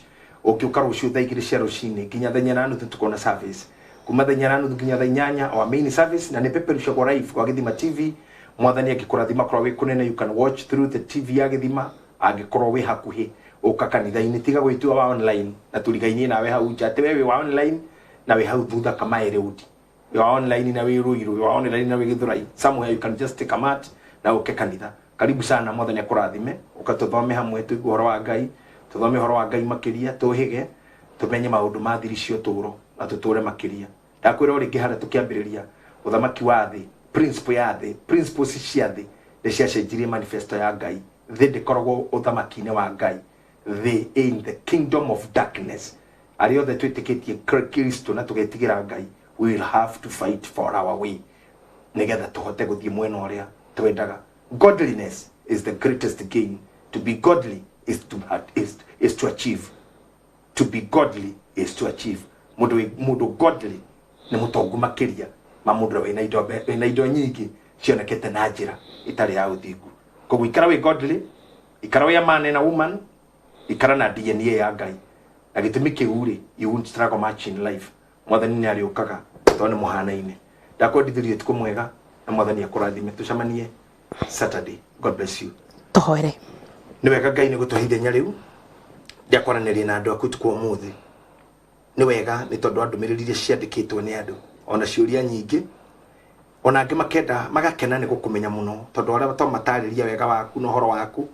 Ũngĩũka rũciũ thaa igĩrĩ cia rũcinĩ nginya thaa inya na nuthu tũkona service. Kuma thaa inya na nuthu nginya thaa inyanya our main service, na nĩ peperushagwo live kwa Gĩthima TV. Mwathani angĩkũrathima korwo wĩ kũnene, you can watch through the TV ya Gĩthima. Angĩkorwo wĩ hakuhĩ, ũka kanitha-inĩ, tiga gwĩtua wa online na tũrigainie nawe hau nja, atĩ we wĩ wa online na wĩ hau thutha kamae road. Wĩ wa online na wĩ Ruiru, wĩ wa online na wĩ Gĩthũrai. Somewhere you can just take a mat na ũke kanitha. Karibu sana, Mwathani akũrathime, ũka tũthome hamwe, tũigue ũhoro wa Ngai, tũthome ũhoro wa Ngai makĩria, tũhĩge, tũmenye maũndũ ma thiri cia ũtũũro na tũtũũre makĩria. Ndakwĩra o rĩngĩ harĩa tũkĩambĩrĩria, ũthamaki wa thĩ, principle ya thĩ, principles cia thĩ nĩ ciacenjirie manifesto ya Ngai. Thĩ ndĩkoragwo ũthamaki-inĩ wa Ngai. Thĩ in the kingdom of darkness. Arĩa othe twĩtĩkĩtie Kristo na tũgetigĩra Ngai, we will have to fight for our way nĩgetha tũhote gũthiĩ mwena ũrĩa twendaga. Godliness is the greatest gain. To be godly is to achieve. To be godly is to achieve. Mũndũ godly nĩ mũtongu makĩria ma mũndũ ũrĩa wĩna indo nyingĩ cionekete na njĩra ĩtarĩ ya ũthingu. Koguo ikara wĩ godly, ikara wĩ a man and a woman, ikara na DNA ya Ngai. Na gĩtũmi kĩu rĩ, you won't struggle much in life. Mwathani nĩ arĩũkaga tondũ nĩ mũhanaine. Ndakwendithĩria ũtukũ mwega na Mwathani akũrathime. Tũcemanie Saturday. God bless you. Tũhoere. Nĩ wega Ngai nĩ gũtũhe ithenya rĩu rĩa kwaranĩria na andũ aku ũtukũ wa ũmũthĩ. Nĩ wega nĩ tondũ wa ndũmĩrĩri iria ciandĩkĩtwo nĩ andũ, ona ciũria nyingĩ, ona angĩ makenda magakena nĩ gũkũmenya mũno, tondũ arĩa twamatarĩria wega waku na ũhoro waku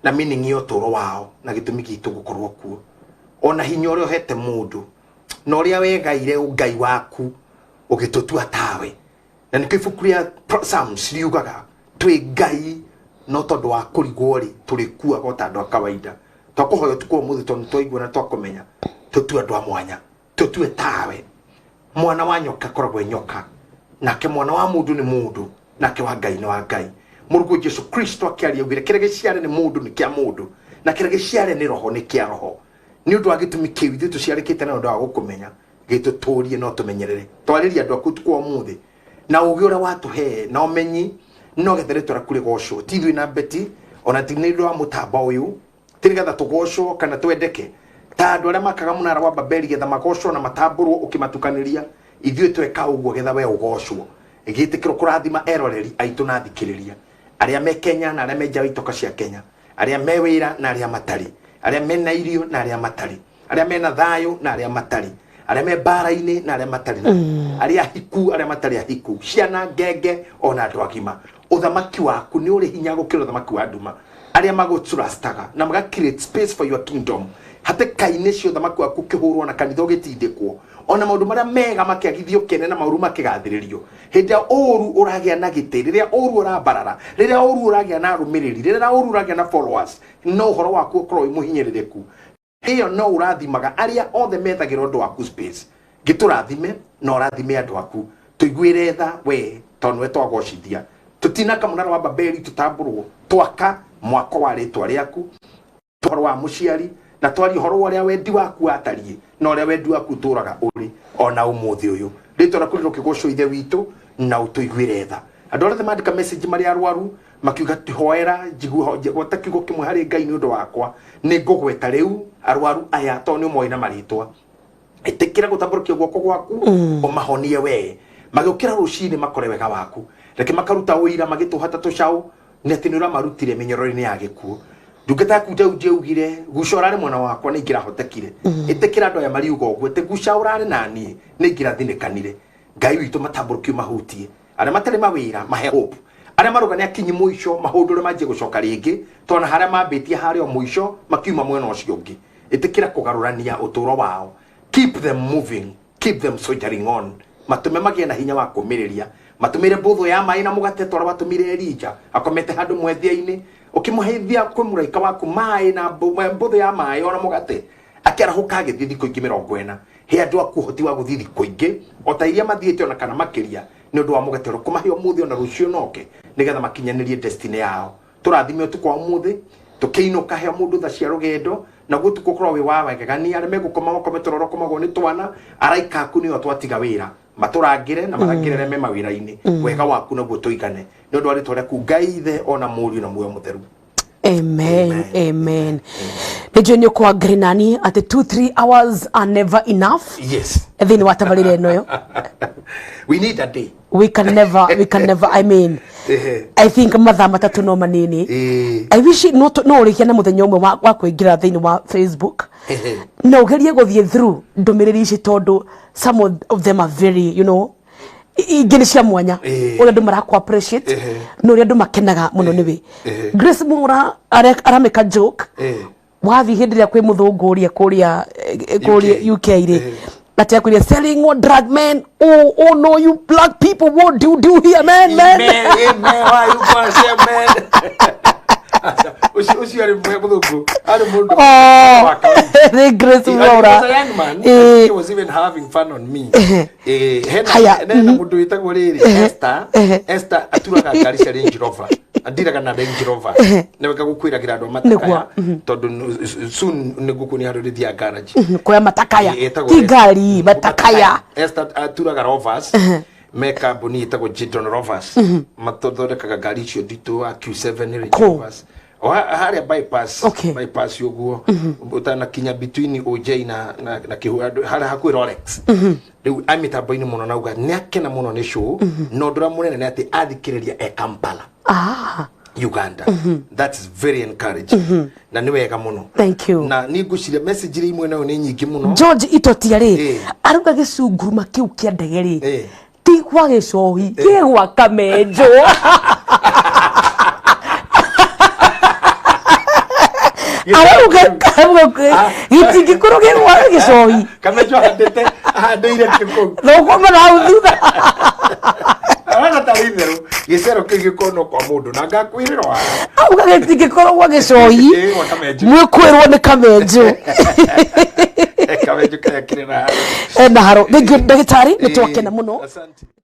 na meaning ya ũtũũro wao na gĩtũmi gitũ gũkorwo kuo, ona hinya ũrĩa ũhete mũndũ na ũrĩa wegaire ũngai waku ũgĩtũtua tawe. Na nĩkĩo ibuku rĩa Psalms riugaga twĩ Ngai no tondũ wa kũrigwo rĩ, tũrĩkuaga ta andũ a kawaida. Twakũhoya ũtukũ wa ũmũthĩ tondũ nĩtwaigua na twakũmenya, tũtue andũ a mwanya, tũtue tawe. Mwana wa nyoka akoragwo e nyoka, nake mwana wa mũndũ nĩ mũndũ, nake wa Ngai nĩ wa Ngai. Mũrũguo Jesu Kristo akĩaria augire kĩrĩa gĩciare nĩ mũndũ nĩ kĩa mũndũ, na kĩrĩa gĩciare nĩ roho nĩ kĩa roho. Nĩ ũndũ wa gĩtũmi kĩu ithuĩ tũciarĩkĩte na ũndũ wa gũkũmenya, gĩtũtũrie no tũmenyerere. Twarĩria andũ aku ũtukũ wa ũmũthĩ na ũgĩ ũrĩa watũhe na ũmenyi, no getha rĩtwa rĩaku rĩgocwo. Ti ithuĩ na Betty, ona ti nĩ ũndũ wa mũtambo ũyũ, ti nĩgetha tũgocwo kana twendeke ta andũ arĩa makaga mũnara wa Babeli getha magocwo na matambũrwo ũkĩmatukanĩria. Ithuĩ tweka ũguo getha we ũgocwo. Gĩtĩkĩro kũrathima eroreri aitũ na athikĩrĩria arĩa me Kenya na arĩa me nja wa itoka cia Kenya, arĩa me wĩra na arĩa matarĩ, arĩa mena irio na arĩa matarĩ, arĩa mena thayũ na arĩa matarĩ, arĩa me mbara-inĩ na arĩa matarĩ, arĩa ahiku, arĩa matarĩ ahiku, ciana ngenge ona andũ agima. Ũthamaki waku nĩ ũrĩ hinya gũkĩra ũthamaki wa nduma. Arĩa magũtrustaga na maga create space for your kingdom, hatĩka-inĩ cia ũthamaki waku ũkĩhũrwo na kanitha ũgĩtindĩkwo, Ona maũndũ marĩa mega makĩagithio kĩene na maũru makĩgathĩrĩrio. Hĩndĩ ĩrĩa ũru ũragĩa na gĩtĩ, rĩrĩa ũru ũrambarara, rĩrĩa ũru ũragĩa na arũmĩrĩri, rĩrĩa ũru ũragĩa na followers, no ũhoro waku ũkorwo wĩ mũhinyĩrĩrĩku. Ĩyo no ũrathimaga arĩa othe methagĩra ũndũ waku space. Ngĩtũrathime na ũrathime andũ aku, tũiguĩre tha we tondũ nĩwe twagocithia. Tũtinaka mũnara wa Babeli tũtambũrwo, twaka mwako wa rĩtwa rĩaku, ũhoro wa mũciari, na twarie ũhoro wa ũrĩa wendi waku watariĩ na ũrĩa wendi waku ũtũraga ũrĩ ona ũmũthĩ ũyũ. Rĩtwa rĩaku rĩrokĩgocwo Ithe witũ, na ũtũiguĩre tha. Andũ arĩa othe mandĩka message marĩ arwaru makiuga hoera njigue gweta kiugo kĩmwe harĩ Ngai nĩ ũndũ wakwa, nĩ ngũgweta rĩu arwaru aya tondũ nĩ ũmoĩ na marĩtwa. Ĩtĩkĩra gũtambũrũkia guoko gwaku ũmahonie we. Magĩũkĩra rũcinĩ makore wega waku, reke makaruta ũira magĩtũhata tũcaũ nĩ atĩ nĩ ũramarutire mĩnyororo-inĩ ya gĩkuũ. Ndungata yaku Daudi augire guca ũrarĩ mwena wakwa nĩ ingĩrahotekire. Ĩtĩkĩra andũ aya mariuga ũguo atĩ guca ũrarĩ naniĩ nĩ ingĩrathinĩkanire. Ngai witũ matambũrũkio mahutie arĩa matarĩ mawĩra, mahe hope. Arĩa marauga nĩ akinyi mũico, mahũndũre manjie gũcoka rĩngĩ, tondũ harĩa mambĩtie harĩa o mũico makiuma mwena ũcio ũngĩ. Ĩtĩkĩra kũgarũrania ũtũũro wao. Keep them moving, keep them soldiering on. Matũme magĩe na hinya wa kũmĩrĩria. Matũmĩre mbũthũ ya maĩ na mũgate tondũ watũmire Elija akomete handũ mwethia-inĩ, ũkĩmũheithia kwĩ mũraika waku maĩ na mbũthũ ya maĩ ona mũgate, akĩarahũka agĩthiĩ thikũ ingĩ 40. He andũ aku ũhoti wa gũthiĩ thikũ ingĩ o ta iria mathiĩte ona kana makĩria, nĩ ũndũ wa mũgate ũrĩa ũkũmahe ũmũthĩ ona rũciũ noke, nĩgetha makinyanĩrie destiny yao. Tũrathime ũtukũ wa ũmũthĩ tũkĩinũka, he mũndũ tha cia rũgendo, naguo ũtukũ ũkorwo wĩ wa wegegania. Arĩa megũkoma makome toro ũrĩa ũkomagwo nĩ twana. Araika aku nĩo twatiga wĩra matũrangĩre na marangĩre arĩa me mawĩra-inĩ. Wega waku naguo tũigane nĩ ũndũ wa rĩtwa rĩaku Ngai Ithe ona Mũriũ na Muoyo Mũtheru. Amen, amen. Nĩ njũĩ nĩ ũkũagree nani atĩ 2 3 hours are never enough Yes. thĩinĩ wa tabarĩra ĩno yo. We need a day. We can never, I mean, I think mathaa 3 no manini. I wish no ũrĩkie na mũthenya ũmwe wa kũingĩra thĩinĩ wa Facebook na ũgerie gũthiĩ through ndũmĩrĩri ici, tondũ some of them are very ingĩ nĩ cia mwanya, ũrĩa andũ marakũ appreciate na ũrĩa andũ makenaga mũno nĩwe. Grace Mura aramĩka joke wathiĩ hĩndĩ ĩrĩa kwĩ mũthũngũ ũrĩa kũrĩa UK rĩ, atĩ akwĩria selling what drug, man. Oh, oh no, you black people, what do you do here, man, man? Man, man, why you gonna say man? Ucio ucio arĩ mũthũngũ, arĩ mũndũ Oh, wa kawaida. nĩ Grace He Mwaura. was a young man. He was even having fun on me. Hena Haya, hena mũndũ wĩtagwo rĩrĩ Esther. Esther aturaga ngari cia Range Rover. Andiraga na Range Rover. Nĩwe gũkwĩragĩra andũ a matakaya tondũ soon nĩ ngũkuonia handũ rĩthiaga garage. Kuoya matakaya. Ĩtagwo Ti Esther. ngari matakaya. Esther aturaga Rovers, me kambuni ĩtagwo Jidon Rovers, mathondekaga ngari icio nditũ wa Q7 Range Cool. Rovers. O harĩa bypass, bypass ũguo ũtanakinya between OJ na Kĩhũ, harĩa hakuhĩ Rolex. Rĩu a mĩtambo-inĩ mũno, nauga nĩ akena mũno nĩ show, na ũndũ ũrĩa mũnene nĩ atĩ athikĩrĩria e Kampala, Uganda. That is very encouraging na nĩ wega mũno. Thank you. Na niĩ ngwĩciria message iria imwe nayo nĩ nyingĩ mũno. George Itotia rĩ, arauga gĩcunguruma kĩu kĩa ndege rĩ, ti gwa gĩcohi, gĩ gwa Kamenjo. Arauga gĩtingĩkorwo gĩ gwa gĩcohi. Kamenjo ahandĩte, ahandĩire kĩkũu. Thũkũma na hau thutha. Arona tarĩ itherũ gĩcero kĩu gĩkorwo kwa mũndũ na ngakwĩrĩra wa Auga gĩtingĩkorwo gwa gĩcohi. Gwa Kamenjo. Mwĩkwĩrwo nĩ Kamenjo. Kamenjo karĩa kĩrĩ na Ena haro. Thank you, ndagĩtarĩ, nĩ twakena mũno. Asante.